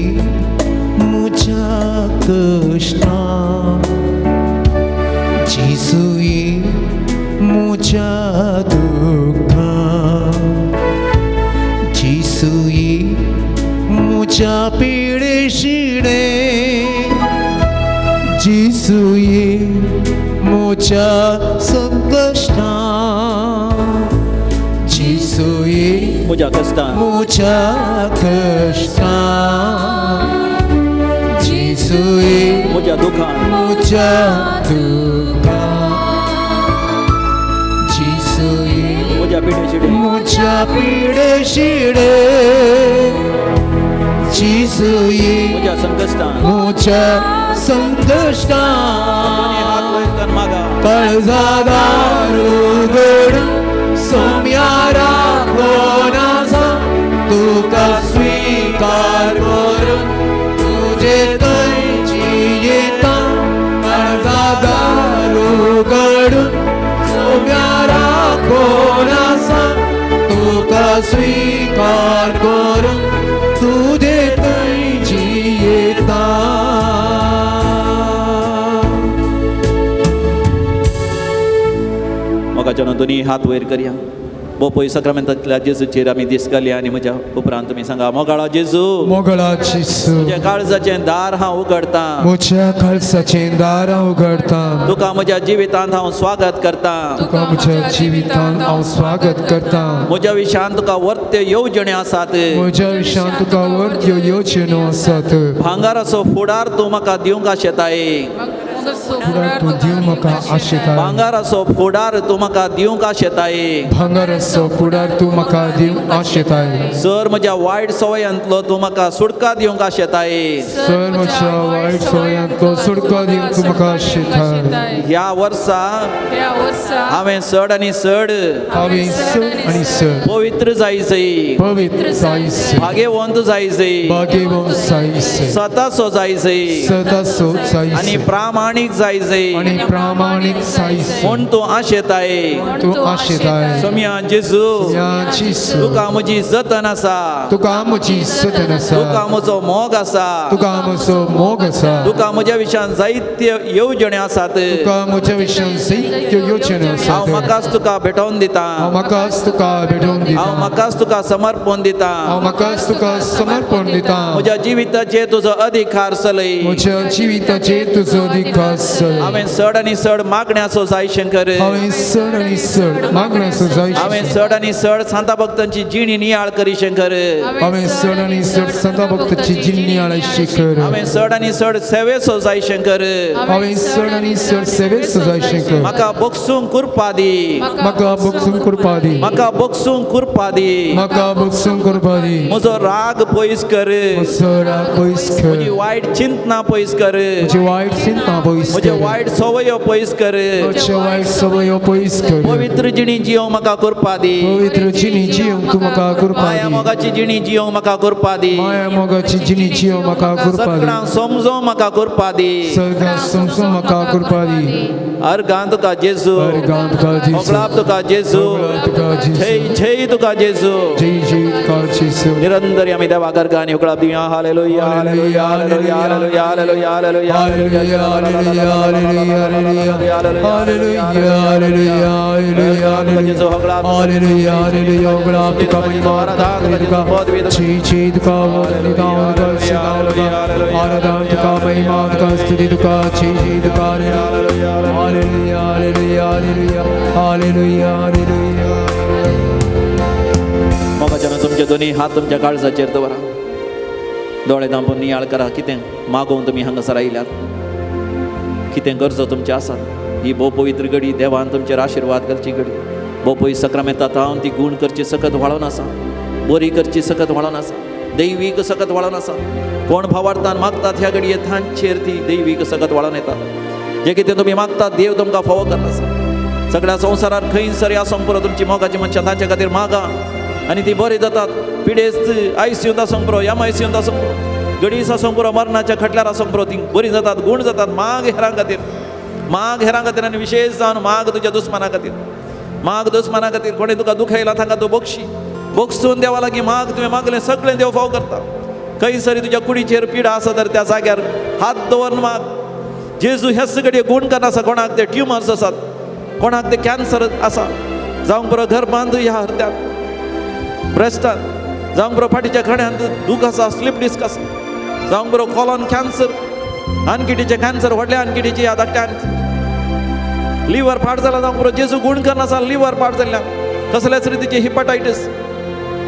[SPEAKER 5] म्हज्या कश्टान, जेजू ये म्हज्या दुख्खान, जेजू ये म्हज्या पिडेशिणेन, जेजू ये म्हज्या संकश्टान, जेजू ये
[SPEAKER 2] म्हज्या कश्टान,
[SPEAKER 5] म्हज्या कश्टान, जेजू ये
[SPEAKER 2] म्हज्या दुखान,
[SPEAKER 5] म्हज्या दुख्खान, जेजू
[SPEAKER 2] पिडे शिडे,
[SPEAKER 5] म्हज्या पिडे शिडे जेजू
[SPEAKER 2] म्हज्या संकश्टान,
[SPEAKER 5] म्हज्या संकश्टान,
[SPEAKER 2] दोनी हात वयर करून मागा.
[SPEAKER 5] काळजादार उगड सोम्या राखोन आसा तुका स्वीकार करून तुजे थंय जियेता. काळजादार उगडून सोम्या राखोन आसा तुका स्वीकार करून तुजे थंय जियेता.
[SPEAKER 2] मोगाच्यानो, दोनी हात वयर करया. बोपय सक्रामेंतांतल्या जेजूचेर आमी दीस घाली आनी म्हज्या उपरांत तुमी सांगा, मोगाळा जेजू,
[SPEAKER 1] मोगळा जेजू,
[SPEAKER 2] म्हज्या काळजाचें दार हांव उगडतां,
[SPEAKER 1] म्हज्या काळजाचें दार हांव उगडतां,
[SPEAKER 2] तुका म्हज्या जिवितांत हांव स्वागत करतां,
[SPEAKER 1] तुका म्हज्या जिवितांत हांव स्वागत करतां,
[SPEAKER 2] म्हज्या विशयान तुका वर्त्य येवजण्यो आसात,
[SPEAKER 1] म्हज्या विशयान तुका वर्त्यो येवजण्यो आसात,
[SPEAKER 2] भांगाराचो फुडार तूं म्हाका दिवंक आशेताय,
[SPEAKER 1] फुडार तूं दिवंक म्हाका आशेताय,
[SPEAKER 2] भांगाराचो फुडार तूं म्हाका दिवंक आशेताय,
[SPEAKER 1] भांगाराचो फुडार तूं म्हाका दिवंक आशेताय,
[SPEAKER 2] सर म्हज्या वायट सवयांतलो तूं म्हाका सुटका दिवंक आशेताय,
[SPEAKER 1] सर म्हज्या वायट सवयांतलो सुटका दिवंक तूं म्हाका आशेताय,
[SPEAKER 2] ह्या वर्सा हांवें चड आनी चड
[SPEAKER 1] हांवें चड आनी चड
[SPEAKER 2] पवित्र जायजय,
[SPEAKER 1] पवित्र जायजय,
[SPEAKER 2] भाग्यवंत जायजय,
[SPEAKER 1] भाग्यवंत जायजय,
[SPEAKER 2] स्वताचो जायजय
[SPEAKER 1] सदाचो
[SPEAKER 2] आनी
[SPEAKER 1] जायजय
[SPEAKER 2] प्रामाणीक जायजय
[SPEAKER 1] आनी प्रामाणीक जायजय
[SPEAKER 2] म्हूण तूं आशेताय.
[SPEAKER 1] तूं आशेताय.
[SPEAKER 2] सोम्या जेजू,
[SPEAKER 1] सोम्या जेजू,
[SPEAKER 2] तुका म्हजी जतन आसा,
[SPEAKER 1] तुका म्हजी जतन आसा,
[SPEAKER 2] तुका म्हजो मोग आसा,
[SPEAKER 1] तुका म्हजो मोग आसा,
[SPEAKER 2] तुका म्हज्या विशयान जायत्यो येवजण्यो आसात,
[SPEAKER 1] तुका म्हज्या विशयान जायत्यो येवजण्यो आसात,
[SPEAKER 2] हांव म्हाकाच तुका भेटोवन दितां,
[SPEAKER 1] हांव म्हाकाच तुका भेटोवन दितां,
[SPEAKER 2] हांव म्हाकाच तुका समर्पण दितां,
[SPEAKER 1] हांव म्हाकाच तुका समर्पण दितां,
[SPEAKER 2] म्हज्या जिविताचेर तुजो अधिकार चलय,
[SPEAKER 1] म्हज्या जिविताचेर तुजो अधिकार चलय,
[SPEAKER 2] हांवें चड आनी चड मागण्याचो जाय शंकर,
[SPEAKER 1] हांवें चड आनी चड मागण्याचो जाय,
[SPEAKER 2] हांवें चड आनी चड सांता भक्तांची जिणी नियाळ करी शंकर,
[SPEAKER 1] हांवें चड आनी चड सांता भक्तांची जिणी नियाळ शंकर,
[SPEAKER 2] हांवें चड आनी चड सेवेचो जाय शंकर,
[SPEAKER 1] हांवें चड आनी चड सेवेचो जाय शंकर,
[SPEAKER 2] म्हाका बक्षूंक कृपा दी,
[SPEAKER 1] म्हाका बक्षूंक कृपा दी,
[SPEAKER 2] म्हाका बक्षूंक कृपा दी,
[SPEAKER 1] म्हाका बक्षूंक कृपा दी,
[SPEAKER 2] म्हजो राग पयस कर,
[SPEAKER 1] म्हजो राग पयस कर,
[SPEAKER 2] म्हजी वायट चिंतना पयस कर,
[SPEAKER 1] म्हजी वायट चिंतना पयस कर,
[SPEAKER 2] म्हज्यो वायट सवयो पयस कर,
[SPEAKER 1] म्हज्यो वायट सवयो पयस कर,
[SPEAKER 2] पवित्र जिणी जियोंक म्हाका कृपा दी,
[SPEAKER 1] पवित्र जिणी जियोंक तूं म्हाका कृपा
[SPEAKER 2] माया
[SPEAKER 1] दी,
[SPEAKER 2] मोगाची जिणी जियोंक म्हाका कृपा दी,
[SPEAKER 1] माया मोगाची जिणी जियोंक म्हाका कृपा दी,
[SPEAKER 2] सगळ्यांक समजोंक म्हाका कृपा दी,
[SPEAKER 1] सगळ्यांक समजोंक म्हाका कृपा दी,
[SPEAKER 2] अर्गां तुका जेजू,
[SPEAKER 1] अर्गां तुका जेजू,
[SPEAKER 2] मोगलाब तुका जेजू,
[SPEAKER 1] मोगलाब तुका जेजू,
[SPEAKER 2] जय जय तुका जेजू,
[SPEAKER 1] जय जय तुका जेजू.
[SPEAKER 2] निरंतर आमी देवाक अर्गां आनी उकळाप दिवया. Hallelujah, hallelujah, hallelujah, hallelujah, hallelujah, hallelujah,
[SPEAKER 1] hallelujah, hallelujah, hallelujah, hallelujah, hallelujah, hallelujah, hallelujah, उकळाप तुका महिमा तुका जय जय तुका वंदना तुका स्तुति आराधना तुका महिमा तुका स्तुति तुका जय जय तुका. Hallelujah, hallelujah, hallelujah, hallelujah, hallelujah.
[SPEAKER 2] मोगाच्यान तुमचे दोनी हात तुमच्या काळजाचेर दवरा, दोळे धांपून नियाळ करा. कितें मागोवन तुमी हांगासर आयल्यात, कितें गरजो तुमचे आसात. ही भोव पवित्र घडी देवान तुमचेर आशिर्वाद घालची घडी. भोव पवित्र सक्रामेंतात हांव ती गूण करची सकत व्हाळोन आसा, बरी करची सकत व्हाळोन आसा, दैवीक सकत व्हाळोन आसा. कोण भावार्थान मागतात ह्या घडये तांचेर ती दैवीक सकत व्हाळोन येता. जे कितें तुमी मागतात देव तुमकां फावो करना आसा. सगळ्या संवसारार खंयसर आसूंक पुरो तुमची मोगाची मनशां तांचे खातीर मागा आनी ती बरी जातात. पिडेस्त आयसीयूंत आसूंक पुरो, एम आयसीयूंत आसूंक पुरो, गडीस आसूंक पुरो, मरणाच्या खटल्यार आसूंक पुरो, ती बरी जातात, गूण जातात. माग हेरां खातीर, माग हेरां खातीर आनी विशेश जावन माग तुज्या दुस्माना खातीर, माग दुस्माना खातीर. कोणें तुका दुखयला तांकां तूं बक्षी, बक्षून देवा लागीं माग. तुवें मागलें सगळें देव फाव करता. खंयसरी तुज्या कुडीचेर पिडा आसा तर त्या जाग्यार हात दवरून माग. जेजू हेच घडये गूण करना आसा. कोणाक ते ट्युमर्स आसात, कोणाक ते कॅन्सर आसा, जावंक पुरो गर्भांत ह्या हरत्यात ब्रेस्टान, जावंक पुरो फाटीच्या खड्यांत दूख आसा, स्लीप डिस्क आसा, जावंक पुरो कॉलन कॅन्सर, आनकिटीचे कॅन्सर, व्हडल्या आनकिटीचे ह्या धाकट्या लिवर पाड जाला, जावंक पुरो जेजू गूण करना आसा लिवर पाड जाल्ल्या. कसल्याच रितीचे hepatitis,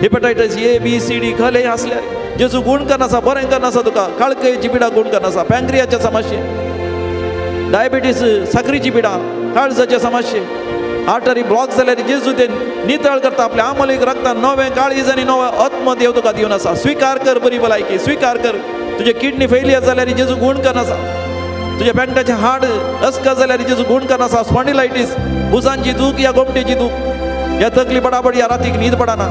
[SPEAKER 2] hepatitis A B C D खले आसल्या जेजू गूण करना आसा, बरें करना आसा तुका. काळकयेची पिडा गूण करना आसा, पँक्रियाच्या समस्ये, डायबिटीस, साकरीची पिडा, काळजाचे समस्ये, आर्टरी ब्लॉक जाल्यार जेजू ते नितळ करता. आपल्या आमोलीक रक्तान नवें काळीज आनी नवें आत्म देव तुका दिवन आसा. स्विकार कर बरी भलायकी, स्विकार कर. तुजे किडनी फेलियर जाल्यार जेजू गूण करना आसा. तुज्या पेंटाचें हाड अस्क जाल्यार जेजू गूण करना आसा. स्पॉन्डिलायटीस, भुजांची दूख या गोमटेची दूख या तकली पडापड या रातीक न्हीद पडना,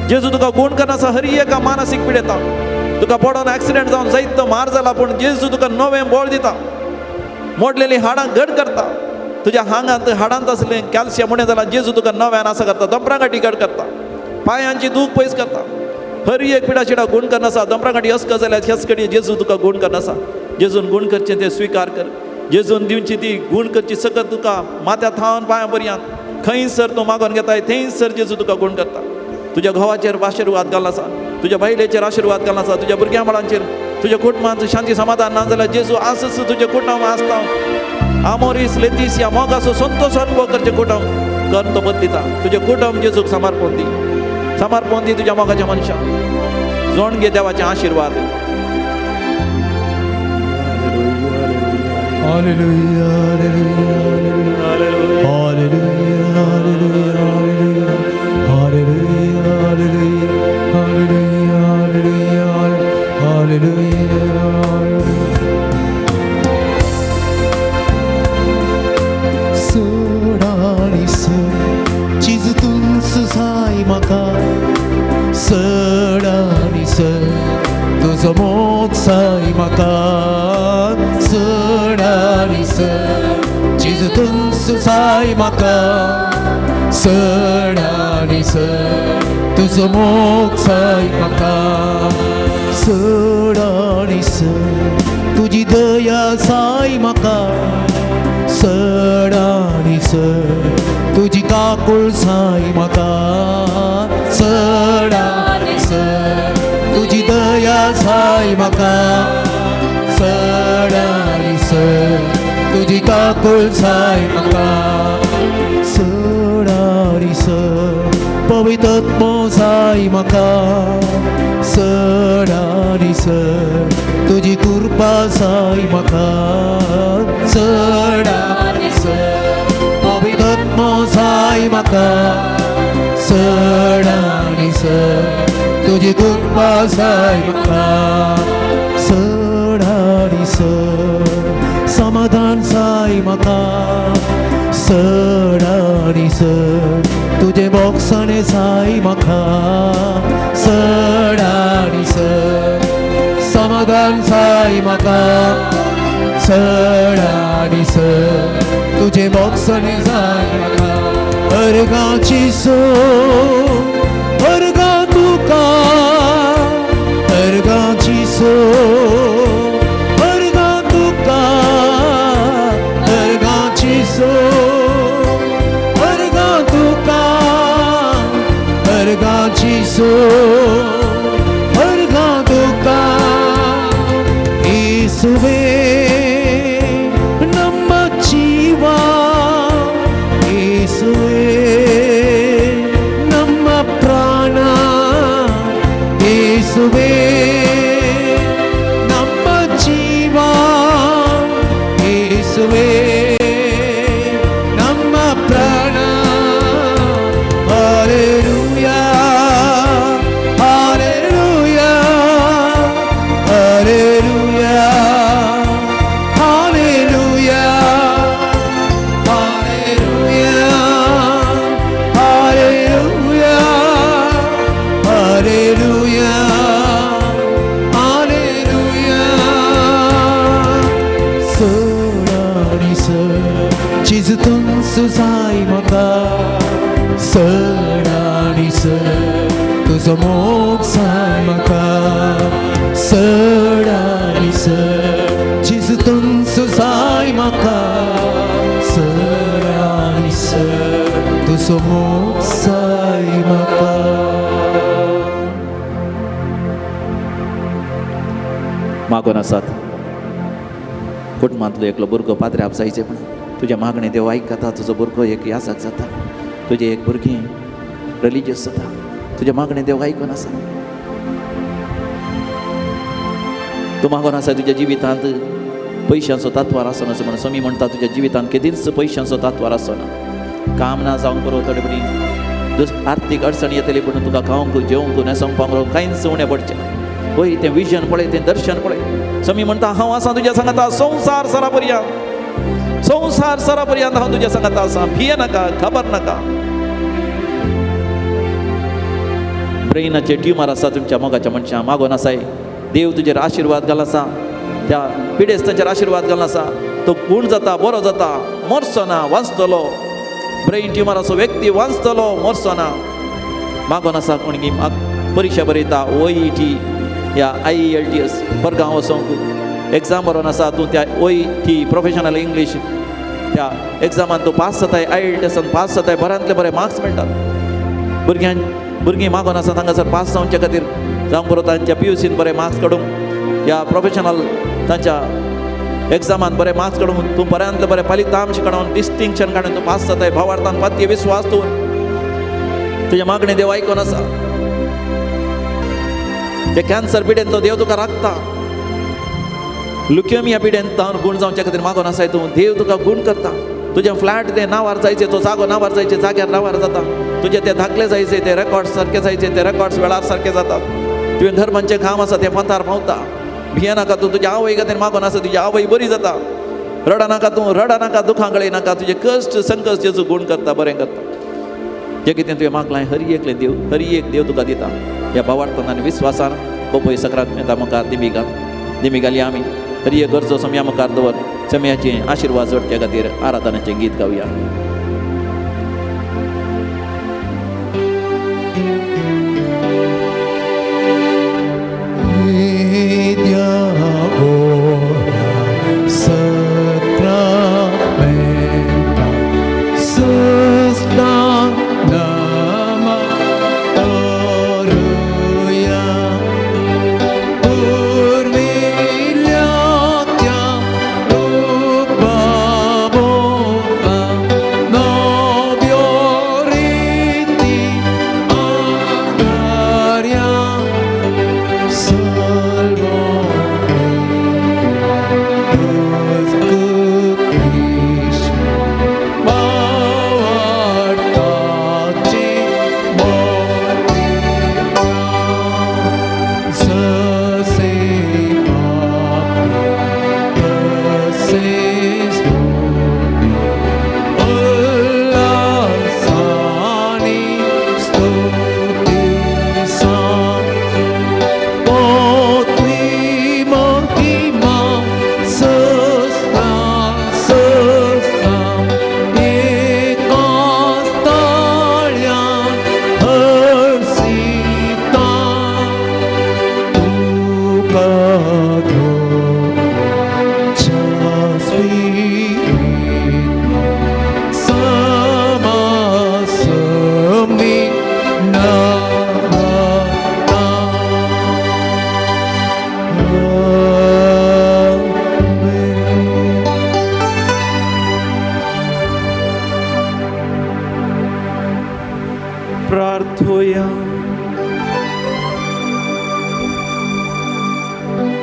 [SPEAKER 2] जेजू तुका गूण करना आसा. हर एका मानसीक पिडेता तुका पडोन एक्सिडेंट जावन जायत मार जाला, पूण जेजू तुका नवें बळ दिता. मोडलेली हाडां घट करता. तुज्या हांगांत हाडांत आसलें कॅल्शियम उणें जालां, जेजू तुका नव्यान आसा करता. दोंपरां गांठी घट करता, पांयांची दूख पयस करता. हर एक पिडा शिडा गूण करना आसा. दोंपरां गांठी अस्क जाल्यार ह्याच कडेन जेजू तुका गूण करना आसा. जेजून गूण करचें तें स्विकार कर. जेजून दिवची ती गूण करची सकत तुका माथ्या थावन पांयां पर्यंत खंयसर तूं मागोवन घेताय थंयसर जेजू तुका गूण करता. तुज्या घोवाचेर आशिर्वाद घालना आसा, तुज्या बायलेचेर आशिर्वाद घालना आसा, तुज्या भुरग्यां बाळांचेर, तुज्या कुटुंबांत शांती समाधान ना जाल्यार जेजू आसच तुजें कुटुंब आसता. आमोरीस लेतीस ह्या मोगाचो संतोश अनुभव करचें कुटुंब कर तो बदलिता. तुजें कुटुंब जेजूक समर्पण दी, समर्पण दी तुज्या मोगाच्या मनशाक. जोण घे देवाचे आशिर्वाद.
[SPEAKER 5] Hallelujah, hallelujah, hallelujah, hallelujah, hallelujah, hallelujah, hallelujah, hallelujah. सडाणी sir चीज तुंस साय म्हाका, सडाणी सर तुजो मोग साय म्हाका, सडाणी सर चीज तुंस साय म्हाका, सडाणी सर तुजो मोग साय म्हाका, सडाणी सर तुजी दया साय म्हाका, सडाणी सर तुजी काकूळ साय म्हाका, सडाणी सर तुजी दया साय म्हाका, सडाणी सर तुजी काकूळ साय म्हाका, सडाणी सर पवित्र साय म्हाका, सडाणी सर तुजी कृपा साय म्हाका, सडाणी सर पवित्र साय म्हाका, सडाणी सर तुजी कृपा साय म्हाका, सडाणी सर समाधान साय म्हाका, सडाणी सर तुजें बोगसणें साय म्हाका, सडाणी सर समाधान साय म्हाका, सडाणी सर तुजें बोगसणें साय म्हाका. अर्गाची सो अर्गा तुका, अर्गाची सो अर्गा तुका, अर्गाची सो अर्गा तुका, अर्गाची सो अर्गा तुका. येसुवे ನಮ್ಮ ಜೀವ, ಯೇಸುವೆ ನಮ್ಮ ಪ್ರಾಣ, ಯೇಸುವೆ ನಮ್ಮ ಜೀವ, ಯೇಸುವೆ ನಮ್ಮ ಪ್ರಾಣ. Hallelujah, hallelujah, hallelujah, hallelujah, hallelujah, hallelujah, hallelujah, hallelujah. सडाणी sir चीज तुंस साय म्हाका, सडाणी सर तुजो मोग साय म्हाका, सडाणी सर चीज तुंस साय म्हाका, सडाणी सर तुजो मोग साय म्हाका.
[SPEAKER 2] मागून आसात कुटुंबांतलो एकलो भुरगो पाद्र्याप जायचे पण तुज्या मागणें देव आयकता. तुजो भुरगो एक याजक जाता, तुजें एक भुरगें रिलिजियस जाता. तुज्या मागणें देव आयकून आसा. तूं मागून आसा तुज्या जिवितांत पयशांचो तात्वार आसना म्हण समी म्हणटा, तुज्या जिवितांत केदींच पयशांचो तात्वार आसना. काम ना जावंक पुरो थोडे पटी दुस आर्थीक अडचण येतली पूण तुका खावंक जेवंक न्हेसोंक पांगरूंक कांयच उणें पडचें ना. पळय तें विजन पळय, तें दर्शन पळय. समी म्हणटा हांव आसा तुज्या सांगाता संवसार सरा पर्यंत, संवसार सरा पर्यंत हांव तुज्या सांगाता आसा. भिये नाका, खबर नाका. ब्रेनाचे ट्युमर आसा तुमच्या मोगाच्या मनशां मागोन आसाय, देव तुजेर आशिर्वाद घाल आसा, त्या पिडेस्तांचेर आशिर्वाद घाल आसा. तो गूण जाता, बरो जाता, मरचो ना, वांचतलो. ब्रेन ट्युमराचो व्यक्ती वांचतलो, मरचो ना. मागोन आसा कोण की परिक्षा बरयता OET या IELTS परगांव वचोंक एग्जाम बरोवन आसा तूं, त्या OET professional English त्या एग्जामान तूं पास जाताय, IELTSान पास जाताय, बऱ्यांतले बरे मार्क्स मेळटात. भुरगीं मागोन आसा तांकां पास जावचे खातीर जावंक बरो तांच्या PUCन बरे मार्क्स काडूंक या प्रोफेशनल तांच्या एग्जामान बरे मार्क्स काडूंक तूं बऱ्यांतले बरे फलितांश काडून डिस्टिंक्शन काडून तूं पास जाताय. भावार्थान पातये विस्वास तूं तुज्या मागणें देव आयकोन आसा. ते कॅन्सर पिडेन तो देव तुका राखता. लुकेमिया पिडेन तावन गूण जावच्या खातीर मागोन आसाय तूं, देव तुका गूण करता. तुजें फ्लॅट तें नांवार जायचें, तो जागो नांवार जायचें, जाग्यार नांवार जाता. तुजें ते धाकले जायचे, ते रेकॉर्ड्स सारके जायचे, ते रेकॉर्ड्स वेळार सारके जातात. तुवें धर्मांचें काम आसा तें पंथार पावता. भिये नाका तूं, तुज्या आवय खातीर मागोन आसा, तुजी आवय बरी जाता. रडा नाका तूं, रडा नाका, दुखां गळय नाका. तुजें कश्ट संकश्ट जेजू गूण करता, बरें करता. जें कितें तुवें मागलां हर एकलें देव, हर एक देव तुका दिता. ह्या भावार्थान आनी विस्वासान पोपय सक्रात मुखार दिमी घाल, दिमी घाली आमी. हर एक गरजो सम्या मुखार दवर, सम्याचे आशिर्वाद जोडच्या खातीर आराधनाचें गीत गावया.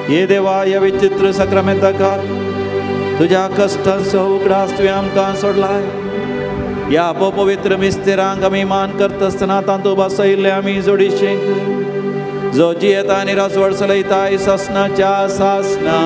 [SPEAKER 2] हे देवा, ह्या विचित्र सक्रामेंताकार तुज्या कश्टांचो उगडास तुवें आमकां सोडलाय. ह्या पवित्र मिस्तेरांक आमी मान करता आसतना तातूंत बसयल्ले आमी जोडीशेंक जो जियेता आनी राजवट चलयता सासनाच्या सासना.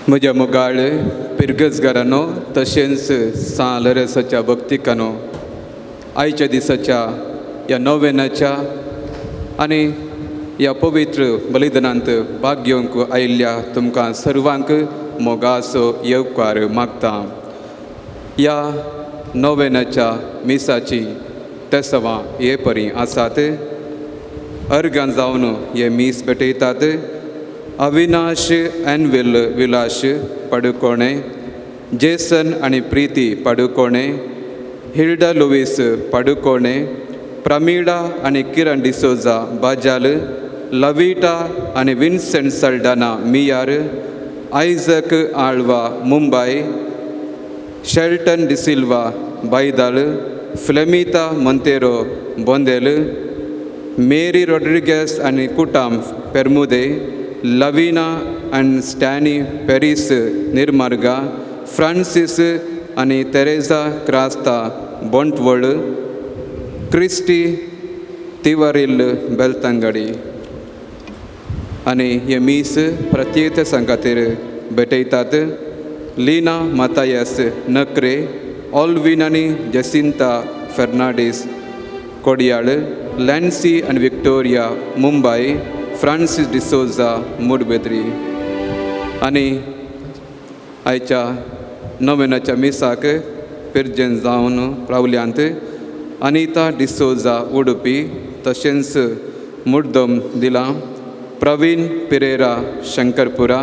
[SPEAKER 6] म्हज्या मोगाळ पिरगजगारांनो तशेंच सां लरेसाच्या भक्तिकानो, आयच्या दिसाच्या ह्या नोवेनाच्या आनी ह्या पवित्र बलिदानांत भाग घेवंक आयिल्ल्या तुमकां सर्वांक मोगाचो येवकार मागता. ह्या नोवेनाच्या मिसाची तेसवां हे परी आसात. अर्गां जावन हे मीस भेटयतात. अविनाश एनविल विलाश पाडुकोणे, जेसन आनी प्रिती पाडुकोणे, हिल्डा लुवीस पाडुकोणे, प्रमिळा आनी किरण डिसोजा बाजाल, लविटा आनी Vincent Saldanha Miyar, Isaac Alva Mumbai, Shelton D'Silva Baidal, Flemita Monteiro Bondel, Mary Rodrigues आनी कुटाम Permude, Lavina and Stany Paris Nirmarga, Francis आनी तेरेजा क्रास्ता बोंटवळ, क्रिस्टी तिवारील बेलतंगडी. आनी हे मीस प्रत्येक खातीर भेटयतात लीना मातायस नक्रे, ऑल्विन आनी जसिंता फेर्नांडीस कोडियाळ, लॅन्सी आनी विक्टोरिया मुंबय, फ्रांसीस डिसोजा मुडबेद्री. आनी आयच्या नोवेनाच्या मिसाक पिर्जन जावन रावल्यांत अनिता डिसोजा उडुपी, तशेंच मुड्डम दिलां प्रवीण पिरेरा शंकरपुरा,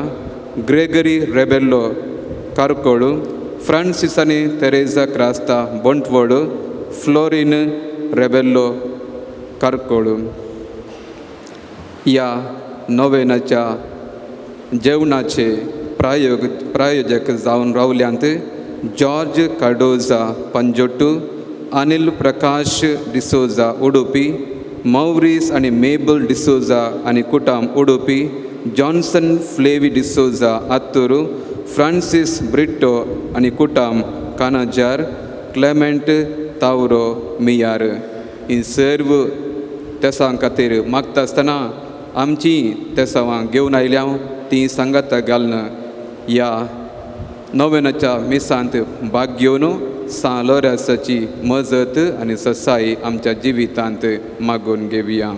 [SPEAKER 6] ग्रेगरी रेबेल्लो कारकोळू, फ्रांसीस आनी तेरेजा क्रास्ता बोंटवळ, फ्लोरीन रेबेल्लो कारकोळू. ह्या नोवेनाच्या जेवणाचे प्रायोजक जावन रावल्यांत जॉर्ज कार्डोजा पंजोटू, अनिल प्रकाश डिसोजा उडुपी, मौरीस आनी मेबल डिसोजा आनी कुटाम उडुपी, जॉन्सन फ्लेवी डिसोजा आत्तुरू, फ्रांसीस ब्रिट्टो आनी कुटाम कानाजार, क्लेमेंट तावरो मियार. ही सर्व तेसां खातीर मागता आसतना आमची तेसांवां घेवन आयल्या ती सांगाता घालून ह्या नोवेनाच्या मिसांत भाग घेवन सां लोरेंसाची मजत आनी ससाई आमच्या जिवितांत मागून घेवया.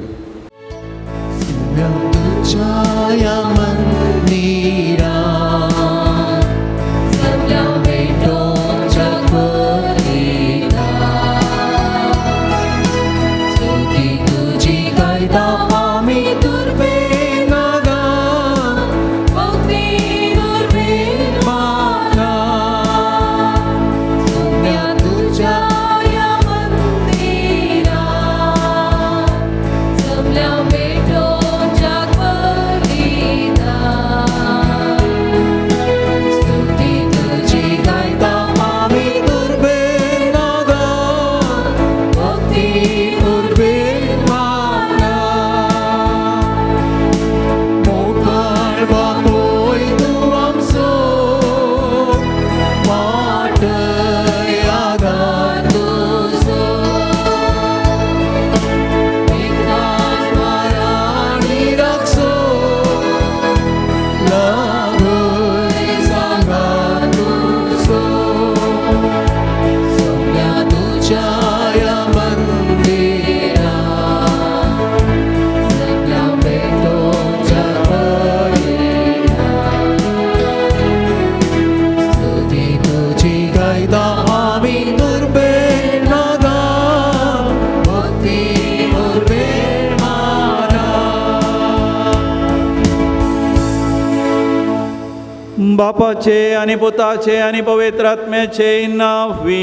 [SPEAKER 2] बापाचे आनी पुताचे आनी पवित्र आत्म्याचे नांवी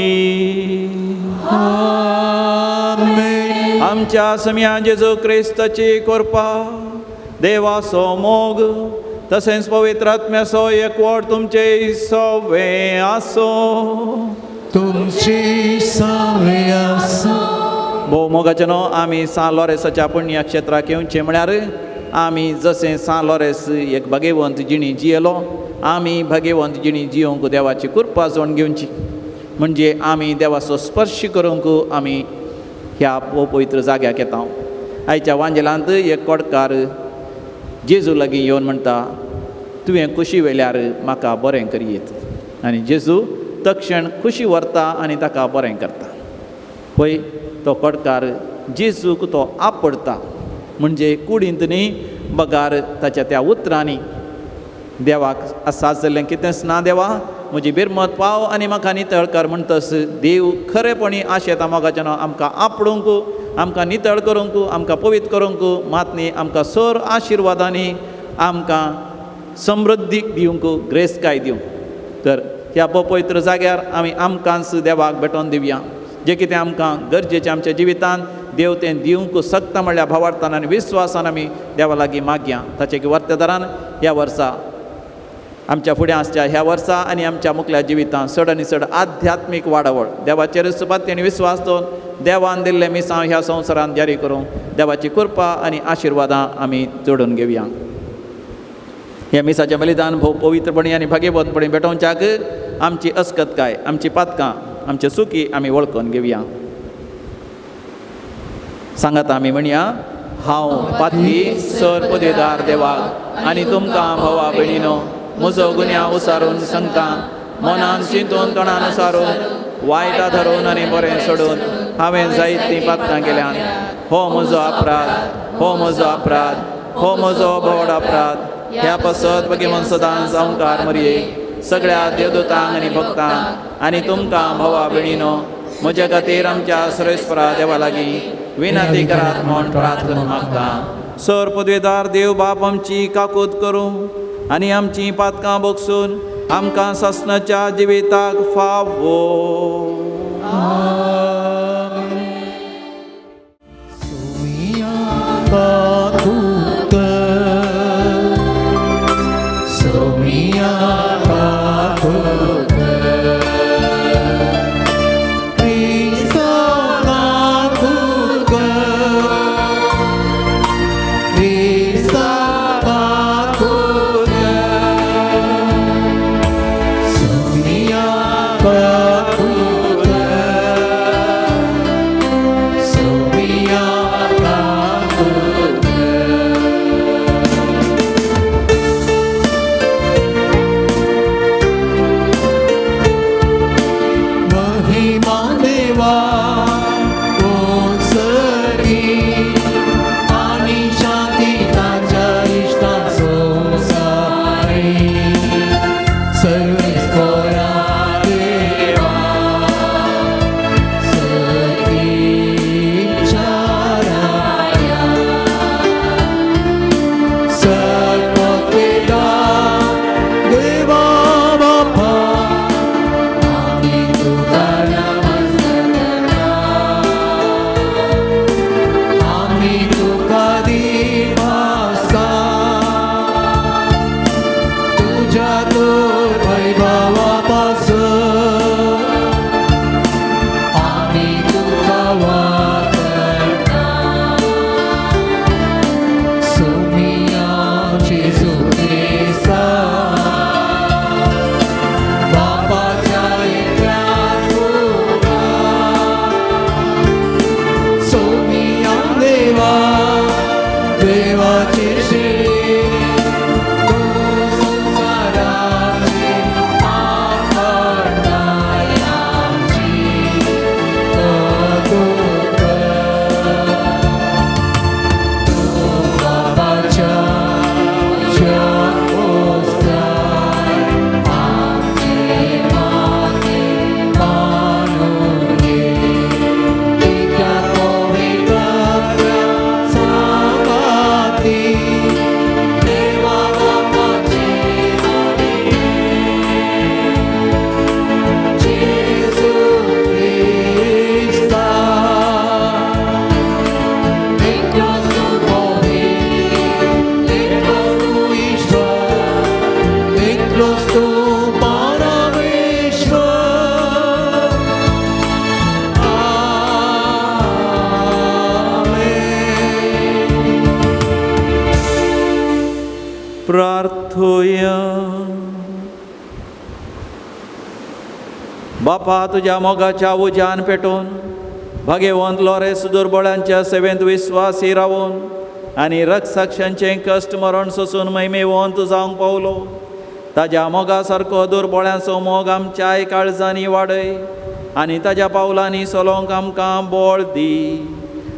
[SPEAKER 5] आमेन.
[SPEAKER 2] आमच्या सम्या जेजू क्रिस्ताची कृपा, देवाचो मोग तशेंच पवित्र आत्म्याचो एकवट तुमचे सवे आसो.
[SPEAKER 5] तुमची सवे आसो.
[SPEAKER 2] भोव मोगाचे न्हू आमी सां लोरेसाच्या पुण्य क्षेत्राक येवचें म्हळ्यार आमी जशें सां लोरेस एक भागेवंत जिणी जियेलो आमी भागेवंत जिणी जियोंक देवाची कृपा जोड घेवची, म्हणजे आमी देवाचो स्पर्श करूंक आमी ह्या पवित्र जाग्याक येता. आयच्या वांजेलांत एक कोडकार जेजू लागीं येवन म्हणटा, तुवें खुशी वेल्यार म्हाका बरें करयेत. आनी जेजू तक्षण खुशी व्हरता आनी ताका बरें करता. पळय तो कोडकार जेजूक तो आपडता, म्हणजे कुडींत न्ही बगार ताच्या त्या उतरांनी देवाक आसा जाल्लें कितेंच ना, देवा म्हजी बिरमत पाव आनी म्हाका नितळ कर म्हणटस देव खरेपणी आशेता मोगाच्यान आमकां आपडूंक, आमकां नितळ करूंक, आमकां पवित्र करूंक, मात न्ही आमकां सर आशिर्वादांनी आमकां समृद्धी दिवंक, ग्रेसकाय दिवंक. तर ह्या पवित्र जाग्यार आमी आमकांच देवाक भेटोवन दिवया. जें कितें आमकां गरजेचें आमच्या जिवितांत देव तें दिवंक शकता म्हणल्यार भावार्थान आनी विस्वासान आमी देवा लागीं मागया. ताचे की वर्तेदारान ह्या वर्सा आमच्या फुडें आसच्या ह्या वर्सा आनी आमच्या मुखल्या जिवितांत चड आनी चड आध्यात्मीक वाडावळ देवाचेर सुपाती आनी विस्वास दवरून देवान दिल्लें मिसांव ह्या संवसारांत जारी करूंक देवाची कृपा आनी आशिर्वादां आमी जोडून घेवया. ह्या मिसाचें बलिदान भोव पवित्रपणी आनी भाग्यवंतपणी भेटोवच्याक आमची अस्कतकाय, आमची पातकां, आमचे सुखी आमी वळखून घेवया. सांगात आमी म्हणया, हांव पातकी सर पदवीदार देवाक आनी तुमकां भावा भयणीनो म्हजो गुन्यांव उसारून सांगता. मनान चिंतून तोंडान उसारून वायटा धरून आनी बरें सोडून हांवें जायतीं पातकां केल्यान. हो म्हजो अपराध, हो म्हजो अपराध, हो म्हजो व्हड अपराध. ह्या पासत भगेवन सदांच जावंकार मरये सगळ्या देवदूतांक आनी भक्तांक आनी तुमकां भावा भयणीनो म्हज्या खातीर आमच्या सर्वेस्परा देवा लागीं विनंती करात म्हूण प्रार्थना मागता. सर पदवेदार देव बाप आमची काकूत करूं आनी आमची पातकां बगसून आमकां सासणाच्या जिविताक फावो. बापा तुज्या मोगाच्या उज्यान पेटोवन भागेवंत लोरेस दुर्बळांच्या सेवेंत विस्वासी रावून आनी रक्षाक्षांचें कश्ट मरण सोसून महिमेवंत जावंक पावलो. ताज्या मोगा सारको दुर्बळ्यांचो मोग आमच्याय काळजांनी वाडय आनी ताज्या पावलांनी चलोवंक आमकां बळ दी.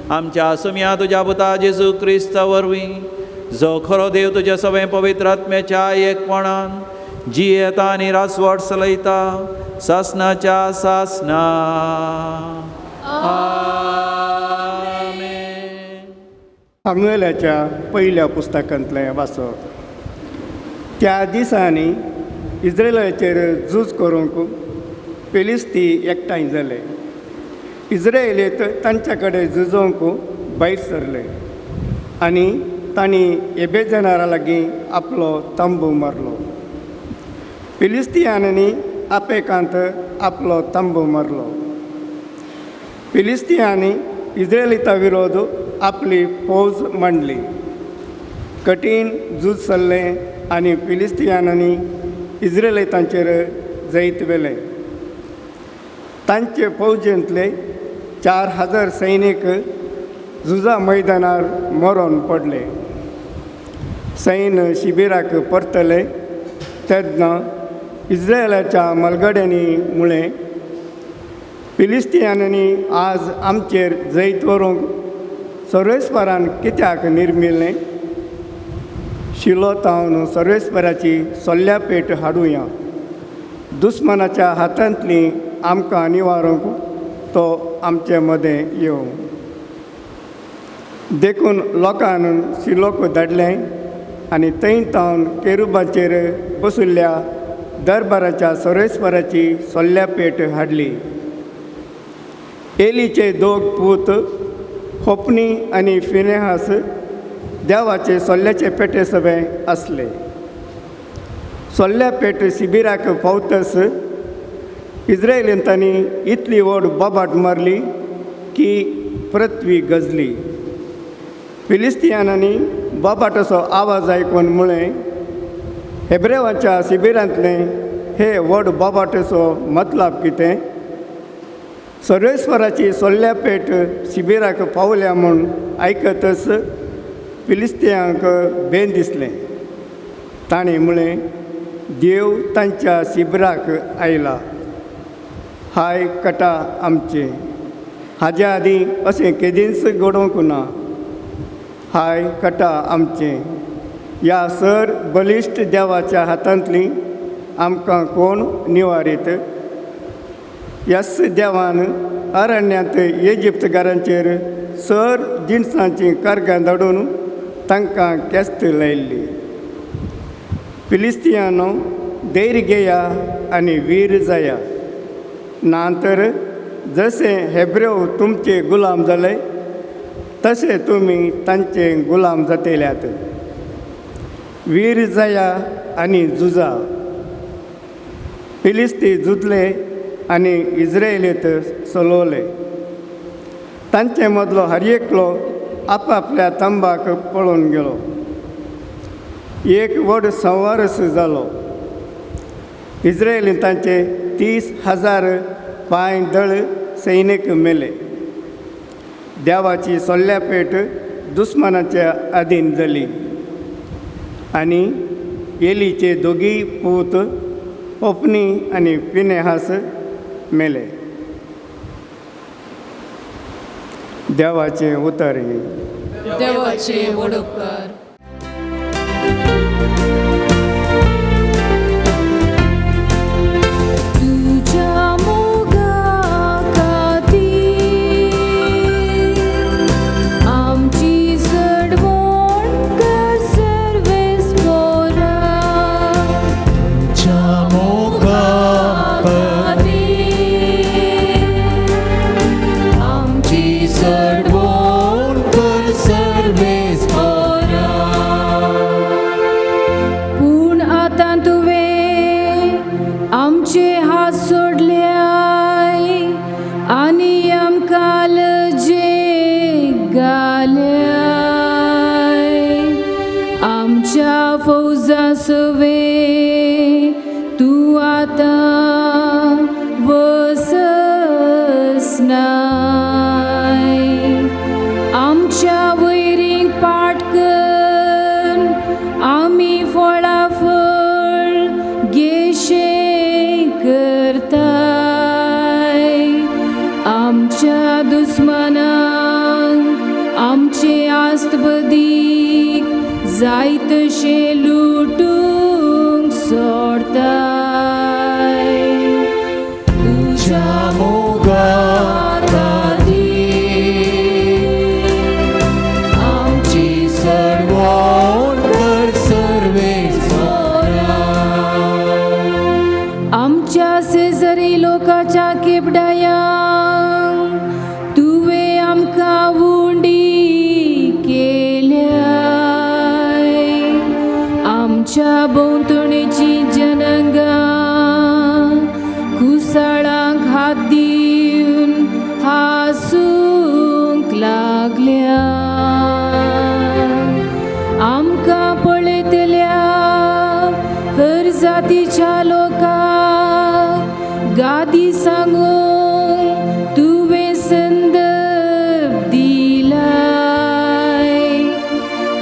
[SPEAKER 2] आमच्या सुम्या तुज्या पुता जेजू क्रिस्ता वरवीं जो खरो देव तुज्या सगळें पवित्र आत्म्याच्या एकपणान जियेता आनी रासवट चलयता सासनाच्या सासना. आमेन.
[SPEAKER 7] सामुएलाच्या पयल्या पुस्तकांतलें वाचप. त्या दिसांनी इस्रायलाचेर झूज करूंक पेलिस्ती एकठांय जाले. इज्रायलीत तांच्या कडेन झुजोवंक भायर सरले आनी तांणी एबेजनारा लागीं आपलो तंबू मारलो. फिलिस्तियानांनी आपेकांत आपलो तंबू मारलो. फिलिस्तियांनी इज्रायलिता विरोध आपली फौज मांडली. कठीण झूज चल्लें आनी फिलिस्तियानांनी इज्रायलितांचेर जैत व्हेलें. तांचे फौजेंतले 4000 सैनीक झुजा मैदानार मरोन पडले. सैन्य शिबिराक परतले तेन्ना इज्रायलाच्या मलगड्यांनी म्हळें, फिलिस्तियानांनी आज आमचेर जैत व्हरूंक सर्वेस्परान कित्याक निर्मिलें? शिलो तावन सर्वेस्पराची सोल्ल्या पेट हाडुया. दुस्मानाच्या हातांतली आमकां निवारूंक तो आमचे मदें येवं. देखून लोकान शिलोक धाडलें आनी थंय तावन केरुबाचेर बशिल्ल्या दरबाराच्या सर्वेस्पराची सोल्ल्या पेट हाडली. एलीचे दोग पूत होपनी आनी फिनेहास देवाचे सोल्ल्याचे पेटे सगळे आसले. सोल्ल्या पेट शिबिराक पावतस इज्रायलींतांनी इतली व्हड बोबाट मारली की पृथ्वी गजली. फिलिस्तियानांनी बोबाटाचो आवाज आयकून म्हळें, हेब्रेवाच्या शिबिरांतलें हे व्हड बोबाटेचो मतलब कितें? सर्वेस्वराची सोल्ल्या पेट शिबिराक पावल्या म्हूण आयकतच फिलिस्तियांक बेन दिसलें. ताणें म्हळें, देव तांच्या शिबिराक आयला. हाय कटा आमचें, हाज्या आदीं अशें केदींच घडोवंक ना. हाय कटा आमचें, ह्या सर बलिश्ट देवाच्या हातांतली आमकां कोण निवारीत? यस देवान अरण्यांत इजिप्तकारांचेर सर जिनसांची कारगां धाडून तांकां केस्त लायिल्ली. फिलिस्तियानो धैर्य घेया आनी वीर जाया, ना तर जशें हेब्रेव तुमचे गुलाम जाले तशें तुमी तांचे गुलाम जातल्यात. वीर जाया आनी झुजा. फिलिस्ती झुजले आनी इज्रायलीत सलोवले. तांचे मदलो हर एकलो आपआपल्या तंबाक पळोवन गेलो. एक व्हड संवारस जालो. इज्रायलीन तांचे 30,000 पांय दळ सैनीक मेले. देवाची सोल्ल्या पेट दुस्मानाच्या अधीन जाली आनी एलीचे दोगीय पूत ओपनी आनी पिनेहास मेले. देवाचें उतर हें.
[SPEAKER 4] देवाचे व्हड उपकार. तुज्या मोगा खातीर आमची चडवण कर सर्वेस्पोरा.
[SPEAKER 5] तुज्या मोगा
[SPEAKER 4] खातीर आमची
[SPEAKER 5] चडवण कर सर्वेस्पोरा.
[SPEAKER 4] पूण आतां तुवें आमचे हात सोडल्याय आनी आमकां लजेक घाल्याय. आमच्या फौजा सवे तूं आतां वसस नाय. आमच्या वैरींक पाट कर आमी फळाफळ गेशे करताय. आमच्या दुस्मानांक आमचे आस्तबदीक जाय तशें लुटूंक सोडताय. तुज्या
[SPEAKER 5] मोगा
[SPEAKER 4] खातीर आमची
[SPEAKER 5] चडवण कर सर्वेस्पोरा.
[SPEAKER 4] आमच्या शेजारी लोकांच्या केबडायांक तुज्या भोंवतणीची जनंगां कुसाळांक हात दिवन हासूंक लागल्या. आमकां पळयतल्या हर जातीच्या लोकांक गादी सांगूंक तुवें संदर्भ दिलाय.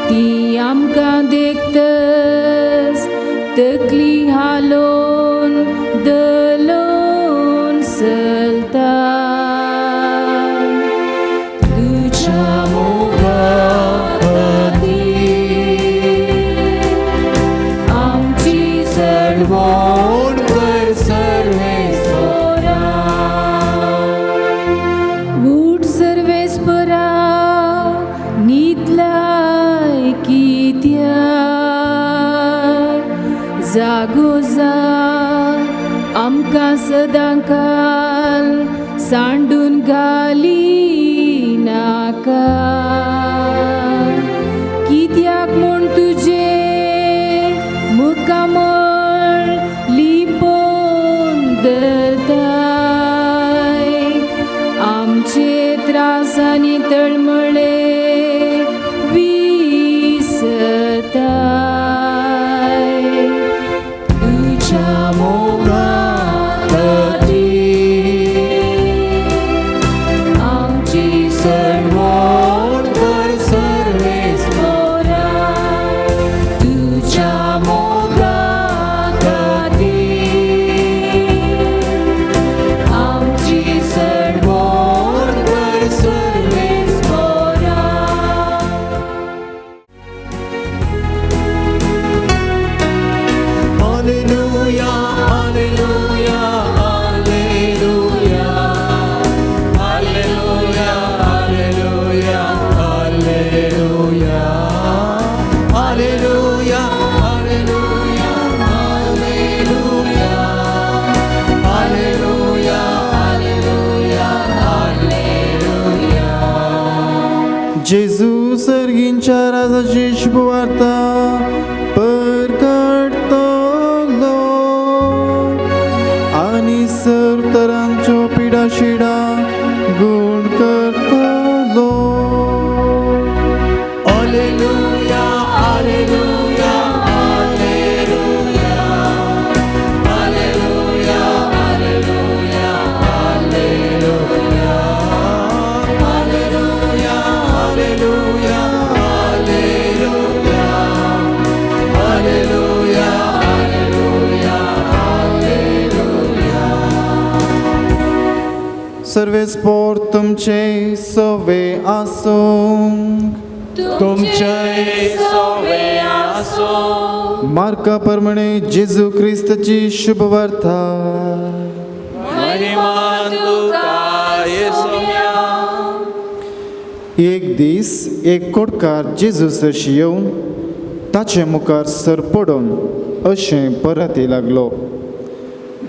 [SPEAKER 4] ती आमकां देखतच तकली हालोवन दलोवन चलता. तुज्या मोगा खातीर आमची
[SPEAKER 1] सडवण कर सर्वेस्पोरा.
[SPEAKER 4] उठ सर्वेस्परा न्हिदलाय कित्याक, जागो जा आमकां सदांकाल सांडून घाली नाका. कित्याक म्हूण तुजें मुखामळ लिपोवन धरताय, आमचे त्रास आनी तळमळे विसरताय.
[SPEAKER 1] तुज्या मोगा खातीर
[SPEAKER 4] आमची
[SPEAKER 1] सडवण कर सर्वेस्पोरा. तुज्या मोगा खातीर
[SPEAKER 4] आमची
[SPEAKER 1] सडवण कर सर्वेस्पोरा. Alleluia, Alleluia, Alleluia, Alleluia, Alleluia, Alleluia, Alleluia, Alleluia, Alleluia, Alleluia, Alleluia, Alleluia.
[SPEAKER 3] जेजू सर्गींच्या राजाची शुभवार्ता परकाडतलो आनी सर तरांच्यो पिडा शिडा गुण करतलो.
[SPEAKER 1] Alleluia, Alleluia, Alleluia, Alleluia, Alleluia, Alleluia, Alleluia, Alleluia, Alleluia, Alleluia, Alleluia, Alleluia.
[SPEAKER 3] सर्वेस्पोर तुमचे सवे आसूंक.
[SPEAKER 1] तुमचे
[SPEAKER 4] सवे आसूं.
[SPEAKER 3] मार्का प्रमाणे जेजू क्रिस्ताची शुभवार्ता.
[SPEAKER 2] महिमा तुका येसुम्या.
[SPEAKER 3] एक दीस एक कोटकार जेजू सरशी येवन ताचे मुखार सर पडून अशें परती लागलो,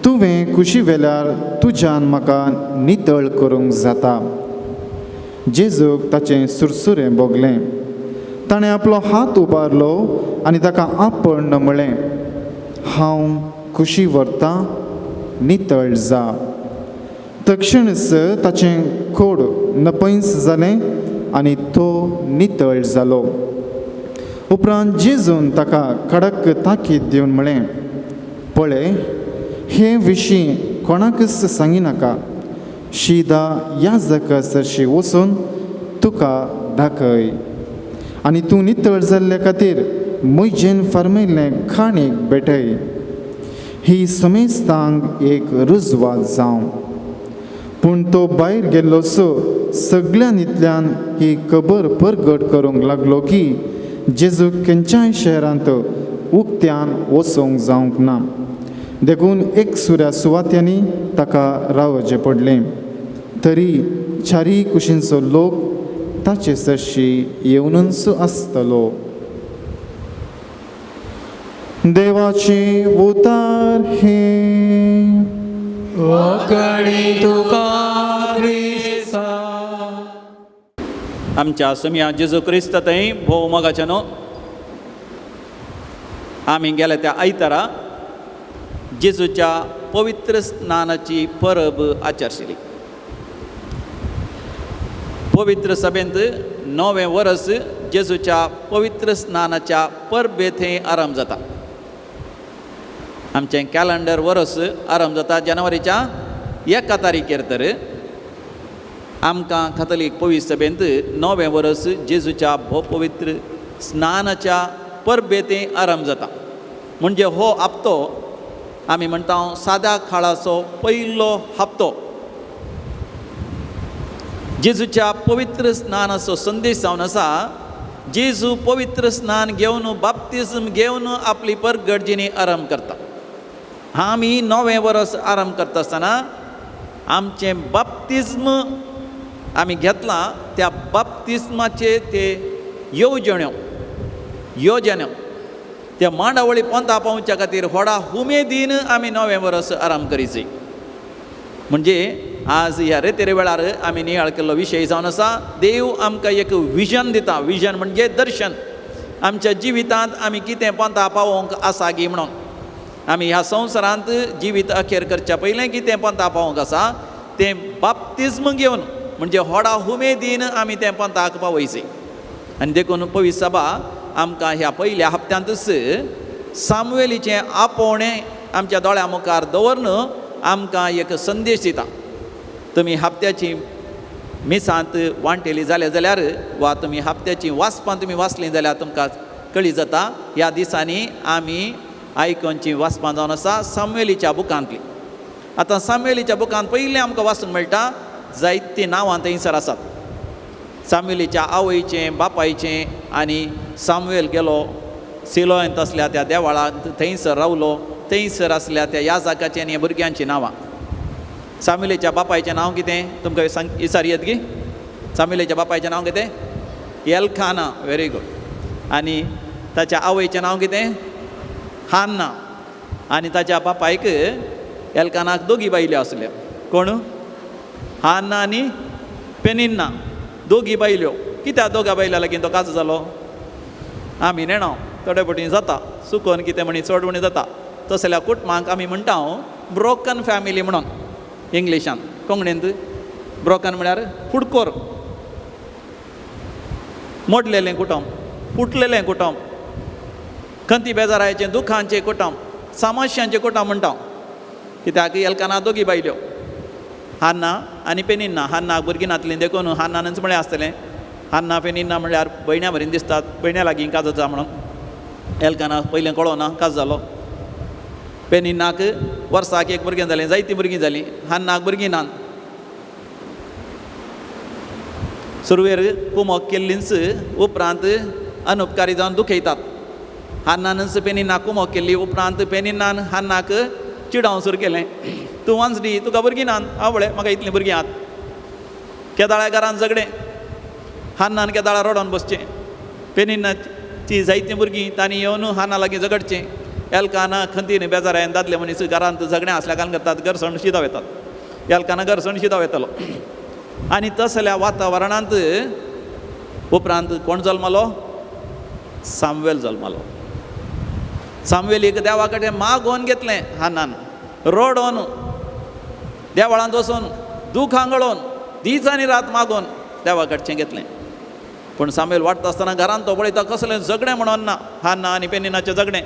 [SPEAKER 3] तुवें कुशी वेल्यार तुज्यान म्हाका नितळ करूंक जाता. जेजूक ताचें सुरसुरें भोगलें. ताणें आपलो हात उबारलो आनी ताका आपण म्हळें, हांव कुशी व्हरतां, नितळ जा. तक्षणच ताचें कोड नपयंस जालें आनी तो नितळ जालो. उपरांत जेजून ताका कडक ताकीद दिवन म्हळें, पळय, हे विशीं कोणाकच सांगिनाका, शिदा याजका सरशी वचून तुका दाखय आनी तूं नितळ जाल्ले खातीर म्हजेन फर्मायल्लें खाणीक भेटय. ही समेस्तांक एक रुजवात जावं. पूण तो भायर गेल्लो सो सगळ्यां ही खबर परगट करूंक लागलो की जेजू खंयच्याय शहरांत उक्त्यान वचूंक जावंक ना, देखून एक सुऱ्या सुवात्यांनी ताका रावचें पडलें. तरी चारी कुशींचो लोक ताचे सरशी येवनूच आसतलो. देवाचे उतार हे
[SPEAKER 1] तुका क्रिस्ता.
[SPEAKER 2] आमच्या समिया जेजू क्रिस्त थंय भोव मोगाच्या न्हू आमी गेले त्या आयतारा जेजूच्या पवित्र स्नानाची परब आचरशिली. पवित्र सभेंत नवें वरस जेजूच्या पवित्र स्नानाच्या परबे थंय आरंभ जाता. आमचें कॅलेंडर वरस आरंभ जाता जानेवारीच्या 1 तारखेर. तर आमकां कथोलीक पवित्र सभेंत नवें वरस जेजूच्या भोपवित्र स्नानाच्या परबे थंय आरंभ जाता. म्हणजे हो हप्तो आमी म्हणटा साद्या काळाचो पयलो हप्तो. जेजूच्या पवित्र स्नानाचो संदेश जावन आसा, जेजू पवित्र स्नान घेवन बाप्तिज्म घेवन आपली परगटजिणी आरंभ करता. आमी नवें वरस आरंभ करता आसतना आमचें बाप्तिज्म आमी घेतलां त्या बाप्तिज्माचे ते येवजण्यो योजन्यो त्या मांडावळी पोंता पावच्या खातीर व्हडा उमेदीन आमी नवें वरस आरंभ करीचे. म्हणजे आज ह्या रेतेरे वेळार आमी नियाळ केल्लो विशय जावन आसा, देव आमकां एक विजन दिता. विजन म्हणजे दर्शन. आमच्या जिवितांत आमी कितें पोंता पावोवंक आसा गी म्हणून आमी ह्या संवसारांत जिवीत अखेर करच्या पयलें कितें पोंता पावोवंक आसा तें बाप्तिज्म घेवन म्हणजे व्हडा उमेदीन आमी तें पोंताक पावयचें. आनी देखून पवित्र सभा आमकां ह्या पयल्या हप्त्यांतच सामुवेलीचें आपोवणें आमच्या दोळ्या मुखार दवरून आमकां एक संदेश दिता. तुमी हप्त्याची मिसांत वांटेली जाल्या जाल्यार वा तुमी हप्त्याची वाचपां तुमी वाचलीं जाल्यार तुमकां कळी जाता ह्या दिसांनी आमी आयकोनची वाचपां जावन आसा सामुवेलीच्या बुकांतली. आतां सामुवेलीच्या बुकांत पयलीं आमकां वाचूंक मेळटा जायतीं नांवां थंयसर आसात. सामुवेलीच्या आवयचें बापायचें आनी सामुवेल गेलो सिलोयंत आसल्या त्या देवळांत थंयसर रावलो, थंयसर आसल्या त्या याजकाचें आनी भुरग्यांचीं नांवां. सामुवेलीच्या बापायचें नांव कितें तुमकां सांग विचार येत गी? सामुवेलीच्या बापायचें नांव कितें? एल्काना. Very good. आनी ताच्या आवयचें नांव कितें? हान्ना. आनी ताच्या बापायक एल्कानाक दोगी बायल्यो आसल्यो. कोण? हान्ना आनी पेनिन्ना. दोगी बायल्यो. कित्याक दोगा बायल्या लागीं तो काजो जालो? आमी नेणा थोडे फावटी जाता चुकोन कितें म्हणी चड उणें जाता. तसल्या कुटुंबांक आमी म्हणटा ब्रोकन फॅमिली म्हणून इंग्लिशान. कोंकणींत ब्रोकन म्हळ्यार फुडकोर, मोडलेलें कुटुंब, फुटलेलें कुटुंब, खंती बेजारायचें दुखांचें कुटुंब, समस्यांचें कुटुंब म्हणटा. कित्याक एल्काना दोगी बायल्यो, हान्ना आनी पेनिन्ना. हान्नाक भुरगीं नातलीं देखून हान्नानच म्हळें आसतलें. हान्ना पेनिन्ना म्हणल्यार भयण्या भरीन दिसतात, भयण्या लागीं काजत जा म्हणून. एल्काना पयलें कळोना काज जालो. पेनिन्नाक वर्साक एक भुरगें जालें, जायतीं भुरगीं जालीं. हान्नाक भुरगीं नात. सुरवेर कुमोक केल्लींच उपरांत अनुपकारी जावन दुखयतात. हान्नानच पेनिन्नाक कुमोक केल्ली, उपरांत पेनिन्नान हान्नाक चिडावंक सुरू केलें. तूं वांजडी, तुका भुरगीं नात. हांव पळय म्हाका इतलीं भुरगीं आहात. केदाळ्या घरान झगडें, हान्नान केदाळा रडोन बसचें. पेनिन्नाची जायतीं भुरगीं तांणी येवन हान्ना लागीं झगडचें. एल्काना खंतीन बेजारायन दादले मनीस घरांत झगडें आसल्या कारण करतात, घरसण शिदाव येतात. एल्काना घरसण शिदाव येतालो. आनी तसल्या वातावरणांत उपरांत कोण जल्मलो? सामुवेल जल्मलो. सामुवेलीक देवा कडेन मागोवन घेतलें हान्नान, रडोन, देवळांत वचून दुखां गळोवन दीस आनी रात मागोवन देवा कडचें घेतलें. पूण सामुवेल वाडटा आसतना घरांत तो पळयता कसलें झगडें म्हणून ना. हान्ना आनी पेनिनाचें झगडें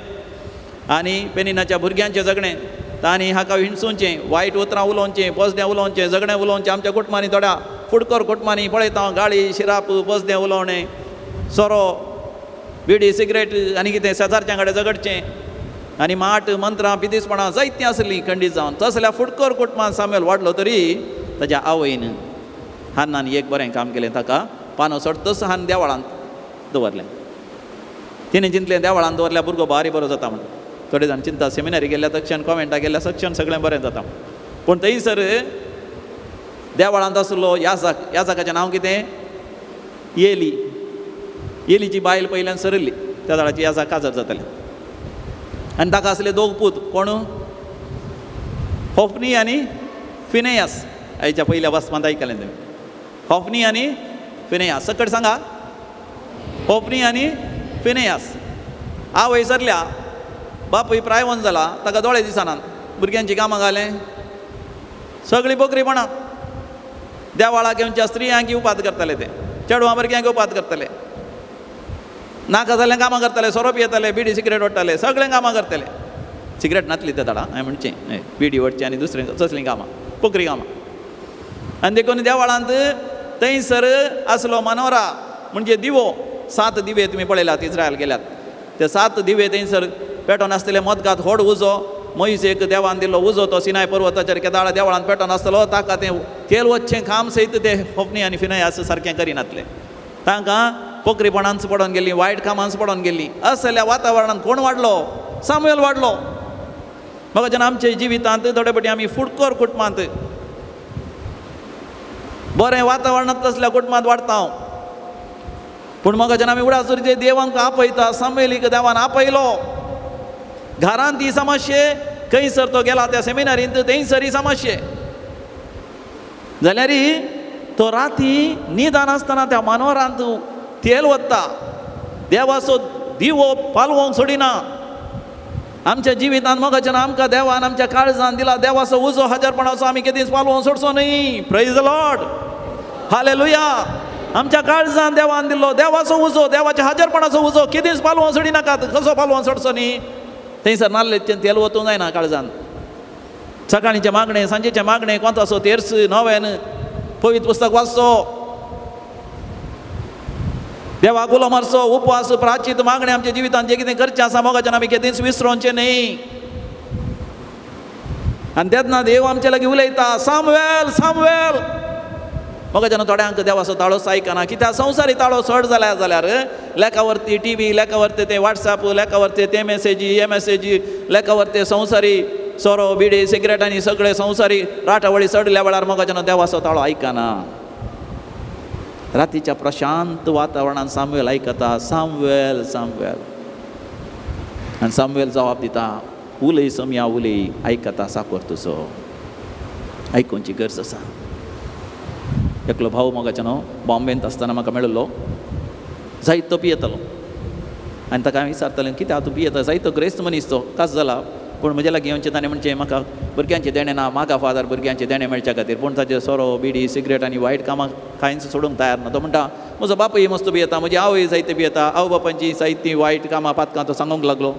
[SPEAKER 2] आनी पेनिनाच्या भुरग्यांचें झगडें, तांणी हाका हिणसुचें, वायट उतरां उलोवचें, पोसदें उलोवचें, झगडें उलोवचें. आमच्या कुटुंबांनी थोड्या फुडकोर कुटुंबांनी पळयता हांव गाळी, शिराप, पोसदें उलोवणें, सोरो, बिडी, सिगरेट आनी कितें शेजारच्यां कडेन झगडचें आनी माट, मंत्रां, पिदीसपणां जायतीं आसलीं खंडीत जावन. तसल्या फुडकोर कुटुंबान सामुवेल वाडलो तरी ताच्या आवयन हान्नान एक बरें काम केलें. ताका पानो सोडतच हान देवळांत दवरलें. तिणें चिंतलें देवळांत दवरल्यार भुरगो बारी बरो जाता म्हण. थोडे जाण चिंता सेमिनारी गेल्ल्या तक्षण कॉमेंटाक गेल्ल्या सक्षण सगळें बरें जाता. पूण थंयसर देवळांत आसलो याजक. याजकाचें नांव कितें? येली. येलीची बायल पयल्यान सरली त्या जाळाची याजक काजर जातालें. आनी ताका आसले दोग पूत. कोण? होफनी आनी फिनेयास. आयच्या पयल्या वाचपांत आयकलें तुमी. होफनी आनी फिनेयास. सकट सांगा, होफनी आनी फिनेयास. आवय सरल्या. बापूय प्रायवन जाला, ताका दोळे दिसनात, भुरग्यांची कामां घालें सगळीं बोकरीपणां. देवाळाक येवच्या स्त्रियांक उपात करताले, ते चेडवां भुरग्यांक उपात करताले, नाका जाल्यार कामां करताले, सोरो पियेताले, बिडी सिगरेट ओडटाले, सगळें कामां करताले. सिगरेट नातली ते ताडा हांवें म्हणचें बिडी ओडचें आनी दुसरें तसलीं कामां, पोकरी कामां. आनी देखून देवाळांत थंयसर आसलो मनोरा म्हणजे दिवो, 7 दिवे तुमी पळयल्यात इस्रायल गेल्यात, ते 7 दिवे थंयसर पेटोवन आसतले. मोदकांत व्हड उजो, मोयसेक देवान दिल्लो उजो तो सिनाय पर्वताचेर केदाळा देवळांत पेटोवन आसतलो, ताका तें तेल वचचें काम सयत ते होपनी आनी फिनयास सारकें करिनातले. तांकां पोकरीपणांच पडोवन गेल्लीं, वायट कामांच पडोवन गेल्लीं. असल्या वातावरणांत कोण वाडलो? सामुएल वाडलो. म्हाका जेन्ना आमच्या जिवितांत थोडे फावटी आमी फुडकोर कुटुंबांत बरें वातावरणांत तसल्या कुटुंबांत वाडटा हांव, पूण म्हाका जेन्ना आमी उडास जे देवांक आपयता, सामुएलीक देवान आपयलो. घरांत ही समस्ये, खंयसर तो गेला त्या सेमिनारींत थंयसर ही समस्ये जाल्यार तो राती निदान आसतना त्या मनोरांत तेल वता, देवाचो दिवो पालवंक सोडिना. आमच्या जिवितांत मोगाच्यान आमकां देवान आमच्या काळजान दिला देवाचो उजो हजारपणाचो आमी केदींच पालवंक सोडचो न्ही. Praise the Lord, hallelujah. आमच्या काळजान देवान दिल्लो देवाचो उजो, देवाच्या हजारपणाचो उजो केदींच पालवंक सोडिनाकात. कसो पालवंक सोडचो न्ही? थंयसर नाल्लेचें तेल वतूंक जायना काळजान. सकाळीचें मागणें, सांजेचें मागणें, कोंताचो तेर्स, नोवेन, पवित्र पुस्तक वाचचो, देवाक उलो मारचो, उपवास, प्राचीत मागणें आमच्या जिवितांत जें कितें करचें आसा मोगाच्यान आमी केदींच विसरोवचें न्ही. आनी तेन्ना देव आमचे लागीं उलयता, सामुएल सामुएल. मोगाच्यान थोड्यांक देवाचो ताळोच आयकना, कित्याक संवसारी ताळो चड जाल्या जाल्यार लेखावरती टी व्ही, लेखावरती ते वॉट्सएप, लेखावरती ते मेसेजी, हे मेसेजी, लेखावरती संवसारी सोरो, बिडी, सिगरेट आनी सगळे संवसारी राटावळी चडल्या वेळार मोगाच्यान देवाचो ताळो आयकना. रातीच्या प्रशांत वातावरणान सामुएल आयकता, सामुएल सामुएल. आनी सामुएल जवाब दिता, उलय सोमया उलय, आयकता साकोर तुजो. आयकुची गरज आसा. एकलो भाव मोगाच्यान बॉम्बेंत आसतना म्हाका मेळिल्लो, जायतो पियेतालो. आनी ताका हांवें विचारतालें, कित्याक तूं पियेता, जायतो ग्रेस्त मनीस तो, कास जाला, पूण म्हज्या लागीं येवचें ताणें म्हणचें म्हाका भुरग्यांचें देणें ना, म्हाका फादर भुरग्यांचें देणें मेळच्या खातीर. पूण ताचें सोरो, बिडी, सिगरेट आनी वायट कामां कांयच सोडूंक तयार ना. तो म्हणटा म्हजो बापूय मस्त पियेता, म्हजी आवय जायते पियेता, आवय बापायची जायतीं वायट कामां पातकां तो सांगूंक लागलो.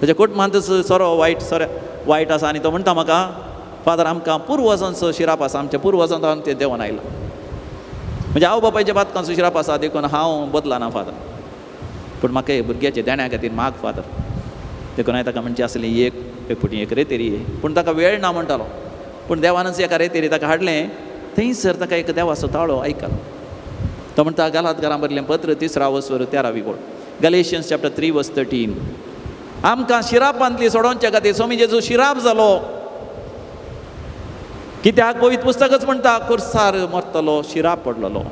[SPEAKER 2] ताच्या कुटुंबांतच सोरो वायट, सोरो वायट आसा. आनी तो म्हणटा म्हाका, फादर आमकां पुर्वजांचो शिराप आसा, आमच्या पुर्वजांचो ते देवान आयला, म्हणजे आवय बापायच्या पातकांचो शिराप आसा, देखून हांव बदलना फादर, पूण म्हाका भुरग्याच्या देण्या खातीर माग फादर. देखून हांवें ताका म्हणचें आसलें, एक एक फावटी एक रेतेरी, पूण ताका वेळ ना म्हणटालो. पूण देवानच एका रेतेरी ताका हाडलें, थंयसर ताका एक देवाचो ताळो आयकलो. तो म्हणटा गालात घरां बरलें पत्र 3 वसवर 13 ओळ, गलेशियन्स चॅप्टर 3 वर्स 13. आमकां शिरापांतली सोडोवच्या खातीर स्वामी जेजू शिराप जालो. कित्याक? पवित्र पुस्तकच म्हणटा कुर्सार मरतलो, शिराप पडलेलो.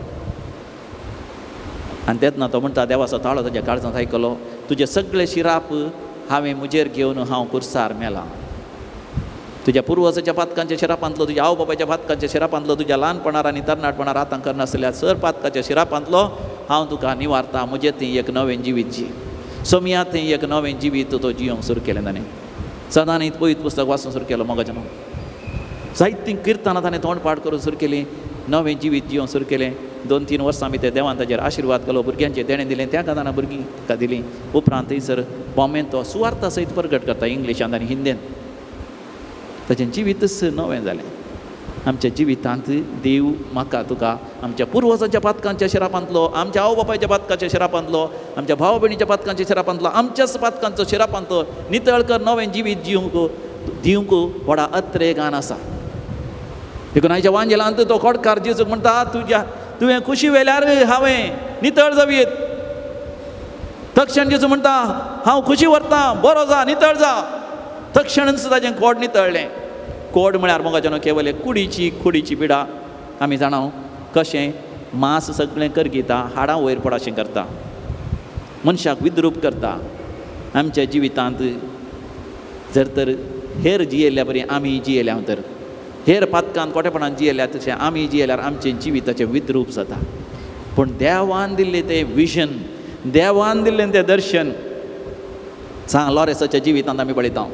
[SPEAKER 2] आनी तेन्ना तो म्हणटा देवाचो ताळो ताच्या काळजांत आयकलो, तुजे सगळे शिराप हांवें म्हजेर घेवन हांव कुर्सार मेला. तुज्या पुर्वजाच्या पातकांच्या शिरापांतलो, तुज्या आवय बापायच्या पातकांच्या शिरापांतलो, तुज्या ल्हानपणार आनी तरणाटपणार आतां करनासल्या सर पातकाच्या शिरापांतलो हांव तुका निवारता. म्हजें थंय एक नवें जिवीत जी सोमया, थंय एक नवें जिवीत तो जियोंक सुरू केलें ताणें. सदांनी पवित्र पुस्तक वाचूंक सुरू केलो मोगाच्या जायतीं किर्तनां ताणें तोंडपाठ करून सुरू केलीं, नवें जिवीत जियोंक सुरू केलें. 2-3 वर्सां भितर देवान ताचेर आशिर्वाद केलो, भुरग्यांचें देणें दिलें, त्या कारणान भुरगीं ताका दिलीं. उपरांत थंयसर बॉम्बेन तो सुवार्था सयत प्रगट करता इंग्लिशांत आनी हिंदींत. ताचें जिवीतच नवें जालें. आमच्या जिवितांत देव म्हाका तुका आमच्या पुर्वजांच्या पातकांच्या शिरापांतलो, आमच्या आवय बापायच्या पातकाच्या शिरापांतलो, आमच्या भाव भयणीच्या पातकांच्या शिरापांतलो, आमच्याच पातकांचो शिरापांतलो नितळ कर नवें जिवीत जिवंक दिवंक व्हडा अत्रेगान आसा. देखून आयच्या वांजेलांत तो खोडकार जेजूक म्हणटा, तुज्या तुवें खुशी वेल्यार हांवें नितळ जावयेत. तक्षण जेजू म्हणटा हांव खुशी व्हरता, बरो जा, नितळ जा. तक्षणच ताजें कोड नितळ्ळें. कोड म्हळ्यार मोगाच्यानो केवल एक कुडीची कुडीची पिडा. आमी जाणा कशें मांस सगळें करगिता, हाडां वयर पडाशें करता, मनशाक विद्रूप करता. आमच्या जिवितांत जर तर हेर जियेल्ल्या बरी आमी जियेल्या तर हेर पातकान कोटेपणान जियेल्या तशें आमी जियेल्यार आमचें जिविताचें विद्रूप जाता. पूण देवान दिल्लें तें विजन, देवान दिल्लें तें दर्शन, सांग लॉरेसाच्या जिवितांत आमी पळयता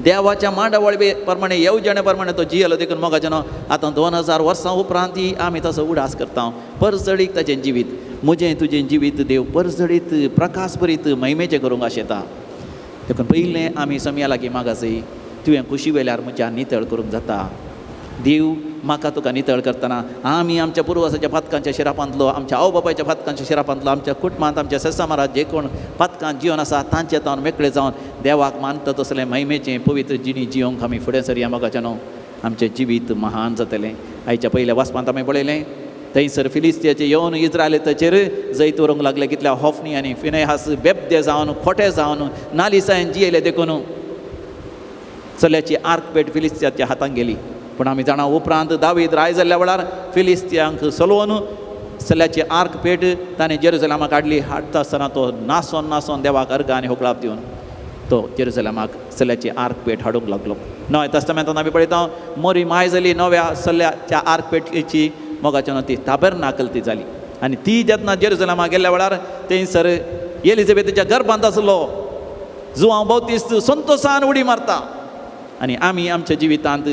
[SPEAKER 2] देवाच्या मांडावळ प्रमाणे येवजणे प्रमाणे तो जियेलो. देखून मोगाचें आतां 2000 वर्सां उपरांत आमी तसो उडास करता. परजळीक ताचें जिवीत, म्हजें तुजें जिवीत देव परजळीत प्रकाश भरीत महिमेचें करूंक आशेता. देखून पयलें आमी समया लागीं मागासय, तुवें खुशी वेल्यार म्हज्या नितळ करूंक जाता. देव म्हाका तुका नितळ करतना आमी आमच्या पुर्वजाच्या पातकांच्या शिरापांतलो, आमच्या आवय बापायच्या पातकांच्या शिरापांतलो, आमच्या कुटुंबांत, आमच्या सेसामारात जे कोण पातकां जिवन आसा तांचे तावन मेकळे जावन देवाक मानता तसलें महिमेचें पवित्र जिणी जिवंक आमी फुडें सरया. मोगाच्यानो आमचें जिवीत महान जातलें. आयच्या पयल्या वाचपांत आमी पळयलें थंयसर फिलिस्तियाचे येवन इज्रायलाचेर जैत व्हरूंक लागले. कितल्या होफनी आनी फिनेहास बेबदे जावन खोटे जावन नालिसायन जियेले. देखून चल्याची आर्कपेट फिलिस्तियाच्या हातांत गेली. पूण आमी जाणा उपरांत दावीद राय जाल्ल्या वेळार फिलिस्तियांक सलोवन सल्याची आर्क पेट ताणें जेरुजलामाक काडली. हाडटा आसतना तो नासोन नासोन देवाक अर्गां आनी होकळाप दिवन तो जेरुजलामाक सल्याची आर्क पेट हाडूंक लागलो. नव्या तस्तामेंतान आमी पळयता मोरी माय जाली नव्या सल्याच्या आर्क पेटीची मोगाच्यान ती ताबेरनाकल ती जाली. आनी ती जेन्ना जेरुजलामाक गेल्ल्या वेळार थंयसर एलिझाबेथीच्या गर्भांत आसलो जुवांव बाप्तिस्त संतोसान उडी मारता. आनी आमी आमच्या जिवितांत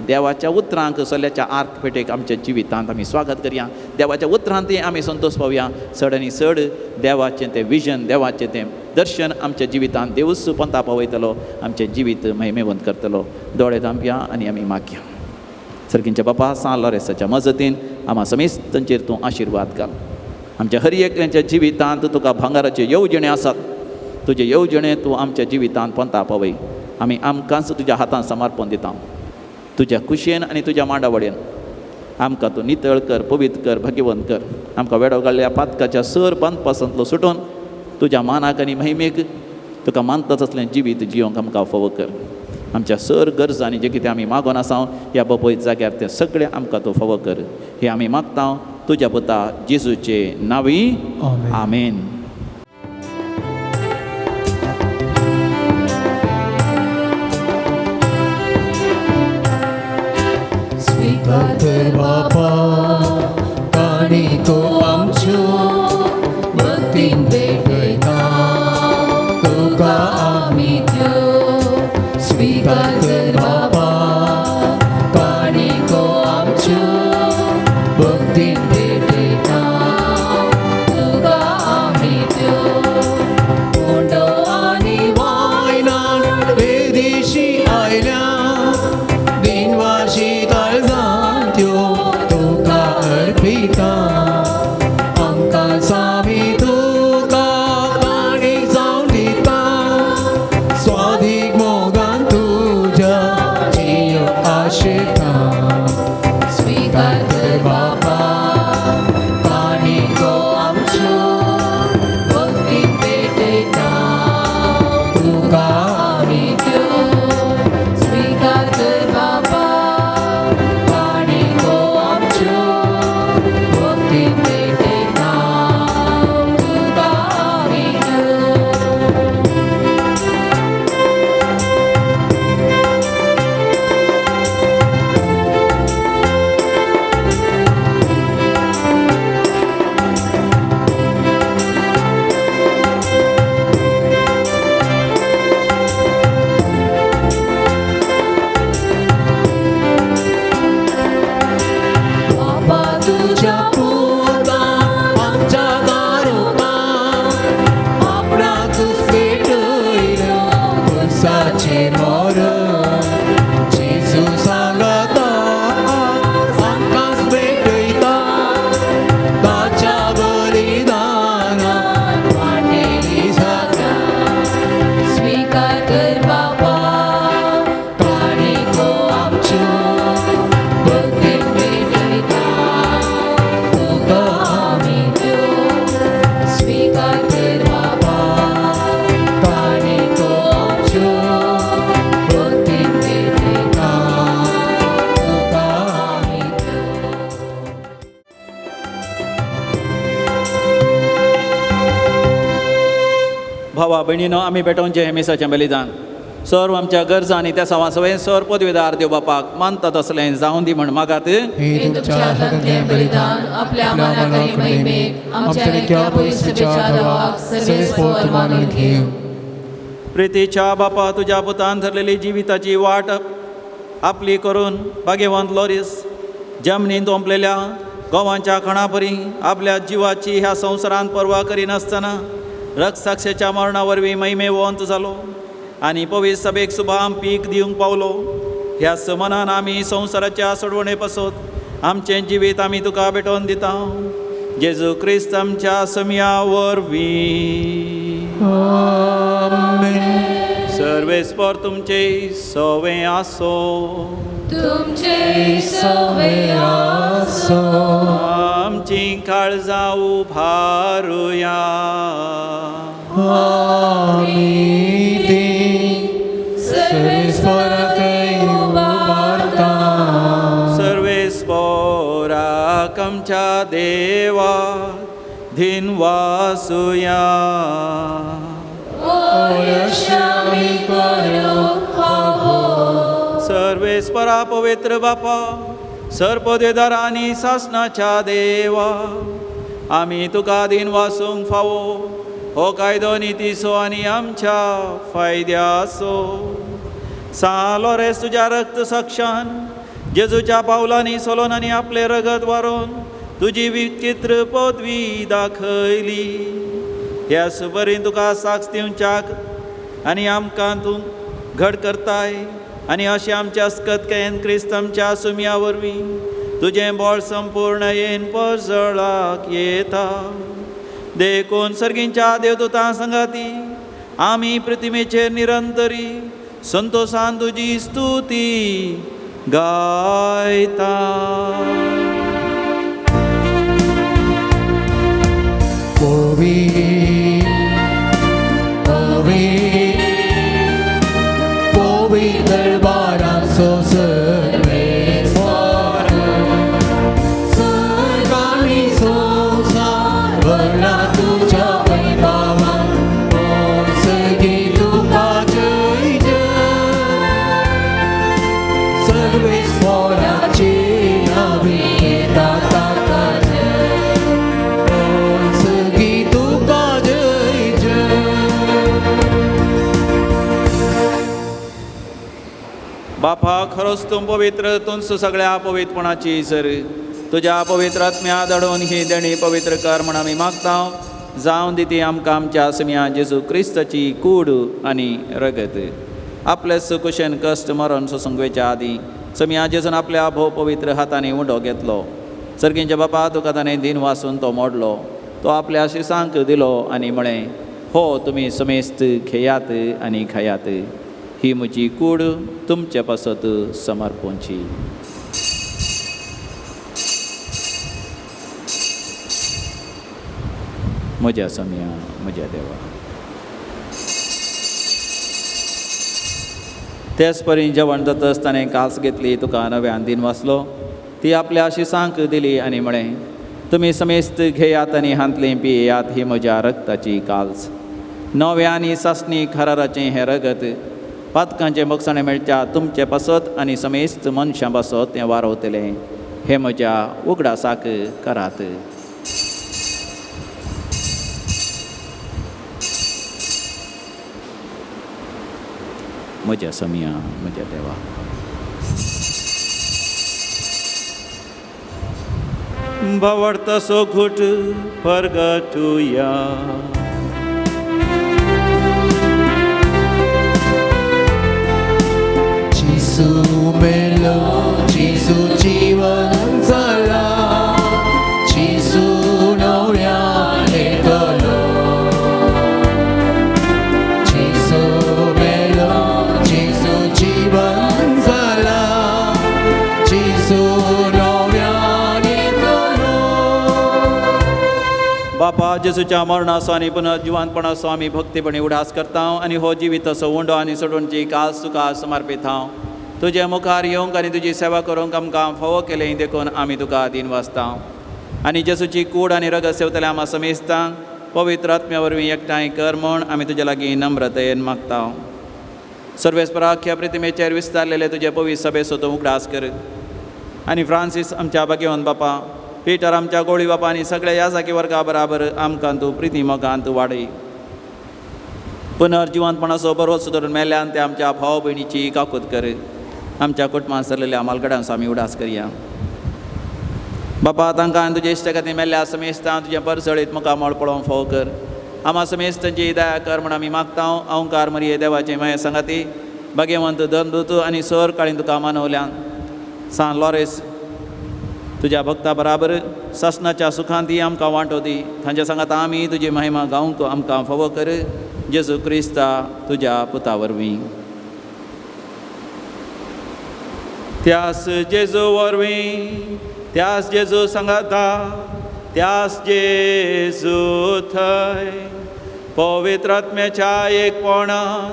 [SPEAKER 2] देवाच्या उतरांक सल्याच्या आर्क पेटेक आमच्या जिवितांत आमी स्वागत करया. देवाच्या उतरांतय आमी संतोष पावया. चड आनी चड देवाचें तें विजन, देवाचें तें दर्शन आमच्या जिवितांत देवूच पंता पावयतलो, आमचें जिवीत महिमेवंत करतलो. दोळे धांपया आनी आमी मागया. सर्गींच्या बापा सांत लॉरेसाच्या मजतीन आमा समेस्तांचेर तूं आशिर्वाद घाल. आमच्या हर एकल्याच्या जिवितांत तुका भांगाराचे येवजणे आसात. तुजे येवजणे तूं आमच्या जिवितांत पंता पावय. आमी आमकांच तुज्या हातांत समर्पण दिता. तुज्या खुशयेन आनी तुज्या मांडावळेन आमकां तूं नितळ कर, पवित्र कर, भाग्यवंत कर. आमकां वेडो घाल्ल्या पातकाच्या सर बांदपासांतलो सुटून तुज्या मानाक आनी महिमेक तुका मानता तसलें जिवीत जियोंक आमकां फावो कर. आमच्या सर गरजांनी जें कितें आमी मागोन आसा ह्या बपय जाग्यार तें सगळें आमकां तूं फावो कर. हें आमी मागता तुज्या पुता जेजूचे नांवी, आमेन.
[SPEAKER 3] स्वीकार बापा काणिको आमच्यो भक्तीन भेटयता तुका आमी त्यो. स्वीकार कर बापा काणिको आमच्यो भक्तीन भेटयता तुका आमी त्यो. उंडो आनी
[SPEAKER 5] वायनान वेदीशी आयल्या दिनवाशी तुका अर्पिता. आमकां सामी तुका काणी जावन दिता स्वादीक मोगान तुज्या जियो आशिता.
[SPEAKER 3] स्वीकार कर बापा काणिको आमच्यो भक्तीन भेटयता तुका आमी त्यो. स्वीकार कर बापा काणिको आमच्यो भक्तीन भेटयता तुका आमी त्यो. बापा तुज्या
[SPEAKER 5] पुता आमच्या दारुपान आपणाकूच भेटयलो खुर्साचेर मरण. जेजू सांगता आमकांच भेटयता ताच्या बलिदानान वाटेली जाता.
[SPEAKER 4] स्वीकार कर बापा काणिको आमच्यो भक्तीन भेटयता तुका आमी त्यो. स्वीकार कर बापा काणिको आमच्यो भक्तीन भेटयता तुका आमी त्यो.
[SPEAKER 2] भावा भयणीनो आमी भेटोवचें हें मिसाचें बलिदान सर्व आमच्या गरजा आनी त्या सवा सवें सर्व पदवीदार देव बापाक मानता तसलें जावं दी म्हण मागात.
[SPEAKER 1] हे तुमच्या हातांतलें बलिदान
[SPEAKER 4] आपल्या मानाक आनी महिमेक आमच्या लेख्या पवित्र सभेच्या देवाक सर्वेस्पर मानून घेवं.
[SPEAKER 2] प्रितीच्या बापा, तुज्या पुतान धरलेली जिविताची वाट आपली करून भाग्यवंत लॉरीस जमनींत ओंपलेल्या गोवांच्या खणापरी आपल्या जिवाची ह्या संवसारांत पर्वा करिनासतना रक्तसाक्षेच्या मरणा वरवीं महिमेवंत जालो आनी पवित्र सभेक सुभाम पीक दिवंक पावलो. ह्या समनान आमी संवसाराच्या सोडवणे पासत आमचें जिवीत आमी तुका भेटोवन दिता. जेजू क्रिस्त आमच्या समया वरवीं. सर्वेस्पर तुमचे सवे आसो.
[SPEAKER 4] तुमचे सवे आसो.
[SPEAKER 2] आमची काळजां उभारुया.
[SPEAKER 3] आमी ती सर्वेस्पराक उबारता.
[SPEAKER 2] सर्वेस्पराक आमच्या देवा धिनवासुया. सर्वेस्परा पवित्र बापा, सर्पदेदार आनी सासनाच्या देवा, आमी तुका दिन वासूंक फावो हो कायदो नितीचो आनी आमच्या फायद्याचो. सा लॉरेस तुज्या रक्त साक्षान जेजूच्या पावलांनी सोलोन आनी आपलें रगत वारोवन तुजी विचित्र पदवी दाखयली. ह्या सुबरीन तुका साक्ष दिवच्याक आनी आमकां तूं घड करताय आनी अशें आमच्या अस्कतकायेन क्रिस्त आमच्या सुमया वरवीं तुजें बळ संपूर्ण येन परजळाक येता. देखून सर्गींच्या देवदूतां संगाती आमी प्रतिमेचेर निरंतरी संतोषान तुजी स्तुती गायता. बापा, खरोच तूं पवित्र, तूंच सगळ्या पवित्रपणाची सर. तुज्या पवित्र आत्म्या धाडून ही देणी पवित्र कर म्हण आमी मागता. जावन दी आमकां आमच्या समिया जेजू क्रिस्ताची कूड आनी रगत. आपले सुकुशेन कश्ट मरण सोसूंक वेच्या आदीं समिया जेजून आपल्या भोव पवित्र हातांनी उंडो घेतलो. सर्गींच्या बापा, तुका ताणें दिन वासून तो मोडलो. तो आपल्या शिसांक दिलो आनी म्हळें, हो तुमी समेस्त घेयात आनी खायात, ही म्हजी कूड तुमचे पासत समर्पणची. म्हज्या समया, म्हज्या देवा. तेच परी जेवण जातच ताणें कास घेतली, तुका नव्यान दिन वाचलो, ती आपल्या शिसांक दिली आनी म्हळें, तुमी समेस्त घेयात आनी हांतलें पियेयात, ही म्हज्या रक्ताची काल्स. नव्या आनी सासणी खराराचें हें रगत पातकांचें मोगसाणें मेळच्या तुमचे पासत आनी समेस्त मनशां पासत तें वारवतलें. हें म्हज्या उगडासाक करात. म्हज्या समिया, म्हज्या देवा. भावार्थाचो घुट परगटुया.
[SPEAKER 3] जेजू मेलो, जेजू जीवन जाला, जेजू नव्यान येतलो. जेजू मेलो, जेजू जीवन जाला, जेजू नव्यान येतलो.
[SPEAKER 2] बापा, जेजूच्या मरणाचो आनी पुनर्जिवंतपणाचो आमी भक्तीपणी उडास करता आनी हो जिविताचो उंडो आनी सोडूनची कास तुका समर्पीत हांव. तुजे मुखार येवंक आनी तुजी सेवा करूंक आमकां फावो केलें देखून आमी तुका दीन वाचता. आनी जेजूची कूड आनी रगत सेवतल्या आमा समेस्तांक पवित्र आत्म्या वरवीं एकठांय कर म्हूण आमी तुजे लागीं नम्रतेन मागता. सर्वेस्परा, अख्ख्या प्रतिमेचेर विस्तारलेले तुजे पवित्र सभेचो तूं उगडास कर आनी फ्रांसीस आमच्या भाग्यवंत बापा, पिटर आमच्या गोळी बापा आनी सगळ्या ह्या जागी वर्गा बराबर आमकां तूं प्रिती मोगान तूं वाडय. पुनर्जिवंतपणाचो बरोच धरून मेल्यान ते आमच्या भाव भयणीची काकूत कर. आमच्या कुटुंबांत सरलेल्या मालगड्यांचो आमी उडास करया. बापा तांकां तुजे इश्ट खातीर मेल्ल्या समेस्तां तुजें परसळीत मुखामळ पळोवंक फावो कर. आमा समेस्तांची दया कर म्हूण आमी मागता. अहंकार मरिये देवाचे माये सांगाती भाग्यवंत धर्मदूत आनी सर काळीन तुका मानवल्यान सान लॉरेस तुज्या भक्ता बराबर सासणाच्या सुखांत ती आमकां वांटो दी. तांच्या सांगाता आमी तुजी महिमा गावंक आमकां फावो कर. जेजू क्रिस्ता तुज्या पुता वरवीं. त्यास जेजू वरवीं, त्यास जेजू सांगाता, त्यास जेजू थंय पवित्र आत्म्याच्या एकपणान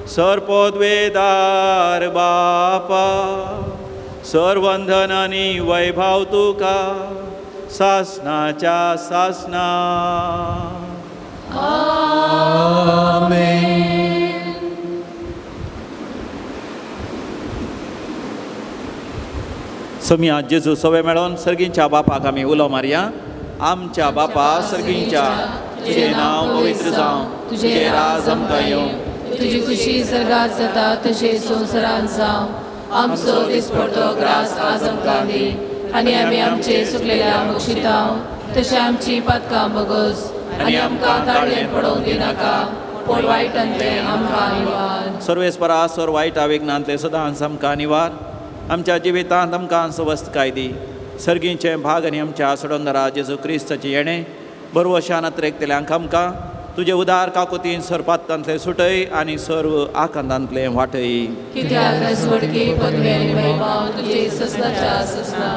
[SPEAKER 2] सर्पोद्वेदार बापा सर्वंधन आनी वैभव तुका सासणाच्या सासणा.
[SPEAKER 1] आमेन.
[SPEAKER 2] समिया जेजू सवे मेळोन सर्गींच्या बापाक आमी उलो मारया. आमच्या बापा सर्गींच्या, तुजें नांव पवित्र जावं, तुजें राज आमकां येवं,
[SPEAKER 4] तुजी खुशी सर्गात जाता तशें संवसारांत जावं. आमचो दिसपडतो ग्रास आज आमकां दी आनी आमी आमचे सुकलेल्या बक्षितांव तशें आमची पातकां बगस आनी आमकां ताळ्ळें पडोवंक दिनाका, पूण वायटांतलें आमकां निवार.
[SPEAKER 2] सर्वेस्परा सर वायट आवेगनांतलें सदांच आमकां निवार. आमच्या जिवितांत आमकां सवस्तकाय दी. सर्गींचे भाग आनी आमच्या सडोंदरा जेजू क्रिस्ताचें येणें बरवशान अत्रेकतल्यांक आमकां तुजे उदार काकुतीन सरपातांतलें सुटय आनी सर्व आकांतांतलें वाटय.
[SPEAKER 4] कित्याक राजवटकी पदवी आनी वैभव तुजे ससनाच्या ससना.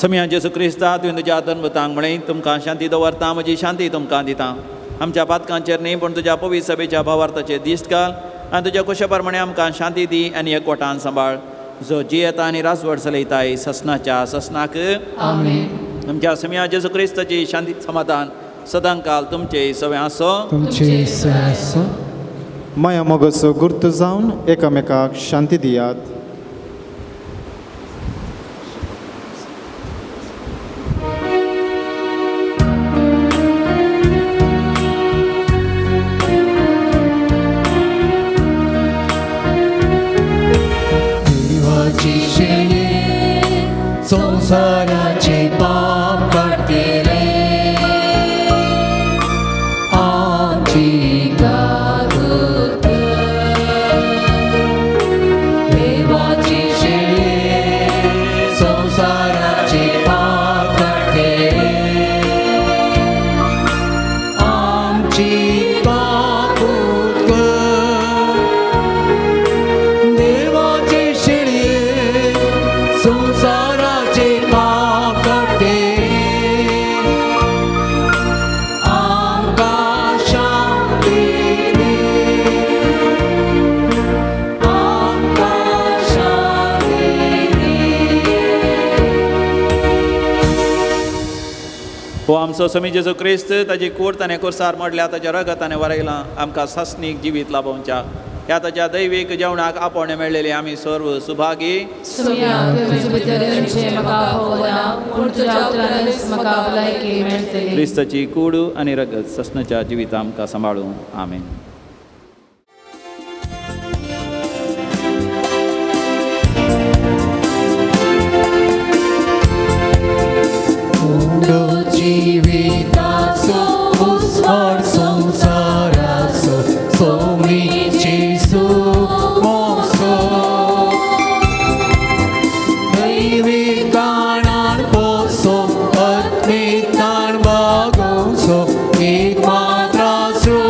[SPEAKER 2] समिया जेजू क्रिस्ता तुवें तुज्या धर्मतांक म्हळें, तुमकां शांती दवरता, म्हजी शांती तुमकां दिता. आमच्या पातकांचेर न्ही पूण तुज्या पवित्र सभेच्या भावार्थाचेर दिश्ट घाल आनी तुज्या कुशा प्रमाणे आमकां शांती दी आनी एकवटान सांबाळ, जो जियेता आनी राजवट चलयताय ससनाच्या ससनाक.
[SPEAKER 4] आमेन.
[SPEAKER 2] आमच्या समिया जेजू क्रिस्ताची शांती समाधान सदांकाल तुमचे सगळें आसो.
[SPEAKER 1] तुमचे सगळें आसो.
[SPEAKER 3] माया मोगाचो गुर्त जावन एकामेकाक शांती दियात.
[SPEAKER 5] देवाची शेळी संवसाराचे पाप काडटले, आमची
[SPEAKER 4] काकूत कर.
[SPEAKER 5] देवाची शेळी संवसाराचे पाप काडटले, आमची काकूत कर. देवाची शेळी संवसाराचे पाप काडटले, आमकां शांती दी, आमकां शांती दी.
[SPEAKER 2] हो आमचो समी जेजू क्रिस्त ताजी कूड ताणें कुर्सार मोडल्या, ताच्या रगत ताणें वरयलां आमकां सासणीक जिवीत लाभोवच्या. ह्या ताच्या दैवीक जेवणाक आपोवणें मेळ्ळेलें आमी सर्व सुभागी.
[SPEAKER 4] सोम्या तुजे भितर येवचें म्हाका फावना, पूण तुज्या उतरानच म्हाका भलायकी मेळटली.
[SPEAKER 2] क्रिस्ताची कूड आनी रगत ससनाच्या जिविता आमकां सांबाळूं. आमेन.
[SPEAKER 5] जिविताचो उस्वाड संवसाराचो सोमी जेजू मोगसो, दैविकाणान पोसो, आत्मिकान बागोवचो, एक मात्र आसरो.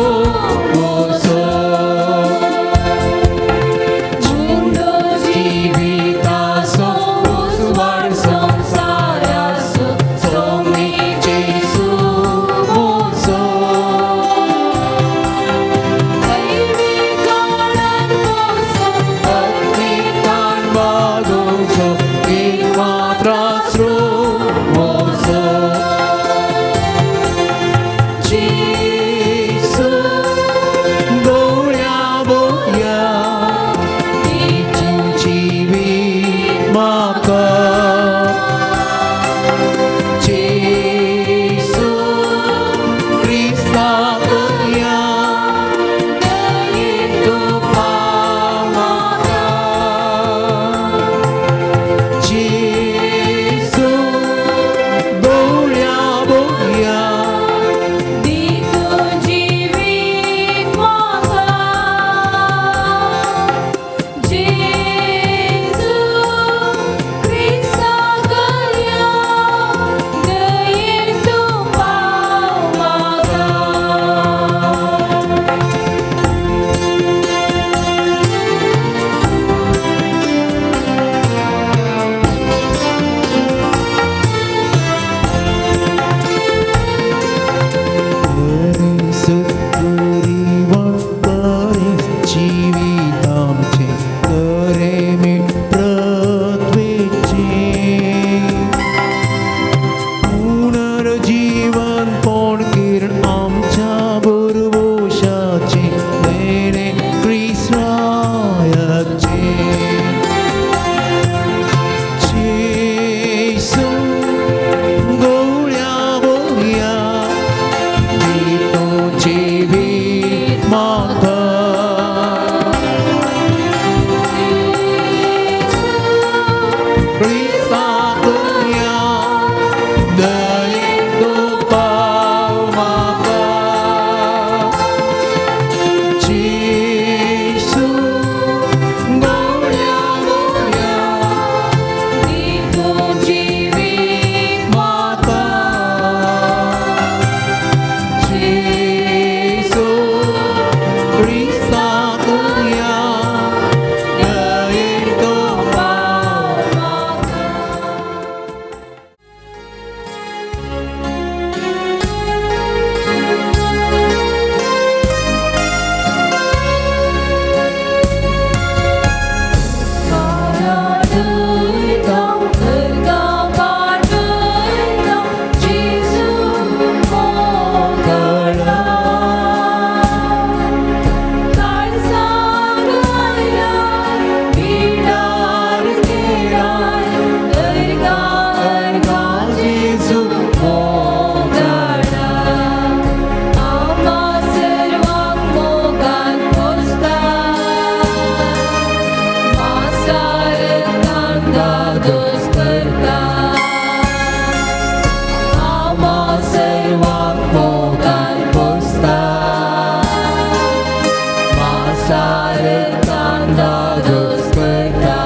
[SPEAKER 5] क्रिस्ता तुया दयेन तूं पाव म्हाका जेजू गोड्या गोड्या
[SPEAKER 4] दी तूं जिवीत
[SPEAKER 5] म्हाका जेजू क्रिस्ता तुया दयेन तूं पाव
[SPEAKER 4] म्हाका. पाटयता करता पाटयता जेजू मोगळा काळजाक आयला बिडार केळाय अर्गा अर्गा जेजू मोगळा आमा सर्वांक मोगान पोसता मासारतान दादोस करता आमा सर्वांक मोगान पोसता मासारतान दादोस करता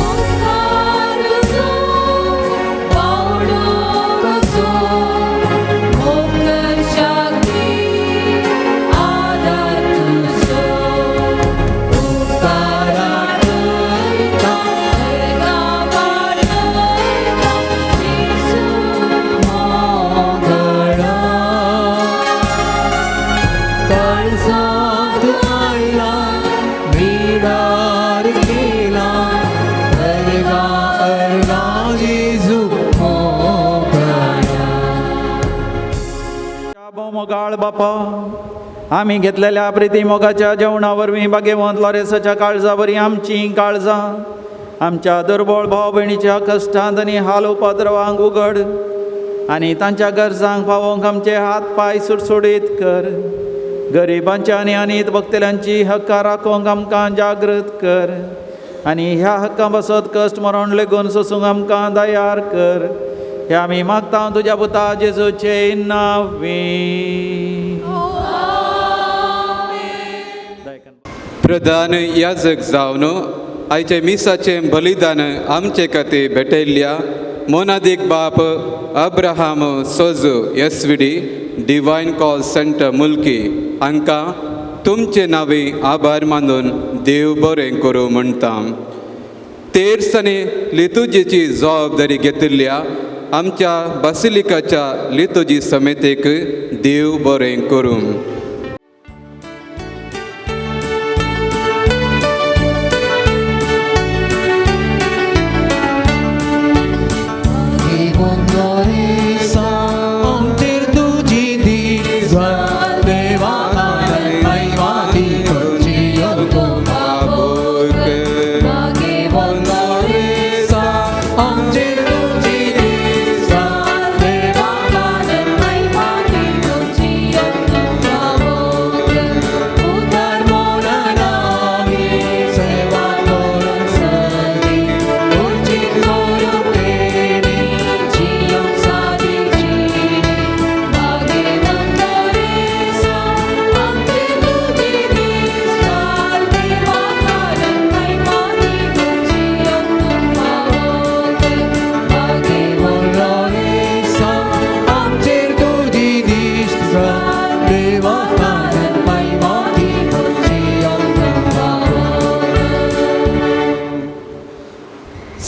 [SPEAKER 4] उपकार तुजो पावडो कसो मोकर शक्ती आदार तुजो उपकार आठयता अर्गा पाटयता जेजू मोगळा
[SPEAKER 5] काळजांत आयला बिडार केला अर्गा अर्गा जेजू मोगळा
[SPEAKER 2] मोगाळ बापा आमी घेतलेल्या प्रिती मोगाच्या जेवणा वरवीं भाग्यवंत लॉरेसाच्या काळजा वरवीं आमचीं काळजां आमच्या दुर्बळ भाव भयणीच्या कश्टांत आनी हाल उपद्रवांक उगड आनी तांच्या गरजांक पावोवंक आमचे हात पांय सुडसुडीत कर. गरिबांच्या आनी अनीत भक्तल्यांची हक्कां राखोवंक आमकां जागृत कर आनी ह्या हक्कां बसत कश्ट मरण लेगून सोसूंक आमकां तयार कर. हे आमी मागता तुज्या पुता जेजूचे नांवी.
[SPEAKER 6] प्रधान याजक जावन आयचे मिसाचें बलिदान आमचे खातीर भेटयल्ल्या मोनादीक बाप Abraham Souza S V D divine call centre Mulki हांकां तुमचे नांवी आभार मानून देव बरें करूं म्हणटा. तेर्स आनी लितुजीची जबाबदारी घेतिल्ल्या आमच्या बासिलिकाच्या लितुजी समितीक देव बरें करूं.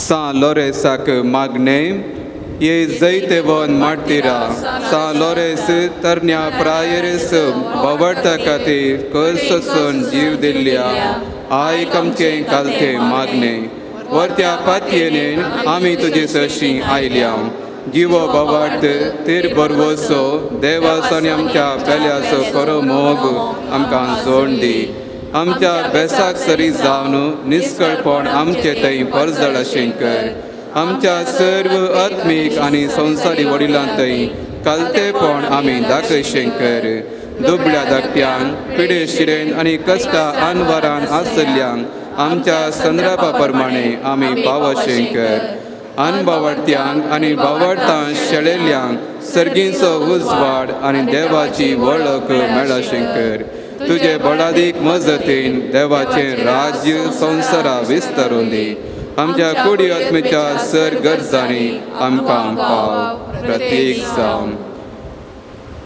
[SPEAKER 6] सां लोरेसाक मागणें ये जैतेवन मार्टिरा सां लोरेस तरण्या प्रायरेस भोवटा खातीर कसोसून जीव दिल्ल्या आयक आमचें कालचें मागणें वरत्या पातयेन आमी तुजे सरशीं आयल्या जिवो बावाट तेर बरवसो देवाचो आनी आमच्या पेल्याचो खरो मोग आमकां जोड दी. आमच्या बेसाक सरी जावन निस्कळपण आमचे थंय परजळ अशें कर. आमच्या सर्व आत्मीक आनी संवसारी वडिलां थंय कालतेपण आमी दाखयशें कर. दुबळ्या धाकट्यांक पिडे शिरेन आनी कश्टा अनवरान आसल्ल्यांक आमच्या संद्रपा प्रमाणे आमी पावशें कर. अनबावडत्यांक आनी बावडतां शेळेल्यांक सर्गींचो उजवाड आनी देवाची वळख मेळशें कर. तुजे बळादीक मजतीन देवाचें राज्य संवसारा विस्तारून दी. आमच्या कुडी आत्मेच्या सर गरजांनी आमकां पाव प्रतीक जावं.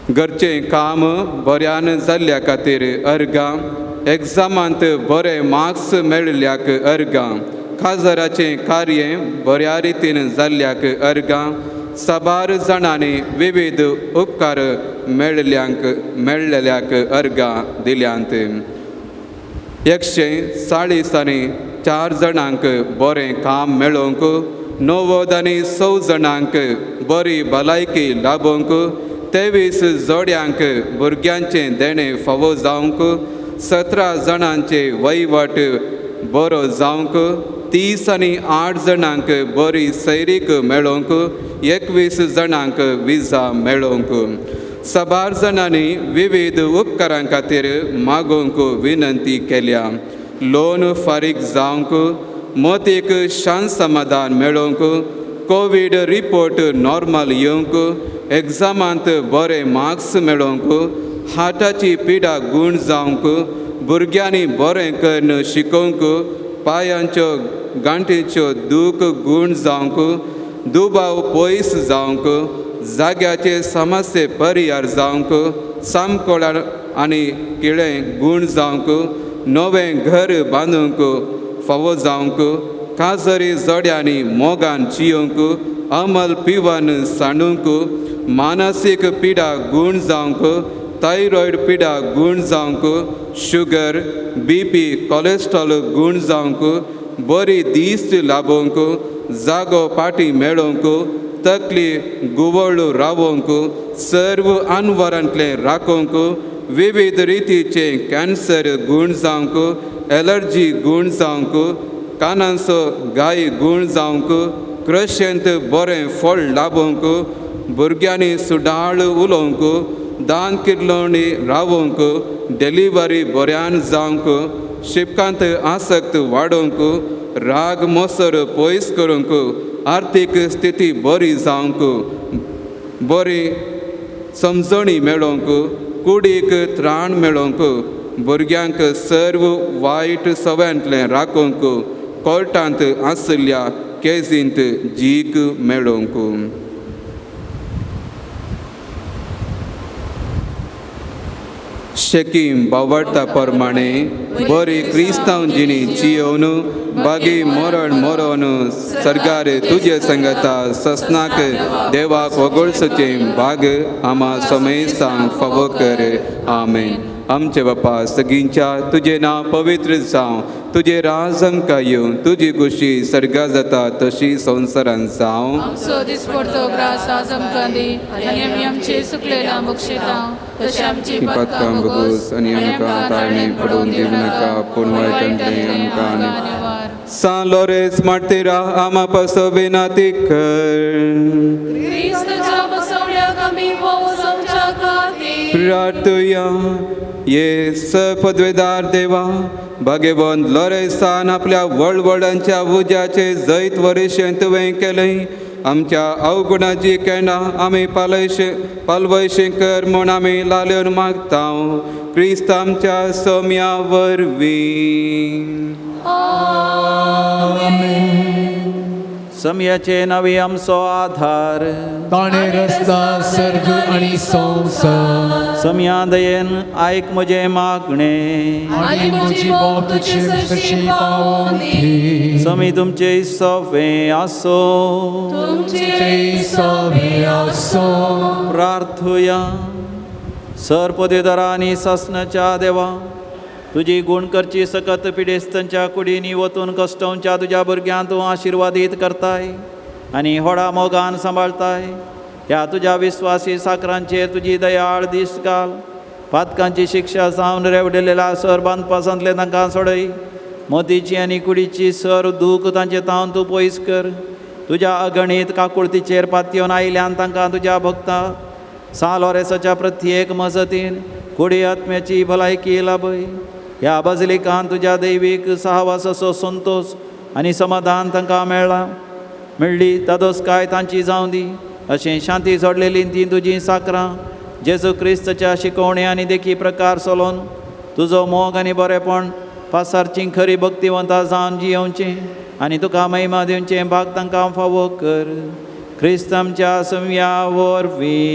[SPEAKER 6] घरचें काम बऱ्यान जाल्ल्या खातीर अर्गां, एग्जामांत बरे मार्क्स मेळिल्ल्याक अर्गां, खाजराचें कार्य बऱ्या रितीन जाल्ल्याक अर्गां, साबार जाणांनी विविध उपकार मेळ्ळेल्याक अर्गां दिल्यांत. 140 आनी 4 जाणांक बरें काम मेळोवंक, 90 आनी 6 जाणांक बरी भलायकी लाबोवंक, 23 जोड्यांक भुरग्यांचें देणें फावो जावंक, 17 जाणांचे वहिवट बरो जावंक, 30 आनी 8 जाणांक बरी सैरीक मेळोवंक, 21 जाणांक विजा मेळोवंक. साबार जाणांनी विविध उपकारां खातीर मागोवंक विनंती केल्या. लोन फारीक जावंक, मतीक शांत समाधान मेळोवंक, कोवीड रिपोर्ट नॉर्मल येवंक, एग्जामांत बरे मार्क्स मेळोवंक, हार्टाची पिडा गूण जावंक, भुरग्यांनी बरें करून शिकोवंक, पांयांच्यो गांठीच्यो दूख गूण जावंक, दुबाव पयस जावंक, जाग्याचे समस्ये परिहार जावंक, सामकोळा आनी किळें गूण जावंक, नवें घर बांदूंक फावो जावंक, काजरी जोड्यांनी मोगान जियोवंक, अमल पिवन सांडूंक, मानसीक पिडा गूण जावंक, थायरॉयड पिडा गूण जावंक, शुगर बीपी कोलेस्ट्रॉल गूण जावंक, बरी दीस लाबोवंक, जागो पाटी मेळोवंक, तकली गुवळ रावोवंक, सर्व अनवरांतलें राखोवंक, विविध रितीचे कॅन्सर गूण जावंक, एलर्जी गूण जावंक, कानांचो गाय गूण जावंक, क्रशेंत बरें फळ लाबोवंक, भुरग्यांनी सुडाळ उलोवंक, दान किर्लोणी रावोवंक, डिलिव्हरी बऱ्यान जावंक, शिपकांत आसक्त वाडोवंक, राग मोसर पयस करूंक, आर्थीक स्थिती बरी जावंक, बरी समजणी मेळोवंक, कुडीक त्राण मेळोवंक, भुरग्यांक सर्व वायट सवयांतलें राखोवंक, कोर्टांत आशिल्ल्या केजींत जीक मेळोवंक. शेकीम बावडता प्रमाणे बरी क्रिस्तांव जिणी जियोवन बागी मरण मरोन सरकार तुजे संगता ससनाक देवाक वगोळसचें भाग आमा समेस्तांक फावो कर. आमेन. आमचे बापा सगींच्या तुजें नांव पवित्र जावं, तुजें राज आमकां येवं, तुजी खुशी सर्गा जाता तशी संवसारान जावं.
[SPEAKER 4] आमचो दिसपडतो ग्रास आज आमकां दी आनी आमी आमचे सुकलेला बक्षिता तशें आमची
[SPEAKER 6] पातकां भोगोस आनी आमकां ताळणे पडोवन दिवं नाका, पूण वायटांतलें आमकां
[SPEAKER 4] निवार.
[SPEAKER 6] सान लोरेंस मार्टिरा आमा पासो विनंती कर.
[SPEAKER 4] क्रिस्ताच्या बसवण्याक आमी फावो जावच्या खातीर
[SPEAKER 6] प्रार्थुया. ये सपदवेदार देवा, भाग्यवंत लोरेसान आपल्या वळवळांच्या उज्याचे जैत वरिशें तुवें केलें. आमच्या अवगुणाची केन्ना आमी पालवयशें कर म्हूण आमी लाल्योन मागता. क्रिस्त आमच्या सोम्या वरवीं.
[SPEAKER 2] समयाचे नवी आमचो आधार,
[SPEAKER 1] ताणें रचला सर्ग आनी संवसार.
[SPEAKER 2] समया दयेन आयक म्हजें मागणें
[SPEAKER 4] आनी म्हजी बोब तुजे सरशी पावोवन दी.
[SPEAKER 2] समी तुमचे सवे आसो.
[SPEAKER 4] तुमचे
[SPEAKER 1] सवे आसो.
[SPEAKER 2] प्रार्थुया. सर पदेदारा आनी सासणाच्या देवा, तुजी गूण करची सकत पिडेस्तांच्या कुडींनी वतून कश्टवच्या तुज्या भुरग्यांक तूं आशिर्वादीत करताय आनी व्हडा मोगान सांबाळताय. ह्या तुज्या विस्वासी साकरांचेर तुजी दयाळ दीस घाल. पातकांची शिक्षा जावन रेवडिल्ल्या सर बांदपासांतले तांकां सोडय. मोतीची आनी कुडीची सर दूख तांचे तावन तूं पयस कर. तुज्या अगणीत काकुळतीचेर पातयेवन आयल्यान तांकां तुज्या भक्ता सान लोरेसाच्या प्रत्येक मजतीन कुडी आत्म्याची भलायकी लाभय. ह्या बाजिलिकान तुज्या दैवीक सहवासाचो संतोश आनी समाधान तांकां मेळ्ळा मेळ्ळी तादोसकाय तांची जावं दी. अशें शांती जोडलेली ती तुजीं साकरां जेजू क्रिस्ताच्या शिकवणे आनी देखी प्रकार चलोवन तुजो मोग आनी बरेपण पासारची खरी भक्तिवंता जावन जियोवचें आनी तुका महिमा दिवचें भाग तांकां फावो कर. क्रिस्त आमच्या सम्या वरवीं.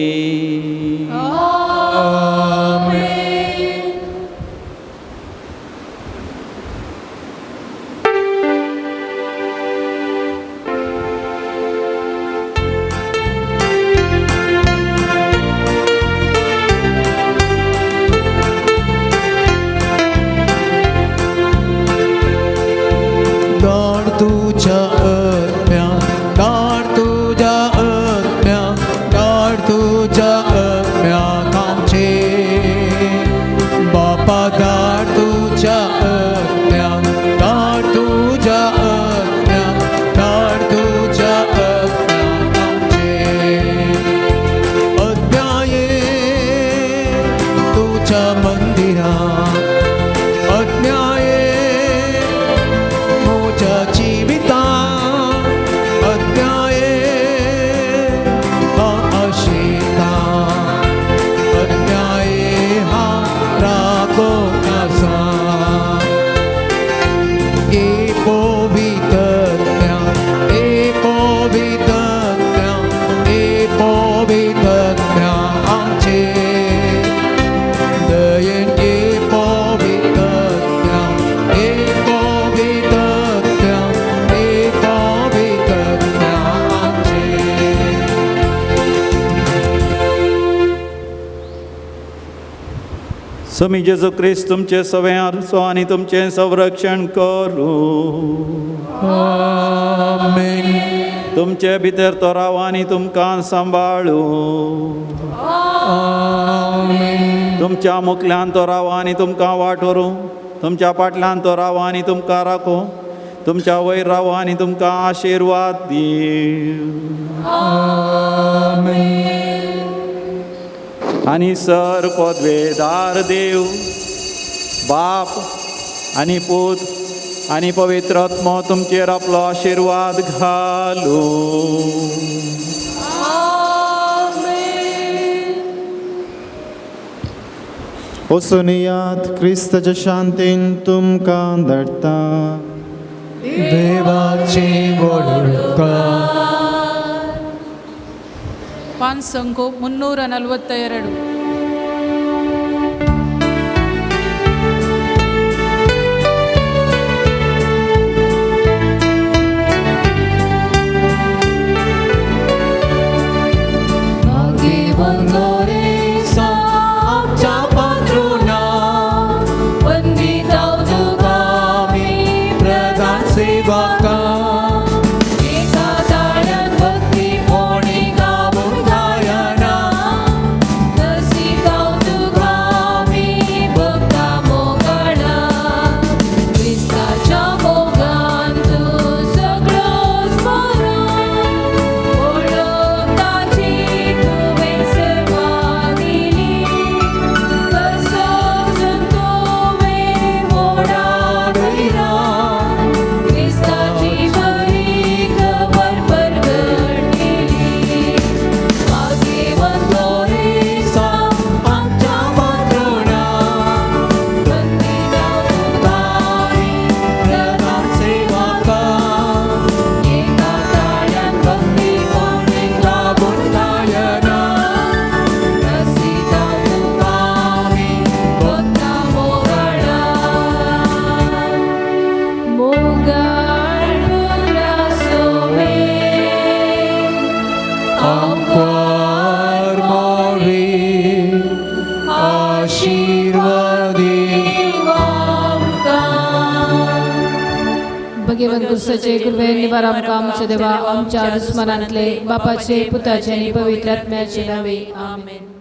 [SPEAKER 2] स्वामी जेजू क्रिस्त तुमचे सगळ्यांचो आनी तुमचें संरक्षण करूं.
[SPEAKER 1] आमेन.
[SPEAKER 2] तुमचे भितर तो राव आनी तुमकां सांबाळूं.
[SPEAKER 1] आमेन.
[SPEAKER 2] तुमच्या मुखल्यान तो राव आनी तुमकां वाट व्हरूं. तुमच्या फाटल्यान तो राव आनी तुमकां राखूं. तुमच्या वयर राव आनी तुमकां आशिर्वाद दिवं.
[SPEAKER 1] आमेन.
[SPEAKER 2] आनी सर पदवेदार देव बाप आनी पूत आनी पवित्र आत्मो तुमचेर आपलो आशिर्वाद घालूं.
[SPEAKER 3] वचून क्रिस्ताच्या शांतीन तुमकां धाडटा.
[SPEAKER 1] देवाची व्हडका.
[SPEAKER 4] ಪಾನ್ಸಂಕು 342.
[SPEAKER 8] क्रिस्ताचे कृपेन निवार आमकां आमच्या देवा आमच्या दुस्मनांतले बापाचे पुताचे आनी पवित्र आत्म्याचे नावे आमेन.